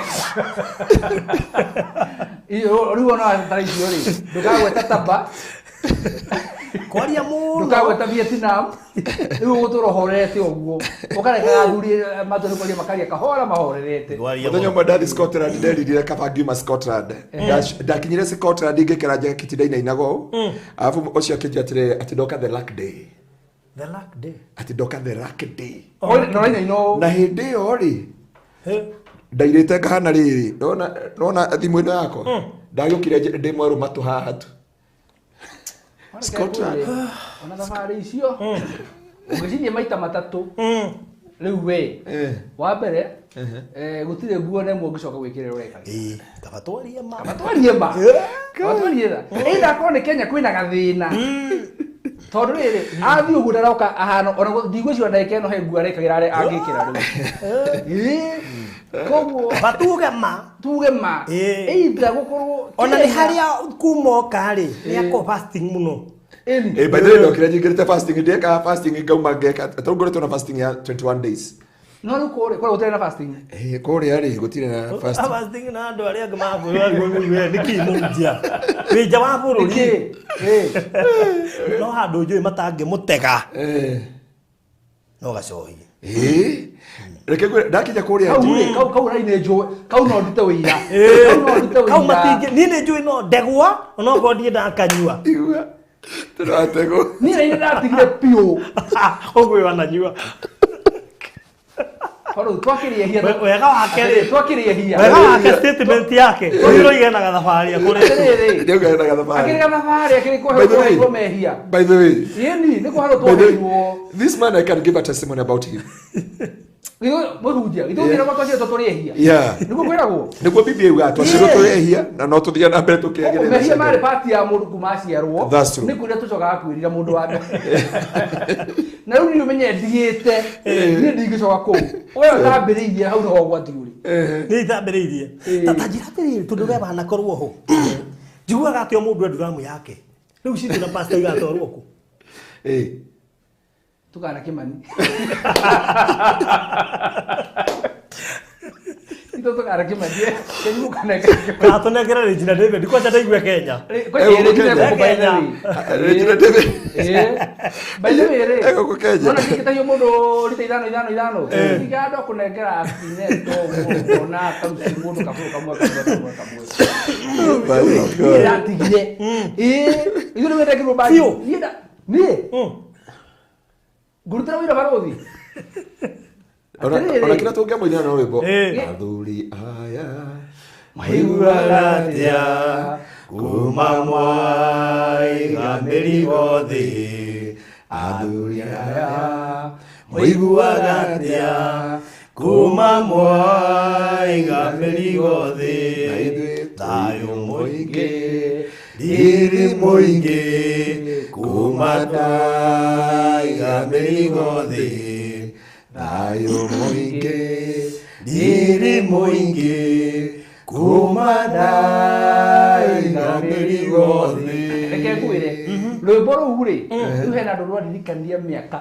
Rĩu ona tara icio rĩ, ndũkagweta Taba, Kwaria mũno. Ndũkagweta Vietnam. Rĩu ũgũtũra ũhorerete ũguo. Ũkarekaga athuri matũre kwaria makaria kahora mahorerete. Kwaria Mũthenya mũno. ũmwe ndathi Scotland nderirire kaba ngiuma Scotland. Ndakinyire Scotland ngĩkĩra jaketi ndainainaga ũũ, arabu ũcio akĩnjia atĩrĩrĩ, atĩ ndoka the luck day. The luck day. Atĩ ndoka the luck day. Na ũrainaina ũũ. Na hĩndĩ ĩyo rĩ, He. ndairĩte ngahana rĩrĩ, nona thimũ ĩno yakwa ndagĩũkire ndĩ mwerũ matũ haha tu. Scotland. Ona thabarĩ icio ũngĩcithiĩ maita matatũ rĩu we, wa mbere, gũtirĩ nguo na ĩmwe ũngĩcoka gwĩkĩra ũreka. Ĩĩ, kaba twarie ma. Twarie ma. Kaba twarie tha. Either akorwo nĩ Kenya kwĩna gathĩna, tondũ rĩrĩ athiĩ ũguo ndaroka ahana ona ndigwĩciria ndagĩka ĩno he nguo arekagĩra arĩa angĩkĩra rĩu. Ĩĩ. Koguo Kaba tuge ma. Tuge ma. Either gũkorwo Ona nĩ Kenya- harĩa kuma oka rĩ, nĩ akorwo fasting mũno. Ĩni. Eh, by the way, ndokire nyingĩrĩte fasting, ndĩkaga fasting ngauma ngeka tondũ ngoretwo na fasting ya 21 days. No rĩu kũrĩa gũtirĩ na fasting. Eh, kũrĩa rĩ gũtirĩ na fasting. Fasting na andũ arĩa angĩ makwĩra nĩkĩ mũnja wĩ nja wa bũrũri. Nĩkĩ? Ĩ. No handũ njũĩ matangĩmũtega. No gacohi. Eh, reke ngwĩre, ndakinya kũrĩa Kau njũĩ. rĩ, kau raini njũĩ, kau no ndute wĩira. Kau no ndute Kau wĩira. matingĩ, niĩ nĩ njũĩ no ndegwa onokorwo ndiĩ ndakanyua. Igua tũrategwo. Niĩ raini ndatigire biũ. Ũguo wananyua. Tondũ twakĩrĩ ehia. Wega wake rĩ. Twakĩrĩ ehia. Wega wake statement yake ũyũ ũroigenaga thabarĩ akũrĩte. Atĩrĩrĩ. Nĩũgenaga thabarĩ. Akĩrĩ gathabarĩ, akĩrĩ By the way- kũherwo mehia. By the way, Ĩni, nĩ kũherwo by the way, twoheirwo. this man, I can give a testimony about him. Mũhunjia, githĩ ũngĩra kwa twaciarĩtwo tũrĩ ehia? Yeah. Nĩguo kwĩragwo. Nĩguo Biblia yugaga twaciarwo tũrĩ ehia na no tũthiĩ na mbere tũkĩagĩrĩra. Mehia marĩ part ya mũndũ kuma aciarwo. That's true. Nĩ kwĩrira tũcokaga kwĩrira mũndũ wa mbere. Na rĩu niĩ ũmenye ndigĩte, niĩ ndingĩcoka kũu. We ũtambĩrĩirie hau nĩho ũgwati ũrĩ. Nĩ itambĩrĩirie. Ta njĩra atĩrĩrĩ, tondũ we wanakorwo ho, njiguaga atĩ o mũndũ e nduramu yake. Rĩu citũ na pastor igatwarwo kũ? Eh. Tũkana Kĩmani. Itũ tũkana Kĩmani. Kĩmani mũkanengera Kĩmani. Kana tũnengere Regina David kwanja ndaigue Kenya. Regina Kenya. gũkũ by the way. Regina David. Ĩĩ. By the way rĩ. Egũkũ Kenya. Nona ndingĩtahio mũndũ rita ithano ithano ithano. Ndiga andũ a kũnengera kineto ũguo ũkona karuti mũndũ kabũrũ kamwe kamwe kamwe kamwe. My Niĩ God. ndatigire. Ĩĩ. Ithuĩ nĩ wendekirwo bagi. Biũ. Niĩ niĩ ngũrutĩra wĩra barũthi. Ona Atĩrĩrĩ. kĩrĩa tũngĩamũinĩra no rwĩmbo. Athuri aya maiguaga atĩa kuma mwaiga mĩrigo thĩ? Athuri aya maiguaga atĩa kuma mwaiga mĩrigo thĩ? Na ithuĩ Thayũ mũingĩ, riri mũingĩ kuma twaiga mĩrigo thĩ. Thayũ mũingĩ, riri mũingĩ kuma ndaiga mĩrigo thĩ. Reke ngwĩre, rwĩmbo rũu rĩ, rĩu hena andũ rwaririkania mĩaka.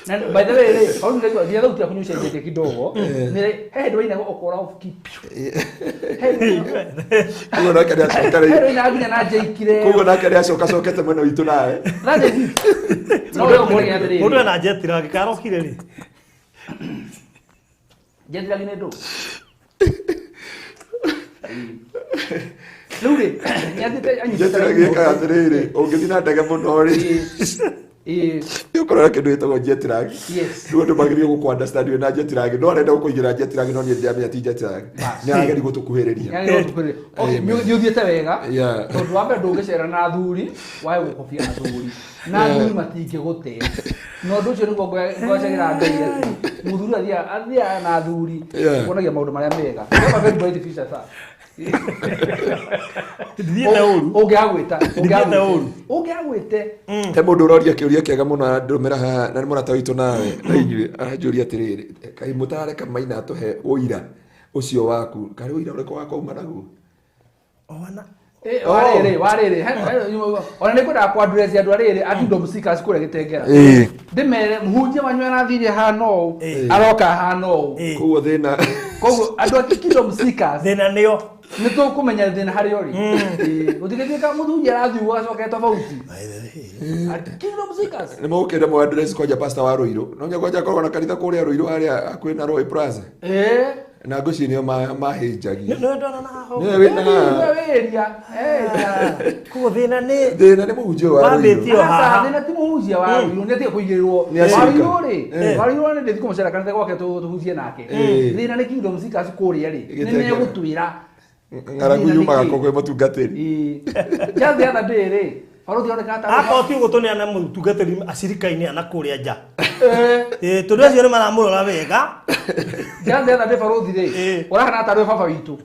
Na by the way rĩ, hau nĩ nginya thauti yaku nĩ ũcenjetie kidogo. Nĩ he hĩndĩ wainaga ũkora off key piũ. He Koguo nake nĩ acoka hĩndĩ rĩ, wainaga nginya na njaikire. koguo nake nĩ acoka acokete mwena witũ nawe. That is it. No we ũkũria atĩrĩrĩ. Mũndũ ena jet lag karokire rĩ. Jet lag nĩ ndũ. Rĩu rĩ, nĩathiĩte anyitĩte Jet lag ĩkaga atĩrĩrĩ, ũngĩthiĩ na ndege mũno rĩ, nĩ ũkorora kĩndũ gĩtagwo jet lag. Rĩu andũ magĩrĩirwo gũkũ understand wĩna jet lag, no arenda gũkũigĩra jet lag, no niĩ ndĩramenya ti jet lag. Nĩ arageria gũtũkuhĩrĩria. Nĩ ũthiĩte wega, Yeah. tondũ wa mbere ndũngĩcera na athuri wae gũkobia athuri, na athuri matingĩgũte, na ũndũ ũcio nĩguo ngwacagĩra Ngai atĩ mũthuri athiaga na athuri kuonagia maũndũ marĩa mega. You have a very bright future, sir. Ndithiĩte ũru. Ũngĩagwĩta. Ndithiĩte ũru. Ũngĩagwĩte. He mũndũ ũroria kĩũria kĩega mũno arandũmĩra haha, na nĩ mũrata witũ nawe na inyuĩ, aranjũria atĩrĩrĩ, kaĩ mũtarareka Maina atũhe ũira ũcio waku? Karĩ ũira ũrĩkũ wakwa uma naguo? Ona Warĩrĩ ona nĩ ngwendaga kwandurecia andũ arĩrĩ a Kingdom Seekers kũrĩa Gĩtengera. Ndĩmere mũhunjia wanyu arathire hana ũũ, aroka hana ũũ. Koguo thĩna. Koguo andũ a Kingdom Seekers thĩna nĩo. Nĩ tũkũmenya thĩna harĩa ũrĩ. Gũtigĩtuĩka mũthunjia arathiĩ ũguo agacoka tofauti. Kingdom Seekers. Nĩ mũgũkĩenda mũ address kwanja pastor wa Ruiru. No nya kwanja akoragwo na kanitha kũrĩa Ruiru harĩa hakuhĩ na Roy Plaza. Na ngwĩciria nĩo mahĩnjagia. Nĩwe ndona na haha. Nĩwe wĩna haha. Nĩwe wĩria. Koguo thĩna nĩ thĩna nĩ mũhunjia wa Ruiru. Wambĩtio haha. Thĩna ti mũhunjia wa Ruiru, nĩ atige kũigĩrĩrwo. Nĩ acirika. Wa Ruiru rĩ, wa Ruiru nĩ ndĩthiĩ kũmũcera kanitha gwake tũhunjie nake. Thĩna nĩ Kingdom Seekers kũrĩa rĩ, nĩ Gĩtengera. megũtwĩra. Ng'aragu yumaga kũ kwĩ mũtungatĩri. Just the other day rĩ, barũthi aroneka ta Akorwo ti ũgũtũneana mũtungatĩri acirika-inĩ ana kũrĩa nja. Tondũ acio nĩ maramũrora wega. Just the other day barũthi rĩ, ũrahana ta arĩ we baba witũ.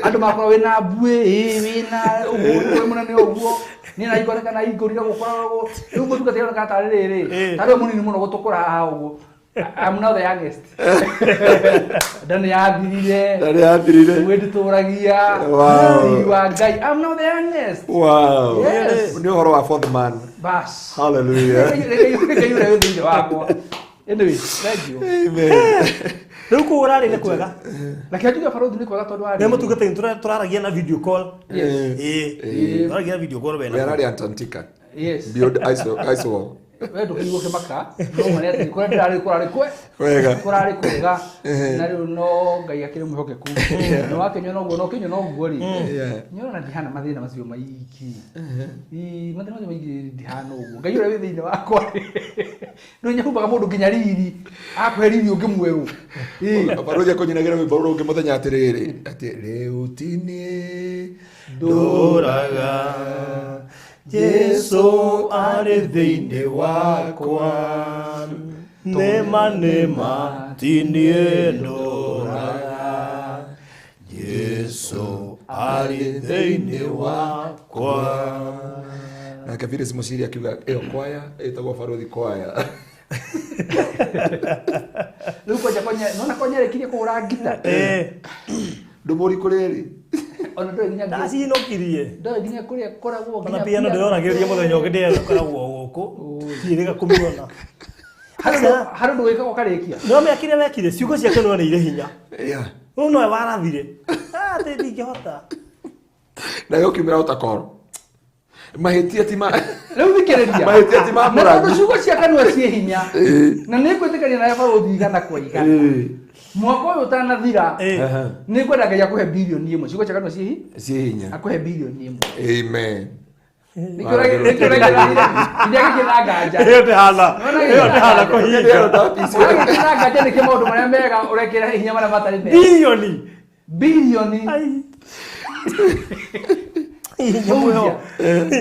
Andũ makorwo wĩna mbuĩ, wĩna ũguo, wĩ mũnene ũguo. Niĩ na ingoreka na ingũrire gũkora ũguo. Rĩu mũtungatĩri aroneka ta arĩ rĩrĩ, ta arĩ we mũnini mũno gũtũkũra haha ũguo. I'm now the youngest. Ndani yathirire. Ndani yathirire. Wĩ nditũragia. Wow. Riri wa Ngai. I'm now the youngest. Wow. Yes. Nĩ ũhoro wa fourth man. Bas. Hallelujah. Reke yure wĩ thĩinĩ wakwa. Anyway, thank you. Amen. Rĩu kũu ũrarĩ nĩ kwega. Reke njuge barũthi nĩ kwega tondũ warĩ. Nĩ mũtungatĩri tũraragia na video call. Yes. Tũraragia na video call We wena. ararĩ Antarctica. Yes. Beyond ice wall. We ndũkĩigua ũkĩmaka, no mane atĩ kũrĩa ndĩrarĩ kũrarĩ kwe. Wega. Kũrarĩ kwega. Na rĩu no Ngai akĩrĩ mwĩhokeku. Na wakĩnyua noguo, na ũkĩnyua noguo rĩ. Nyona ndihana mathĩna macio maingĩ. Mathĩna macio maingĩ ndihana ũguo. Ngai ũrĩa wĩ thĩinĩ wakwa rĩ. Nĩ nyahumbaga mũndũ nginya riri. Akũhe riri ũngĩ mwerũ. Barũthi akũnyinagĩra rwĩmbo rũngĩ mũthenya atĩrĩrĩ, atĩ rĩu ti niĩ ndũraga. Jesu arĩ thĩinĩ wakwa. Nĩma nĩma ti niĩ ndũraga. Jesu arĩ thĩinĩ wakwa. Nake Phyllis Mũciri akiuga ĩyo kwaya ĩtagwo Barũthi kwaya. Rĩu kwanja konya, nona konya rĩkirie kũhũra ngita. Ndũmũri kũrĩ rĩ. Ona ndũĩ nginya Ndacinũkirie. Ndũĩ nginya kũrĩa koragwo Ona nginya piano ndĩronagĩrĩria mũthenya ũngĩ ndĩkoragwo gũkũ. Tiĩrĩga kũmĩona. Harĩ ũndũ wĩkaga ũkarĩkia. No mekire wekire ciugo ciake no nĩ irĩ hinya. Yeah. Rĩu nowe warathire. Atĩ ndingĩhota. Nawe ũkiumĩra ũtakoro. Mahĩtia ti ma Rĩu thikĩrĩria. Mahĩtia ti ma Na tondũ mũrangi. ciugo cia kanua ciĩ hinya. Na nĩ ngwĩtĩkania nawe barũthi igana kwa igana. Mwaka ũyũ ũtanathira, nĩ ngwenda Ngai akũhe bilioni ĩmwe. Ciugo cia kanua ciĩ hinya. Ciĩ hinya. Akũhe bilioni ĩmwe. Amen. Nĩkĩo ũragĩthanga nja. Ĩyo ndĩhana. Ĩyo ndĩhana kũhinga. Ũragĩthanga nja nĩkĩ maũndũ marĩa mega ũrekĩra hinya marĩa matarĩ mega. Bilioni. Bilioni.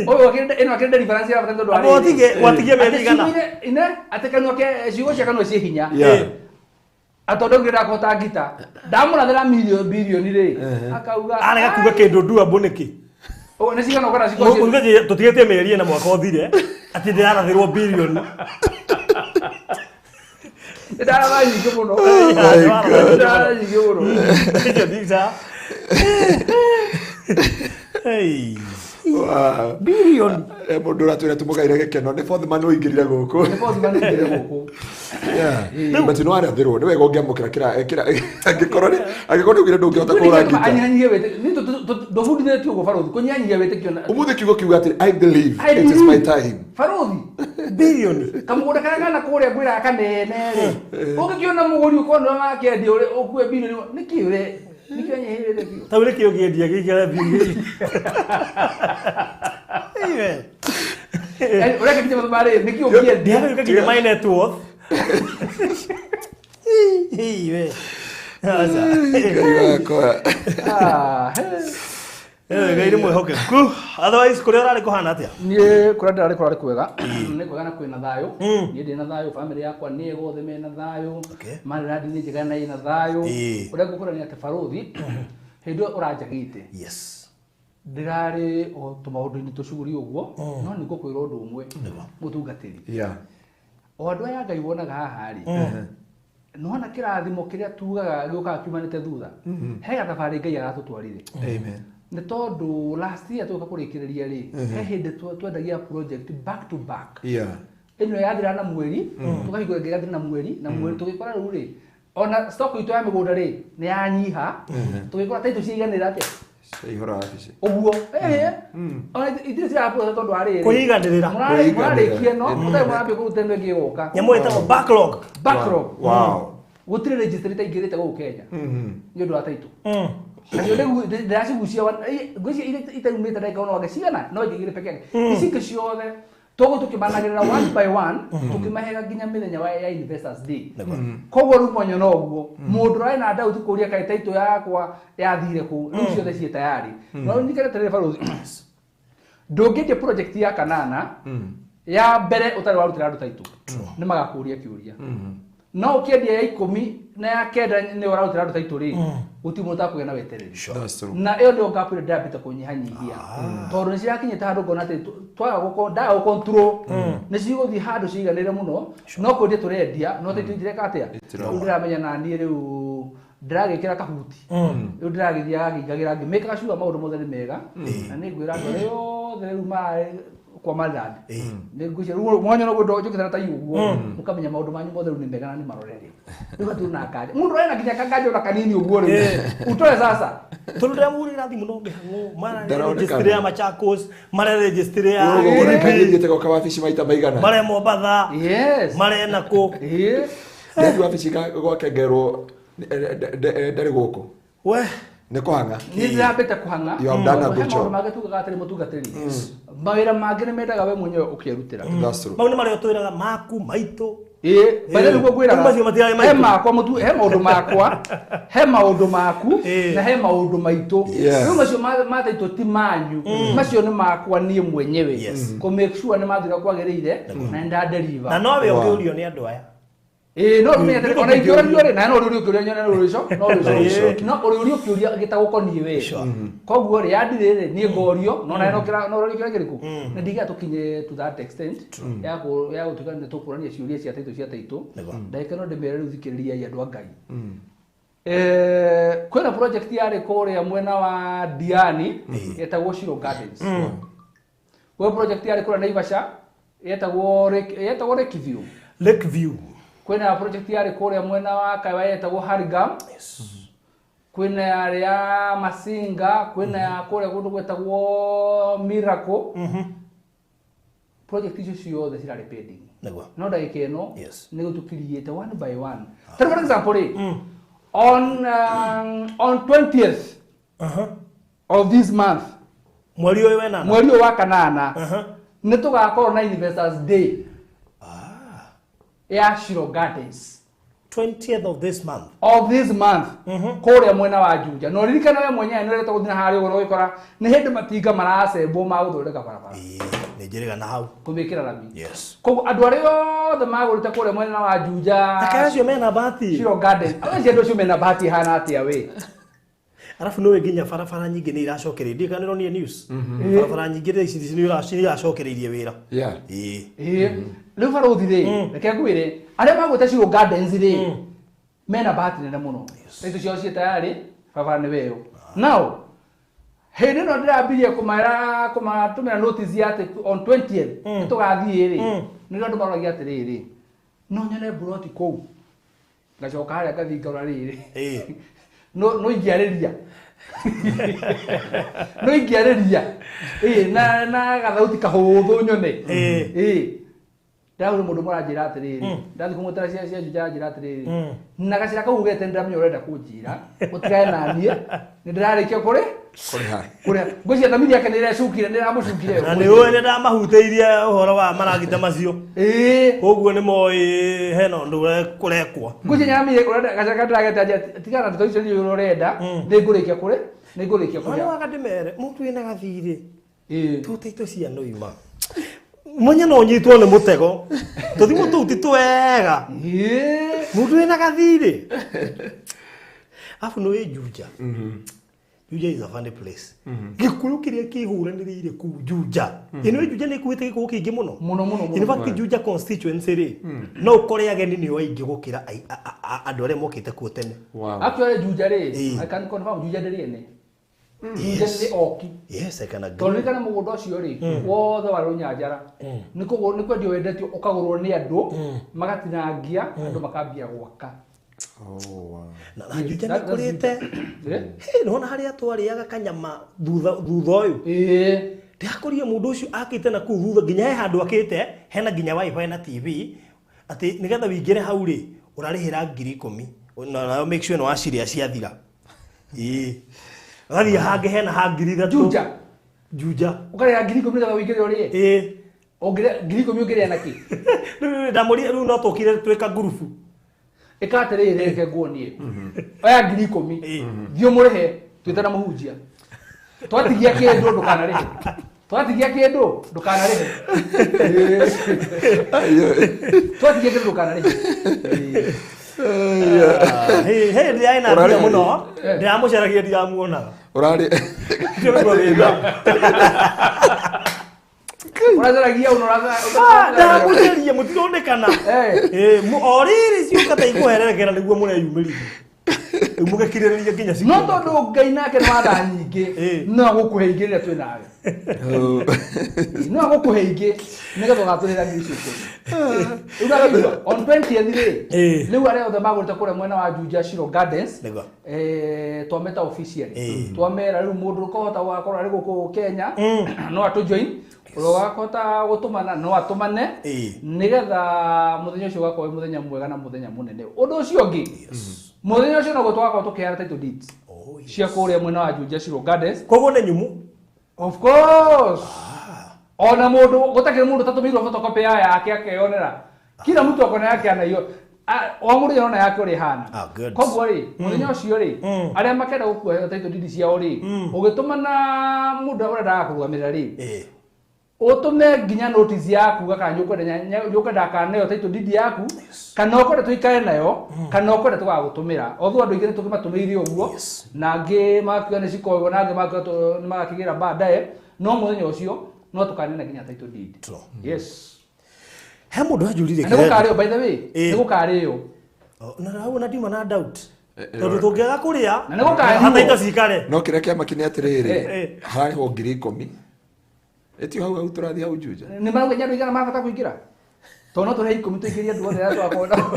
Ũyũ ĩno akĩrĩ deliverance ya bata tondũ Aba watigie mĩeri igana. Ine atĩ kanua ke ciugo cia kanua ciĩ hinya. Yeah. Atondũ ngĩenda kũhota ngita. Ndamũrathĩra bilioni rĩ. Akauga. Arega kuga kĩndũ nduambo nĩkĩ? Nĩ cigana ũkona ciugo cia Mũthenya tũtigĩtie mĩeri ĩna mwaka ũthire atĩ ndĩrarathĩrwo bilioni. Nĩ ndaratha nyingĩ mũno. My God. Ndaratha nyingĩ mũno. Icio ndica. Hey. Wow. Bilioni. Mũndũ ũratwĩra tũmũgaire gĩkeno nĩ fourth man ũingĩrire gũkũ. Nĩ fourth man ũingĩrire gũkũ. Yeah. But no arathĩrwo nĩ wega ũngĩamũkĩra kĩra angĩkorwo nĩ angĩkorwo nĩ ugire ndũngĩhota kũhũra ngita. Anyihanyihie wĩtĩkio. Nĩ ndũbundithĩtio ũguo barũthi. Kũnyihanyihia wĩtĩkio na Ũmũthĩ kiugo kiuga atĩrĩ I believe I it is my believe. time. Barũthi. Bilioni. Kamũgũnda karĩa kana kũrĩa ngwĩraga kanene rĩ. Ũngĩkĩona mũgũri ũkorwo nĩwe wakĩendia ũrĩ ũkue bilioni nĩkĩ ũre nĩkĩ ũnyihĩire wĩtĩkio? Tau nĩkĩ ũngĩendia gĩikare bilioni. Iwe. Ũreka kinya mathoma rĩ nĩkĩ ũngĩendia? Ndiagĩrĩire nginya my net worth. Iwe. Aca. Ngai wakwa. Ngai nĩ mwĩhokeku. Otherwise kũrĩa ũrarĩ kũhana atĩa? Niĩ kũrĩa ndĩrarĩ kũrarĩ kwega. Nĩ kwega na kwĩna thayũ. Niĩ ndĩ na thayũ, bamĩrĩ yakwa nĩ ega othe mena thayũ. Marĩrandi nĩ njega na ĩna thayũ. Ũrĩa ngũkwĩra nĩ atĩ barũthi hĩndĩ ĩyo ũranjagĩte. Yes. Ndĩrarĩ o tũmaũndũ-inĩ tũcuguri ũguo, no nĩ ngũkwĩra ũndũ ũmwe mũtungatĩri. Yeah. O andũ aya Ngai wonaga haha rĩ, nĩwona kĩrathimo kĩrĩa tugaga gĩũkaga kiumanĩte thutha. He gathabarĩ Ngai aratũtwarire. Amen. Nĩ tondũ last year tũgĩũka kũrĩkĩrĩria rĩ, he hĩndĩ twendagia project back to back. Ĩno yathira na mweri, tũkahingũra ĩngĩ ĩgathira na mweri na mweri, tũgĩkora rĩu rĩ, ona stock itũ ya mĩgũnda rĩ nĩ yanyiha, tũgĩkora taitũ ciaiganĩra atĩa. Ciaihũra wabici. Ũguo ona ithuĩ ciraprocess tondũ wa rĩrĩ. Kũiganĩrĩra. Mũrarĩkia ĩno, mũtarĩ mũrambia kũruta ĩno ĩngĩ ĩgoka. Nyamũ ĩtagwo backlog. Backlog. Wow. Gũtirĩ registry itaingĩrĩte gũkũ Kenya nĩ ũndũ wa taitũ. Nacio ndĩracigucia, ngwĩciria iria itaumĩte ndagĩka ono wake cigana no ingĩgĩre peke yake, ici ingĩ ciothe tũgũ tũkĩmanagĩrĩra one by one, tũkĩmahega nginya mĩthenya ya Investors Day. Koguo rĩu mwanya no ũguo mũndũ ũrarĩ na doubt kũria kaĩ taitũ yakwa yathire kũ, rĩu ciothe ciĩ tayari. No nyikare atĩrĩrĩ barũthi, ndũngĩendia project ya kanana ya mbere ũtarĩ warutĩra andũ taitũ, nĩ magakũria kĩũria. No ũkĩendia ya 19 nĩ ũrarutĩra andũ taitũ rĩ, gũtirĩ mũndũ ũtakũgĩa na wetereri. That's true. Na ĩyo nĩyo gap ĩrĩa ndĩrambĩte kũnyihanyihia, tondũ nĩ cirakinyĩte handũ ngona atĩ twaga ndaga gũcontrol nĩ cigũthiĩ handũ ciganĩre mũno. No kwendia tũrendia, no taitũ itireka atĩa. Rĩu ndĩramenya na niĩ rĩu ndĩragĩkĩra kahuti, rĩu ndĩragĩthiaga ngĩingagĩra ngĩmĩkaga sure maũndũ mothe nĩ mega. Na nĩ ngwĩra andũ arĩa othe rĩu marĩ kwa Maryland, nĩ ngwĩciria rĩu mwanya no gwĩndo njũkĩte na tai ũguo, mũkamenya maũndũ manyu mothe rĩu nĩ mega na nĩ marorere. Rĩu hatirĩ na nganja, mũndũ arĩ na nginya kanganja ona kanini ũguo rĩu utoe sasa. Tondũ ndĩramũhũrĩra thimũ no mĩhang'o. Ndaronekana. Mararegistry ya Machakos, mararegistry ya Thiĩte gwaka wabici maita maigana. Mare Mombatha, mare nakũ. Ndathiĩ wabici gwake ngerwo ndarĩ gũkũ. We. Nĩ kũhang'a. Niĩ ndĩrambĩte kũhang'a. You have done a He good maũndũ job. mangĩ tugaga atĩrĩ, mũtungatĩri, mawĩra mangĩ nĩ mendaga we mwenyewe ũkĩrutĩra. That's true. Mau nĩ marĩa ũtwĩraga maku maitũ. Ĩĩ, by the way, nĩguo ngwĩraga. Rĩu macio matirarĩ He maitũ. makwa mũtu, he maũndũ makwa, he maũndũ maku, na he maũndũ maitũ. Rĩu macio ma taitũ ti manyu, macio nĩ makwa niĩ mwenyewe. Kũ make sure nĩ mathira kwagĩrĩire na nĩ ndadeliver. Na nowe ũngĩũrio nĩ andũ aya. Ĩĩ, no ũmenye atĩrĩ, ona ingĩũranio rĩ, na no ũrĩũrio kĩũria nyone no ũrĩco, no ũrĩcokie. No ũrĩũrio kĩũria gĩtagũkoniĩ we. Koguo rĩ, yandirĩ rĩ, niĩ ngorio, no nawe no no ũrorio kĩũria kĩrĩkũ. Na ndigĩra tũkinye to that extent ya gũtuĩka nĩ tũkũrania ciũria cia taitũ cia taitũ. Ndagĩka no ndĩmere rĩu, thikĩrĩriai andũ a Ngai. Kwĩna project yarĩ kũrĩa mwena wa Diani yetagwo Shiro Gardens. Kwĩ project yarĩ kũrĩa Naivasha yetagwo Lake View. Lake View. Kwĩna project yarĩ kũrĩa mwena wa Kaiwa yetagwo Harigam. Kwĩna yarĩ ya Masinga, kwĩna ya kũrĩa kũndũ gwetagwo Miracle. Project icio ciothe cirarĩ pending. No ndagĩka ĩno nĩ gũtũkiriĩte one by one. Tarĩu for example rĩ, on 20th of this month, Mweri ũyũ wenana. Mweri ũyũ wa kanana, nĩ tũgakorwo na Investors Day ya Shiro Gardens. 20th of this month. Of this month, kũrĩa mwena wa Juja. Na ũririkane we mwenyewe nĩ ũreta gũthiĩ na harĩa ũguo na ũgĩkora nĩ hĩndĩ matinga maracembwo ma gũthondeka barabara. Ĩĩ, nĩ njĩrĩga na hau. Kũmĩkĩra rami. Koguo andũ arĩa othe magũrĩte kũrĩa mwena wa Juja, Aka acio mena bahati. Shiro Gardens, acio andũ acio mena bahati ihana atĩa we. Arabu nĩ nginya barabara nyingĩ nĩ iracokereirio, ndiũĩ kana nĩũronire news. Barabara nyingĩ thaa ici nĩ iracokereirie wĩra. Ĩĩ. Ĩĩ. Rĩu barũthi rĩ, reke ngwĩre, arĩa magũrĩte Shiro Gardens rĩ, mena bahati nene mũno. Taitũ ciao ciĩ tayarĩ, barabara nĩ weyo. Now, hĩndĩ ĩno ndĩrambirie kũmera kũmatũmĩra notice ya atĩ on 20th nĩ tũgathiĩ rĩ, nĩrĩo andũ maroragia atĩrĩrĩ, no nyone mburoti kũu, ngacoka harĩa ngathiĩ ngarora rĩrĩ, no ingĩarĩria, no ingĩarĩria, ĩĩ, na gathauti kahũthũ nyone. Ĩĩ, ndagũrĩ mũndũ mũranjĩra atĩrĩrĩ, ndathiĩ kũmwĩtara cia Juja, aranjĩra atĩrĩrĩ, na gacĩra kau ugete nĩndĩramenya ũrenda kũnjĩra ũtigane na niĩ, nĩ ndĩrarĩkia kũrĩ Kũrĩha. Kũrĩa ngwĩciria thamiri yake nĩ ĩrecukire, nĩ ĩramũcukire. Na nĩ ũĩ nĩ ndamahutĩirie ũhoro wa maragita macio. Koguo nĩ moĩ hena ũndũ ũrekwo. Ngwĩciria nĩaramenya ũrenda gacĩra karĩa ndĩragete anjĩra tigana na ndeto icio, nĩ ũrenda, nĩ ngũrĩkia kũrĩ, nĩ ngũrĩkia Mwana kũrĩa. waka ndĩmere mũndũ wĩna gathirĩ tũte cia noima mwenye no ũnyitwo nĩ mũtego, tũthimũ tũu ti twega, mũndũ wĩna gathirĩ. Arabu nĩ wĩ Juja. Juja is a funny place. Gĩkũyũ kĩrĩa kĩhũranĩrĩire kũu Juja, ĩno ĩ Juja nĩ ĩkuĩte gĩkũyũ kĩingĩ mũno. Mũno mũno mũno. In fact, Juja constituency rĩ, no ũkore ageni nĩo aingĩ gũkĩra andũ arĩa mokĩte kuo tene. Actually Juja rĩ, I can confirm Juja ndĩrĩ ene. Juja nĩ oki. Yes, I can Tondũ agree. ririkana mũgũnda ũcio rĩ wothe warĩ rũnyanjara nĩ kũgũ- nĩ kwendio wendetio ũkagũrwo nĩ andũ magatinangia andũ makambia gwaka. Na Juja nĩ That- that's kũrĩte. Eh? Hey, nĩwona harĩa twarĩaga kanyama thutha thutha ũyũ. Ĩĩ. Ndĩrakorire mũndũ ũcio akĩte na kũu thutha nginya he handũ akĩte hena nginya wifi na TV atĩ nĩgetha wĩingĩre hau rĩ ũrarĩhĩra 10,000 na nayo make sure nĩ wacirĩa ciathira. Ĩĩ. Ũgathiĩ hangĩ hena ha 3,000. Juja. Juja. Ũkarĩha 10,000 nĩgetha ũingĩre ũrĩe. Ĩĩ. Ũngĩrĩa 10,000 ũngĩrĩa nakĩ? Rĩu ndamũrire rĩu no tũkire twĩka ngurubu. Ĩka atĩrĩrĩ, reke nguonie. Oya 10,000. Ĩĩ. Thiĩ ũmũrĩhe twĩte na mũhunjia. Twatigia kĩndũ ndũkanarĩhe. Twatigia kĩndũ ndũkanarĩhe. Twatigia kĩndũ ndũkanarĩhe. Ĩĩ. Hĩ hĩ ndĩrarĩ na mbia Ũrarĩ- mũno ndĩramũcaragia ndiramuonaga. Ũrarĩ Ndĩraigua wĩra. Ũracaragia ũno Ndamũcaria mũtironekana. Eh. Ĩĩ, o rĩrĩ ciũka ta ikũhererekera nĩguo mũreyumĩririe. Rĩu mũgĩkirĩrĩria nginya No cikiuma. tondũ Ngai nake nĩ wa tha nyingĩ Ĩĩ. no agũkũhe ingĩ rĩrĩa twĩ nawe. No agũkũhe ingĩ nĩgetha ũgatũrĩra 10,000. Rĩu ndakĩigua, on 20th rĩ Ĩĩ. rĩu arĩa othe magũrĩte kũrĩa mwena wa Juja Shiro Gardens Nĩguo. Twameta officially. Ĩĩ. Twamera rĩu mũndũ ũkahota gũgakorwo arĩ gũkũ Kenya no atũ join, ũrĩa ũgakũhota gũtũmana no atũmane Ĩĩ. nĩgetha mũthenya ũcio ũgakorwo wĩ mũthenya mwega na mũthenya mũnene. Ũndũ ũcio ũngĩ, mũthenya ũcio noguo tũgakorwo tũkĩheana title deeds Oh, yes. cia kũrĩa mwena wa Juja Shiro Gardens. Koguo nĩ nyumu. Of course. Ona mũndũ gũtakĩrĩ mũndũ ũtatũmĩirwo photocopy ya yake akeyonera. Kila mtu akona yake anaiyo. O mũndũ arona yake ũrĩa ĩhana. Ah, good. Koguo rĩ, mũthenya ũcio rĩ, arĩa makenda gũkua title deed ciao rĩ, ũgĩtũmana mũndũ ũrĩa ũrendaga kũrũgamĩrĩra rĩ, Ĩĩ. ũtũme nginya notice yaku kana nĩũkwenda kaneo title deed yaku kana ũkwenda tũikare nayo kana ũkwenda tũgagũtũmĩra. Although andũ aingĩ nĩtũkĩmatũmĩire ũguo na angĩ magakiuga nĩ cikoywo na angĩ magakiuga nĩ magakĩgĩra baadaye, no mũthenya ũcio no tũkanena nginya title deed. True. Yes. He mũndũ anjũririe Na nĩgũkarĩo by the way, Ĩĩ. nĩgũkarĩo. Na hau na ndiuma na doubt. Tondũ tũngĩaga kũrĩa Na nĩgũkanyuo. hata indo cikare. No kĩrĩa kĩamaki nĩ atĩrĩrĩ, Eh. hararĩhwo 10,000. Ĩtio hau hau tũrathiĩ hau Juja. Nĩ marauga nĩ andũ aigana marabata kũingĩra? Tondũ no tũrĩhe 10 tũingĩrie andũ othe arĩa tũgakorwo nao.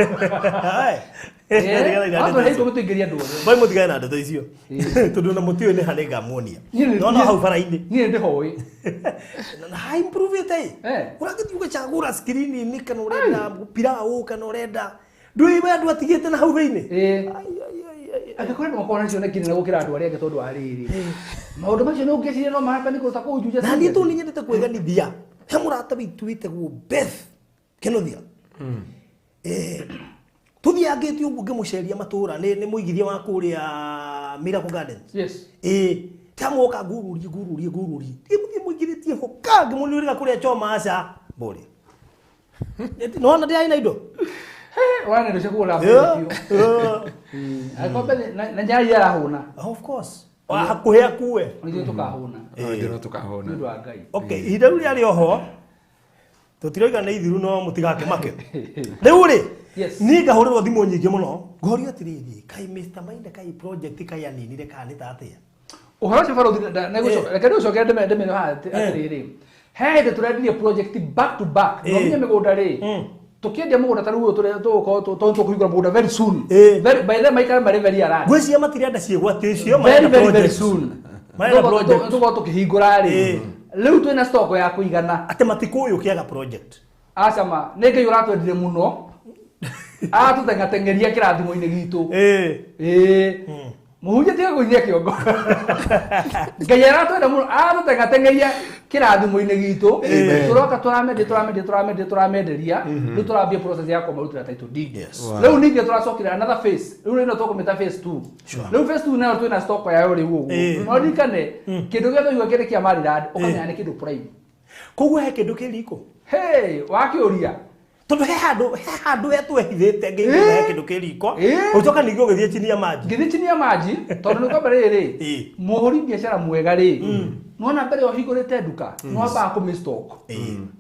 No tũrĩhe 10 tũingĩrie andũ othe. Boy mũtigane na ndeto icio. Ĩĩ. Tondũ na mũtiũĩ nĩ ha nĩngamuonia. Niĩ nĩ- No no hau bara-inĩ. Niĩ nĩ ndĩhoĩ. Na ha improve ĩte ĩ. Eh. Ũragĩthiĩ ũgacagũra screen-inĩ kana ũrenda pilau kana ũrenda ndũĩ we andũ atigĩte na hau thĩinĩ. Ĩĩ. Angĩkorwo andũ makorwo na cioneki nene gũkĩra andũ arĩa angĩ tondũ wa rĩrĩ. Maũndũ macio nĩ ũngĩciria no mahapeni kũruta kũu Juja. Na niĩ tondũ nĩ nyendete kwĩganithia he mũrata witũ wĩtagwo Beth Kenothia. Tũthiangĩte ũguo ngĩmũceria matũra nĩ mũigithia wa kũrĩa Miracle Gardens. Yes. Ĩĩ tamoka ngururie ngururie ngururie ngĩmũthiĩ mũingĩrĩtie ho ka ngĩmũnĩrĩra kũrĩa choma aca mbũrĩ nĩwona ndĩrarĩ na indo. Ũrana indo cia kũgũra Yeah, mbere biũ. yeah. Angĩkorwo mbere na nyanya arahũna. Of course. Hakuhĩ akue. Ithuĩ tũkahũna. Ithuĩ no tũkahũna. Nĩ ũndũ wa Ngai. Okay, ihinda rĩu rĩarĩ oho tũtiroiga nĩ ithiru no mũtigakĩmake. Rĩu rĩ, Yes. niĩ ngahũrĩrwo thimũ nyingĩ mũno ngorio atĩrĩrĩ, kaĩ Mr. Maina kaĩ project kaĩ aninire kana nĩ ta atĩa? Ũhoro ũcio barũthi reke ndĩũcokere ndĩmere haha atĩrĩrĩ, he hĩndĩ tũrendirie project back to back no nginya mĩgũnda rĩ tũkĩendia mũgũnda ta rĩu ũyũ tũgũkorwo tondũ tũkũhingũra mũgũnda very soon. By the way, maikare marĩ very alert. Ngwĩciria matirenda ciĩgwatio icio Very marenda very very project. soon. Marenda project. Tũgũkorwo tũkĩhingũra rĩ rĩu twĩna stock ya kũigana. Atĩ matikũĩ ũkĩaga project. Acama nĩ Ngai ũratwendire mũno aratũteng'ateng'eria kĩrathimo-inĩ gitũ. Ĩĩ. Mũhunjia tiga kũinia kĩongo. Ngai aratwenda mũno aratũteng'ateng'eria kĩrathimo-inĩ gitũ. Tũroka tũramendia tũramendia tũramendia tũramenderia rĩu tũrambia process ya kũmarutĩra title deed. Rĩu ningĩ tũracokera another phase. Rĩu ĩno tũkũmĩta phase 2. Rĩu phase 2 nayo twĩna stock yayo rĩu ũguo. No ririkane kĩndũ gĩothe ũigua kĩrĩ kĩa Maryland ũkamenya nĩ kĩndũ prime. Koguo he kĩndũ kĩ riko. Hey, wakĩũria. Tondũ he handũ he twehithĩte ngĩigua he kĩndũ kĩ riko. Ũcoka ningĩ ũgĩthiĩ chini ya maji. Ngĩthiĩ chini ya maji tondũ nĩ kwamba rĩrĩ mũhũri biacara mwega rĩ nona mbere ũhingũrĩte nduka nĩwambaga kũmĩ stock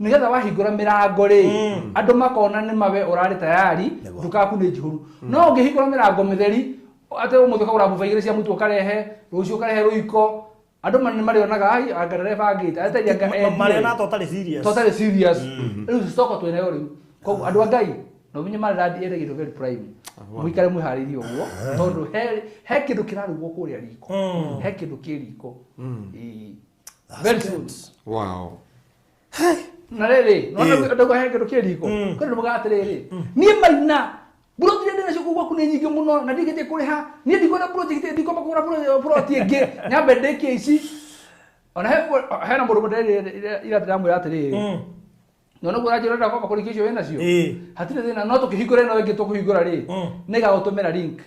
nĩgetha wahingũra mĩrango rĩ andũ makona nĩ mawe ũrarĩ tayari nduka yaku nĩ njihũru. No ũngĩhingũra mĩrango mĩtheri atĩ ũmũthĩ ũkagũra buba igĩrĩ cia mũtu ũkarehe rũciũ ũkarehe rũiko Andũ nĩ marĩonaga ai anga ndarebangĩte ateria anga endie. Marĩona ta ũtarĩ serious. Totally serious. Rĩu stock twĩnayo rĩu. Koguo andũ a Ngai no menye marĩrandi ĩrĩa indo very prime. Mũikare mwĩharĩirie ũguo tondũ he kĩndũ kĩrarugwo kũrĩa riko. He kĩndũ kĩ riko. Ĩĩ. Very soon. Wow. Na rĩrĩ, nona ndauga he kĩndũ kĩ riko. Kwĩ andũ maugaga atĩrĩrĩ, niĩ Maina mburoti iria ndĩnacio kũu gwaku nĩ nyingĩ mũno na ndigĩtie kũrĩha, niĩ ndikwenda project, ndikwamba kũgũra plot ĩngĩ, nyambe ndĩkie ici. Ona hena mũndũ ũmwe ndĩrerire ira ndĩramwĩra atĩrĩrĩ, nona ũguo ũranjĩra ũrenda kwamba kũrĩkia icio wĩnacio, hatirĩ thĩna, no tũkĩhingũra ĩno ĩngĩ tũkũhingũra rĩ, nĩngagũtũmĩra link,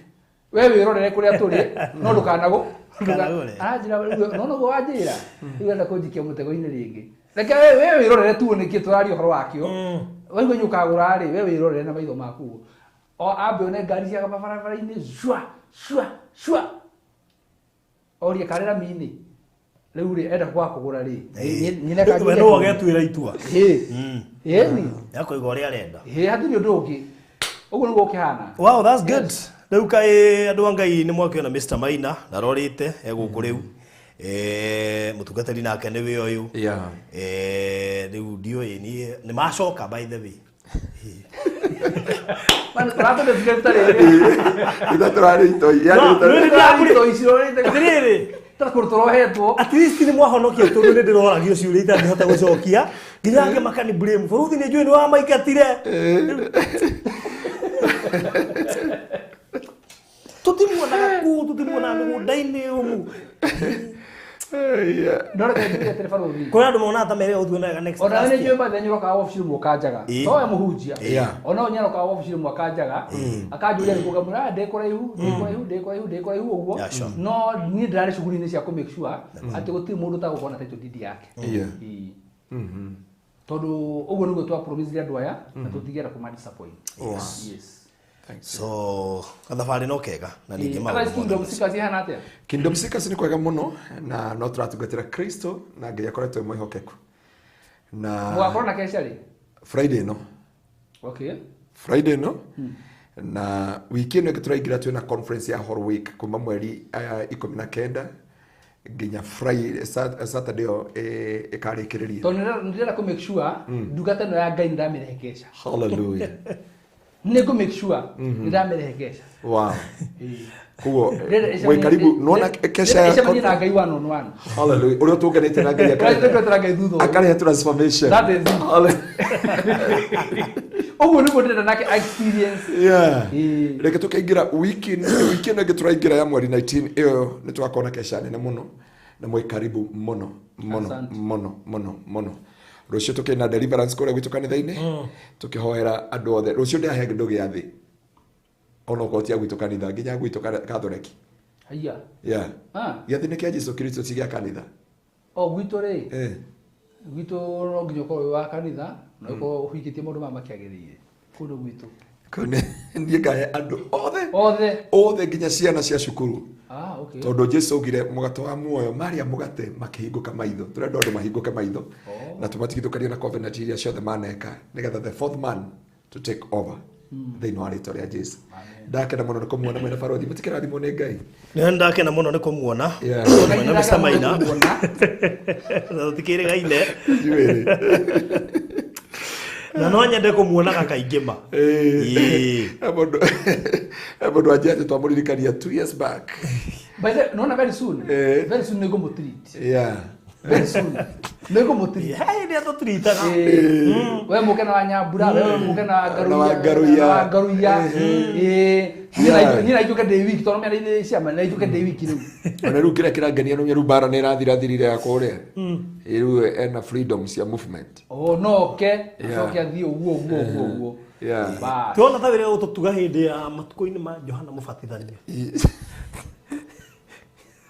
we wĩrorere kũrĩa tũrĩ, no ndũkanagũ Ndũkanagũre. Aranjĩra rĩu, nona ũguo wanjĩra rĩu ũrenda kũnjikia mũtego-inĩ rĩngĩ, reke we wĩrorere tu nĩkĩ tũraria ũhoro wakĩo. Waigua inyuĩ ũkagũra rĩ, we wĩrorere na maitho maku ũguo, o ambe one ngari cia barabara-inĩ cua cua cua, orie karĩ rami-inĩ rĩu rĩ, enda kwaga kũgũra rĩ, nyine We no agetuĩra itua. Ĩni. Yakũiga ũrĩa arenda. Ĩ, hatirĩ ũndũ ũngĩ, ũguo nĩguo ũkĩhana. Wow, that's good. Rĩu kaĩ andũ a Ngai nĩ mwakĩona Mr. Maina ndarorĩte e gũkũ rĩu. Mũtungatĩri nake nĩwe ũyũ. Rĩu ndiũĩ niĩ nĩ macoka by the way. Ũratũndĩtire tarĩrĩ. Itha tũrarĩ itoi. Yani No, itoi. nĩ Tũrarĩ ici ũrorĩte. Atĩrĩrĩ. Ta kũndũ tũrohetwo. At least nĩ mwahonokia tondũ nĩ ndĩroragio ciũria itangĩhota gũcokia nginya angĩ makani blame bũrũthi nĩ njũĩ nĩ wamaingatire. Tũtimuonaga kũu, tũtimuonaga mĩgũnda-inĩ ũmu. No reke njuge atĩrĩ barũthi. Kũrĩ andũ monaga ta merĩga gũtuona wega next Ona last nĩ year. njũĩ bathe nyũrokaga wabici rĩmwe ũkanjaga. To we mũhunjia. Ona ũyũ nĩarokaga wabici rĩmwe akanjaga. Akanjũria nĩkũ ngamwĩra, "Ah, ndĩ kũraihu, ndĩ kũraihu, ndĩ kũraihu, ndĩ kũraihu ũguo." Yeah, sure. No niĩ ndĩrarĩ cuguri-inĩ cia kũ make sure atĩ gũtirĩ mũndũ ũtagũkorwo na title deed yake. Ĩĩ. Tondũ ũguo nĩguo twa promise andũ aya na tũtingĩenda kũma disappoint. Yes. So gathabarĩ no kega na ningĩ Ĩĩ. maũndũ Otherwise Kingdom mothe. Seekers ihana atĩa? Kingdom Seekers nĩ kwega mũno na no tũratungatĩra Kristo na Ngai akoretwo e mwĩhokeku. Na Mũgakorwo na kesha rĩ? Friday ĩno. Okay. Friday ĩno na wiki ĩno ĩngĩ tũraingĩra twĩna conference ya Whole Week kuma mweri 19 nginya Friday, Saturday ĩyo ĩkarĩkĩrĩria. Tondũ nĩndĩrenda kũ make sure ndungata ĩno ya Ngai nĩndamĩrehe kesha. Hallelujah. Nĩ ngũ make sure nĩndamĩrehe kesha. Wow. Koguo mwĩ karibu nona kesha ya ĩcemanie na Ngai one on one. Hallelujah. Ũrĩa ũtũnganĩte na Ngai Ũrĩa tũnganĩte na Ngai thutha ũyũ. akarehe transformation. That is it. Hallelujah. Ũguo nĩguo ndĩrenda nake experience. Yeah. Ĩĩ. Reke tũkaingĩra wiki wiki ĩno ĩngĩ tũraingĩra ya mweri 19 ĩyo nĩ tũgakorwo na kesha nene mũno na mwĩ karibu mũno mũno Asante. mũno mũno mũno. Rũciũ tũkĩrĩ na deliverance kũrĩa gwitũ kanitha-inĩ tũkĩhoera andũ othe. Rũciũ ndĩrahe kĩndũ gĩa thĩ ona okorwo ti a gwitũ kanitha nginya gwitũ Kathoreki. Haiya. Yeah. Ah. Gĩathĩ nĩ kĩa Jesu Kristo ti gĩa kanitha. O gwitũ rĩ. Gwitũ no nginya ũkorwo wĩ wa kanitha na ũkorwo ũhingĩtie maũndũ maya makĩagĩrĩire. Kũu nĩ gwitũ. Kũu niĩ ngahe andũ othe. Othe. Othe nginya ciana cia cukuru. Ah, okay. Tondũ Jesu augire mũgate wa muoyo marĩa mũgate makĩhingũka maitho. Tũrenda andũ mahingũke maitho. Na tũmatigithũkanie na covenant iria ciothe maneka nĩgetha the fourth man to take over. Thĩinĩ wa rĩtwa rĩa Jesu. Ndakena mũno nĩ kũmuona mwena barothi, mũtikĩrathimwo nĩ Ngai. Nĩ ndakena mũno nĩ kũmuona. Yeah. Mwena Mr. Maina. Na tũtikĩrĩgaine. Inyuĩ. Na no nyende kũmuonaga kaingĩ ma. Ĩĩ. He mũndũ wanjia atĩ twamũririkania 2 years back. By the nona very soon. Very soon nĩngũmũ treat. Yeah. Very soon. Nĩngũmũ treat. Hey, nĩ atũtritaga. We mũke na Wanyambura, we mũke na Na Ngaruiya, Wangaruiya. na Wangaruiya. Ĩĩ. Niĩ na injũke ndĩ wiki tondũ mĩena inĩ ciama na injũke ndĩ wiki rĩu. Ona rĩu kĩrĩa kĩrangenia nĩ rĩu mbara nĩ ĩrathirathirire ya kũrĩa. Rĩu ena freedom cia movement. Oh, no oke, Yeah. acoke athiĩ ũguo ũguo ũguo ũguo. Yeah. Bas. Tuona ta wĩra gũtũtuga hĩndĩ ya matukũ-inĩ ma Johana Mũbatithania.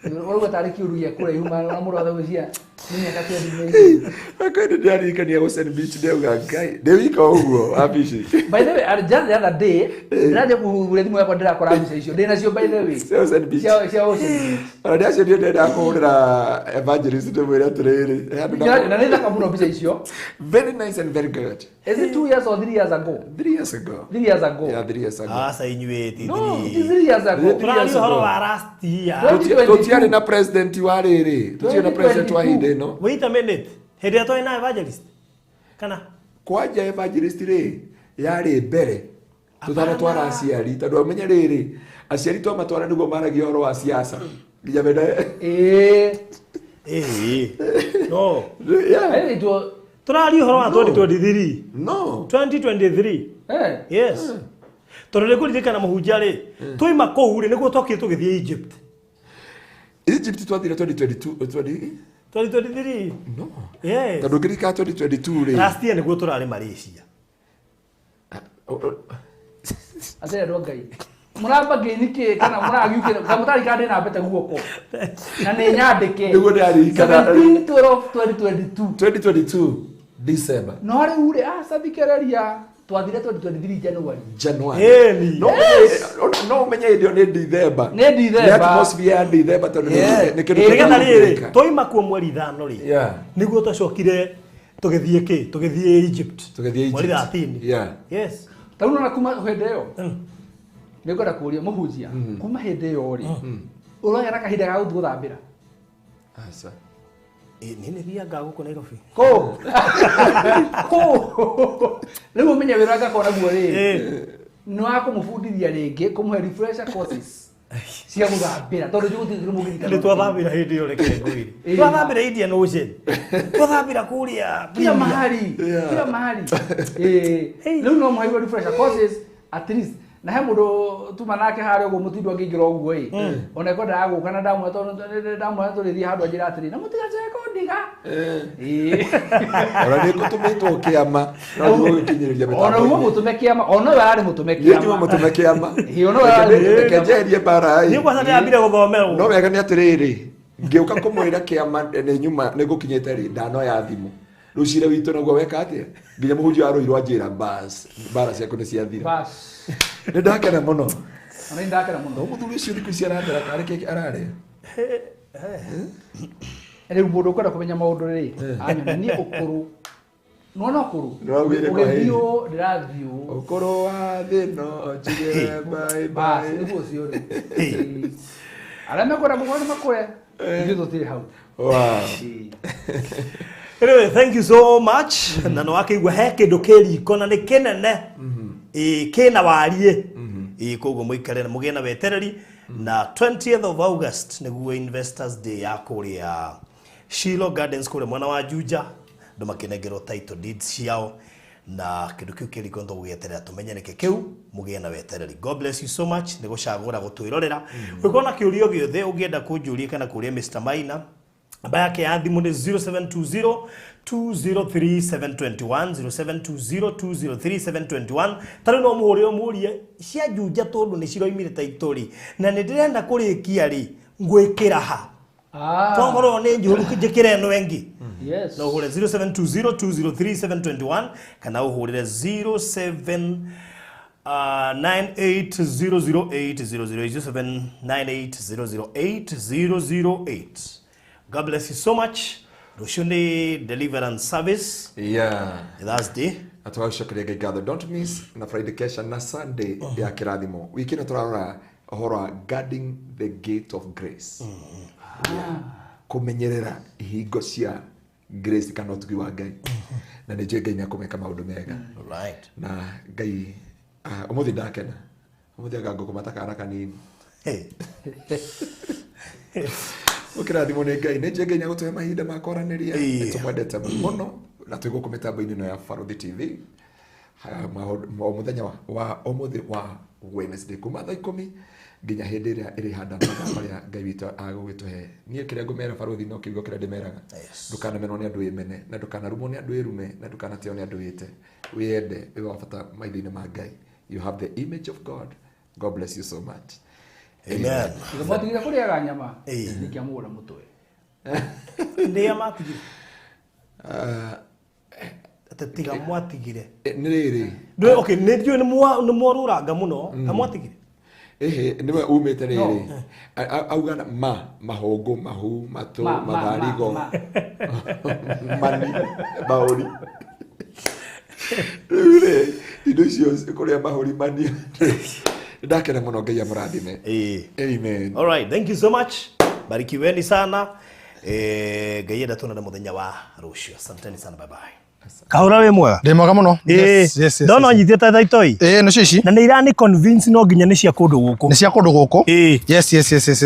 Ũrauga tarĩ kĩũndũ gĩa kũraihu na mũndũ athagũcia nĩ mĩaka 20. Akwenda ndĩraririkania Ocean Beach ndauga Ngai ndĩ wika ũguo wabici. By the way, just the other day, ndĩrathiĩ kũhuria thimũ yakwa ndĩrakora mbica icio. Ndĩ nacio by the way. Cia Ocean Beach. Cia Ocean Beach. Ona ndĩracio niĩ ndendaga kũhũrĩra evangelist ndĩmwĩre atĩrĩrĩ. He handũ Na nĩ thaka mũno mbica icio. Very nice and very good. Is it 2 years or 3 years ago? 3 years ago. 3 years ago. Yeah, 3 years ago. Aca inyuĩ ti No, it is 3 years ago. Tũraria ũhoro wa last year. Tũtiarĩ na president wa rĩrĩ, tũtiarĩ na president wa hĩndĩ ĩno. Wait a minute. Hĩndĩ ĩrĩa twarĩ na evangelist. Kana Kwanja evangelist rĩ yarĩ mbere tũtanatwara aciari, tondũ amenye rĩrĩ aciari twamatwara nĩguo maragia ũhoro wa siasa nginya mena Ĩĩ. ĩĩ. No. Yeah. It was Tũraria ũhoro wa 2023. No. 2023. Eh. Yes. Tondũ nĩ ngũririkana mũhunjia rĩ, twaima kũu rĩ nĩguo twokire tũgĩthiĩ Egypt. Egypt twathire 2022 20 2023. No. Yes. Tondũ ngĩririkana 2022 rĩ. Last year nĩguo tũrarĩ Malaysia. Atĩrĩ andũ a Ngai. Mũramba ngĩnĩ kana mũragiukĩra kana mũtarikana ndĩna mbete guoko. Na nĩ nyandĩke. Nĩguo ndĩraririkana. 17 12 2022. 2022 December. No rĩu rĩ aca thikĩrĩria twathire 2023 January. January. Ĩni. No no umenye hĩndĩ ĩyo nĩ December. Nĩ December. Nĩ atmosphere ya December tondũ nĩ kĩndũ Nĩgetha rĩrĩ kĩragũthĩka. twaima kuo mweri 5 rĩ. Yeah. Nĩguo twacokire tũgĩthiĩ kĩ? Tũgĩthiĩ Egypt. Tũgĩthiĩ Egypt. Mweri 13. Yeah. Yes. Ta rĩu nona kuma hĩndĩ ĩyo. Nĩ ngwenda kũũria mũhunjia kuma hĩndĩ ĩyo rĩ ũragĩa na kahinda ga gũthiĩ gũthambĩra. Aca. Ĩ nĩ thiaga gũkũ Nairobi. Kũ? Kũ? Rĩu ũmenye wĩra ngakorwo naguo rĩ nĩ wa kũmũbundithia rĩngĩ kũmũhe refresher courses cia gũthambĩra tondũ njũgũtigĩrwo mũngĩririkana. Nĩ twathambĩra hĩndĩ ĩyo reke ngwĩre. Twathambĩra Indian Ocean. Twathambĩra kũrĩa kila mahali. Kila mahali. Rĩu no mũheirwo refresher courses at least na he mũndũ tuma nake harĩa ũguo mũtindu angĩingĩra ũguo ĩ ona ekwendaga gũka na ndamwĩra tondũ ndamwĩra tũrĩthiĩ handũ anjĩra atĩrĩ na mũtigacoke kũndiga. Ĩĩ. Ona nĩ ngũtũmĩtwo kĩama no ndigũgĩkinyĩrĩria mĩtambo. Ona uo mũtũme kĩama ona ũyũ ararĩ mũtũme Niĩ njuma kĩama. mũtũme kĩama. Ĩĩ, ona ũyũ ararĩ mũtũme Reke kĩama. njeherie mbara Niĩ ĩ. kwanza ndĩrambire gũthomerwo. No wega nĩ atĩrĩrĩ ngĩũka kũmwĩra kĩama nĩ nyuma nĩ ngũkinyĩte rĩ ndanoya thimũ. Rĩu cira witũ naguo weka atĩa? Nginya mũhunjia wa rũirũ anjĩra bas mbara ciaku nĩ ciathira. Bas. Nĩ ndakena mũno. Ona nĩ ndakena mũno. No mũthuri ũcio thikũ ici arathera karĩ kĩĩ ararĩa? Rĩu mũndũ ũkwenda kũmenya maũndũ rĩ anyona niĩ ũkũrũ nĩwona ũkũrũ Nĩwaugire kwa ũgĩthiĩ heri. ũũ ndĩrathiĩ ũũ. Ũkũrũ wa thĩ no njugire bye Bas, bye. nĩguo ũcio rĩu. Arĩa mekwenda gũkũra nĩ makũre ithuĩ tũtirĩ hau. Wow. Anyway, thank you so much. Na no akĩigua he kĩndũ kĩ riko na nĩ kĩnene. Ĩĩ kĩna wariĩ. Ĩĩ koguo mũikare na mũgĩe na wetereri na 20th of August nĩguo Investors Day ya kũrĩa Shiloh Gardens kũrĩa mwena wa Juja andũ makĩnengerwo title deeds ciao na kĩndũ kĩu kĩ riko nĩtũgũgĩeterera tũmenye nĩkĩ kĩu mũgĩe na wetereri. God bless you so much nĩ gũcagũra gũtwĩrorera. Ũngĩkorwo na kĩũria gĩothe ũngĩenda kũnjũria kana kũũria Mr. Maina namba yake ya thimũ nĩ 0720 203 721 0720 203 721. Ta rĩu no mũhũrĩre ũmũrie cia Juja tondũ nĩ ciroimire title rĩ na nĩ ndĩrenda kũrĩkia rĩ ngwĩkĩra ha. Tongorwo nĩ njũru njĩkĩre ĩno ĩngĩ. Yes. No ũhũre 0720 203 721 kana ũhũrĩre 07 98008 007 98008 008. God bless you so much. Rũciũ nĩ deliverance service. Yeah. Thursday. Na tũgagĩcokeria Ngai ngatho. Don't miss na Friday kesha na Sunday ya kĩrathimo. Wiki ĩno tũrarora ũhoro wa guarding the gate of grace. Kũmenyerera ihingo cia grace kana ũtugi wa Ngai. Na nĩ njũĩ Ngai nĩ akũmeka maũndũ mega. Right. Na Ngai ũmũthĩ ndakena. Ũmũthĩ anga ngũkũma ta kana kanini. Hey. Ũkĩrathimwo nĩ Ngai. Nĩ njũĩ Ngai nĩ agũtũhe mahinda ma kwaranĩria. Ĩĩ. Nĩ tũmwendete mũno na twĩ gũkũ mĩtambo-inĩ ĩno ya Barũthi TV. O mũthenya wa ũmũthĩ wa Wednesday kuma thaa 10 nginya hĩndĩ ĩrĩa ĩrĩhanda mathaa marĩa Ngai witũ agũgĩtũhe. Niĩ kĩrĩa ngũmera Barũthi no kiugo kĩrĩa ndĩmeraga. Ndũkanamenwo nĩ andũ wĩmene na ndũkanarumwo nĩ andũ wĩrume na ndũkanatĩo nĩ andũ wĩte. Wĩyende, wĩ wa bata maitho-inĩ ma Ngai. You have the image of God. God bless you so much. Amen. Mwatigire kũrĩaga nyama Ĩĩ. nĩkĩamũgũra mũtwe. Nĩa matigire? Atĩ tiga mwatigire. Nĩ rĩrĩ. Ndũĩ, okay, nĩ ndiũĩ nĩ mwarũranga mũno, na mwatigire? Ĩhĩ, nĩwe umĩte rĩrĩ. Auga na ma, mahũngũ, mahu, matũ, matharigo, mani, maũri. Rĩu rĩ, indo icio kũrĩa mahũrimania, ndakena mũno. Ngai amũrathime. Amen. All right, thank you so much. Barikiweni sana. Ngai enda tuonane muthenya wa rũciũ. Asanteni sana, bye bye. Kahũra, wĩ mwega? Ndĩ mwega mũno. Yes. Ndona ũnyitĩte thaitoi. Ĩĩ, nĩcio ici. Na nĩ irani convince no nginya nĩ cia kũndũ gũkũ. Nĩ cia kũndũ gũkũ. Ĩĩ. Yes.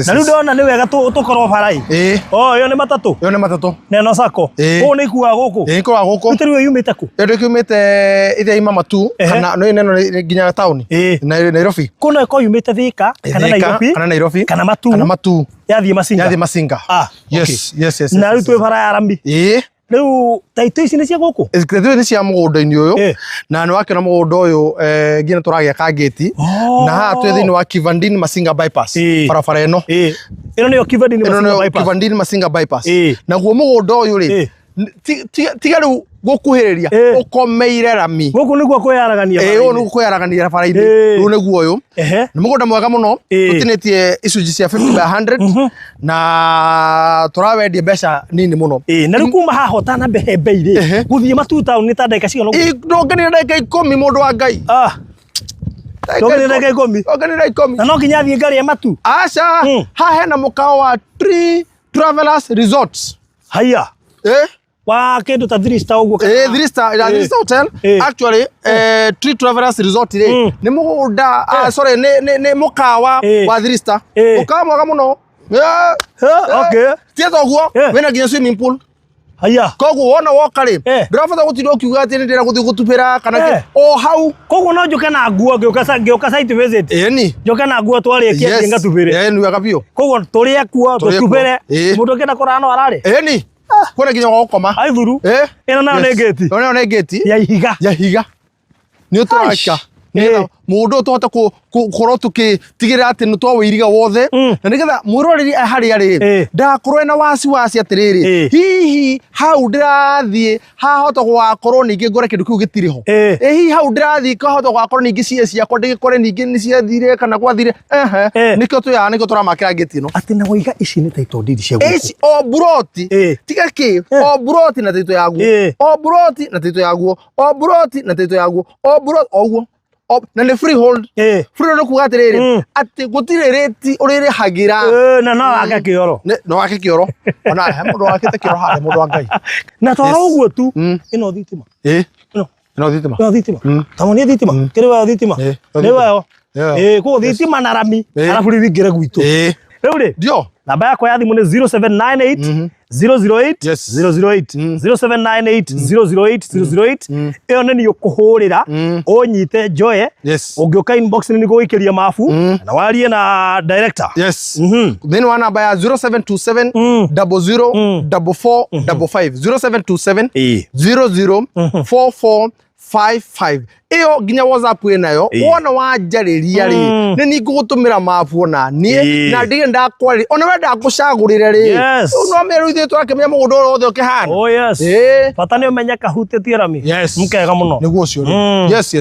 Na rĩu ndona nĩ wega tũkorwo barai. Ĩĩ. Oh, ĩyo nĩ matatũ. Ĩyo nĩ matatũ. Na ĩno sako. Ĩĩ. Kũu nĩ ikuaga gũkũ. Ĩĩ, ĩkoragwo gũkũ. Rĩu rĩu yumĩte kũ? Ĩyo ndĩkiumĩte ithia ima matu kana nĩ neno nĩ nginya taũni. Ĩĩ. Na Nairobi. Kũu no ĩkorwo yumĩte Thika kana Thika, Nairobi kana Nairobi kana Matu. Kana Matu. Yathiĩ Masinga. Yathiĩ Masinga. Ah, Yes, okay. yes. Na rĩu twĩ bara ya rami. Ĩĩ. Rĩu taito ici nĩ cia gũkũ? Taito nĩ cia mũgũnda-inĩ ũyũ. Na nĩ wakĩona mũgũnda ũyũ, nginya tũragĩaka ngĩti. Oh. Na haha twĩ thĩinĩ wa Kivandini Masinga bypass. Barabara ĩno. Ĩno nĩyo Kivandini Ĩno Masinga nĩyo bypass. Kivandini Masinga bypass. Naguo mũgũnda ũyũ rĩ, tiga rĩu gũkuhĩrĩria, ũkomeire rami. Gũkũ nĩguo kwĩyaragania Ĩĩ, ũyũ bara-inĩ. nĩguo kwĩyaragania bara-inĩ. Rĩu nĩguo ũyũ. Nĩ mũgũnda mwega mũno. Tũtinĩtie icunjĩ cia 50 by 100 na tũrawendia mbeca nini mũno. Ĩĩ, na rĩu kuma haha ũtanambe mbei rĩ, gũthiĩ Matu town nĩ ta ndagĩka cigana ũguo? Ndũngĩnina ndagĩka 10, mũndũ wa Ngai. Ah. Ndũngĩnina ndagĩka 10? Ndũngĩnina 10. Na no nginya athiĩ ngari ya Matu? Aca, haha hena mũkawa wa Tree Travelers Resorts. Haiya. Eh? Wa kĩndũ ta three star ũguo kana? Three star, ya, three star hotel. Actually, Tree Travelers Resort rĩ, nĩ mũgũnda, ah, sorry, nĩ mũkawa wa three star. Mũkawa mwega mũno. Okay. Tiga ũguo, wĩna nginya swimming pool. Haiya. Koguo wona woka rĩ, ndũrabatara gũtinda ũkiuga atĩ nĩ ndĩrenda gũthiĩ gũtubĩra kana kĩ. O hau. Koguo no njũke na nguo ngĩũka site visit. Ĩni. Njũke na nguo twarĩkia Yes. thiĩ ngatubĩre. Ĩni, wega biũ. Koguo tũrĩe kuo Tũrĩe kuo. tũtubĩre. Mũndũ ũngĩenda kũrara no arare. Ĩni. Kwĩna nginya gwa gũkoma. Aithuru. Ĩno nayo nĩ ngĩti. Ĩno nayo nĩ ngĩti. Ya ihiga. Ya ihiga. Nĩ tũraka nĩgetha mũndũ ũyũ tũhote gũkorwo tũkĩtigĩrĩra atĩ nĩ twawĩiriga wothe na nĩgetha mwĩroreri e harĩa rĩ ndagakorwo ena wasiwasi atĩrĩrĩ, hihi hau ndĩrathiĩ hahota gũgakorwo ningĩ ngore kĩndũ kĩu gĩtirĩ ho, ĩ hihi hau ndĩrathiĩ kahota gũgakorwo ningĩ cie ciakwa ndĩgĩkore ningĩ nĩ ciathire kana gwathire. Ehe, nĩkĩo twĩhaha, nĩkĩo tũramakĩra ngĩti ĩno. Atĩ na waiga ici nĩ title deed cia gũkũ. Ici o buroti, tiga kĩ, o buroti na title yaguo, o buroti na title yaguo, o buroti na title yaguo, o buroti o ũguo. Na nĩ freehold. Freehold nĩ kuga atĩrĩrĩ, atĩ gũtirĩ rĩti ũrĩrĩhagĩra. Na no wake kĩoro. No wake kĩoro, ona he mũndũ wakĩte kĩoro harĩa, mũndũ wa Ngai. Na to ũguo tu, ĩno thitima. Ĩĩ. Ĩno. Ĩno thitima. Ĩno thitima. Tamonie thitima. Kĩrĩ weyo thitima. Nĩ weyo. Ĩĩ, koguo thitima na rami, arabu rĩu ingĩre gwitũ. Rĩu rĩ, ndio namba yakwa ya thimũ nĩ 0798 008 008, 0798 008 008. Ĩyo nĩ niĩ ũkũhũrĩra ũnyite njoye. Ũngĩũka inbox nĩ nĩgũgũikĩria mabu na warie na director. Yes. Thĩinĩ wa namba ya 0727 00 44 55, 0727 00 44 55, ĩyo nginya WhatsApp ĩnayo. Wona wanjarĩria rĩ, nĩ niĩ ngũgũtũmĩra mabu ona niĩ na ndige ndakwarĩria ona we ndakũcagũrĩre rĩ. Rĩu no mĩrũ ithuĩ tũrakĩmenya mũgũnda ũrĩa wothe ũkĩhana. Oh yes. Bata nĩ ũmenye kahutĩtie rami. Mkega mũno. Nĩguo ũcio rĩ. Yes.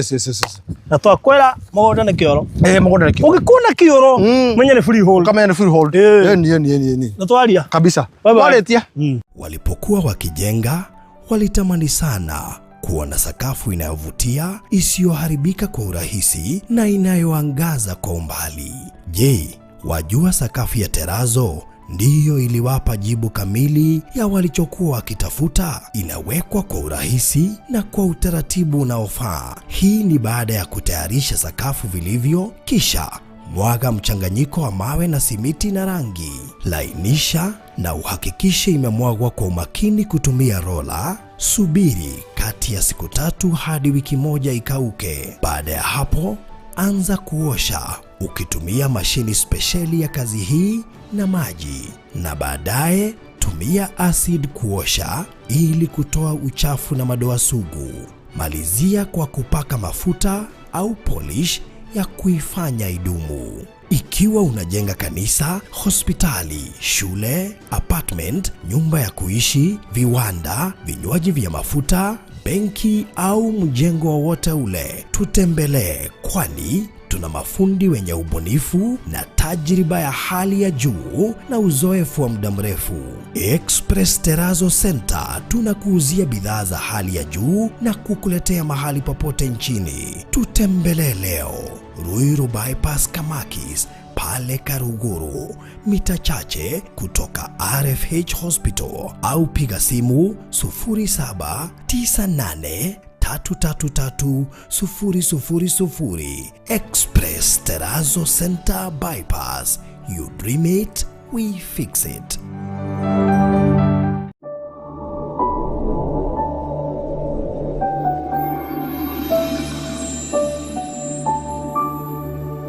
Na twakwĩra mũgũnda nĩ kĩoro. Ĩĩ, mũgũnda nĩ kĩoro. Ũngĩkuona kĩoro, menye nĩ freehold. Ũkamenya nĩ freehold. Ĩni, ĩni, ĩni, ĩni. Na twaria. Kabisa. Bye bye. Twarĩtia. Walipokuwa wakijenga, walitamani sana kuona sakafu inayovutia, isiyoharibika kwa urahisi na inayoangaza kwa umbali. Je, wajua sakafu ya terazo ndiyo iliwapa jibu kamili ya walichokuwa wakitafuta? Inawekwa kwa urahisi na kwa utaratibu unaofaa. Hii ni baada ya kutayarisha sakafu vilivyo, kisha mwaga mchanganyiko wa mawe na simiti na rangi. Lainisha na uhakikishe imemwagwa kwa umakini kutumia rola. Subiri kati ya siku 3 hadi wiki 1 ikauke. Baada ya hapo, anza kuosha ukitumia mashini spesheli ya kazi hii na maji, na baadaye tumia acid kuosha ili kutoa uchafu na madoa sugu. Malizia kwa kupaka mafuta au polish ya kuifanya idumu. Ikiwa unajenga kanisa, hospitali, shule, apartment, nyumba ya kuishi, viwanda, vinywaji vya mafuta, benki au mjengo wowote ule, tutembelee, kwani Tuna mafundi wenye ubunifu na tajriba ya hali ya juu na uzoefu wa muda mrefu. Express Terazo Center tunakuuzia bidhaa za hali ya juu na kukuletea mahali popote nchini. Tutembelee leo Ruiru Bypass Kamakis pale Karuguru, mita chache kutoka RFH Hospital, au piga simu 0798 333 000. Express Terazo Center Bypass. You dream it, we fix it.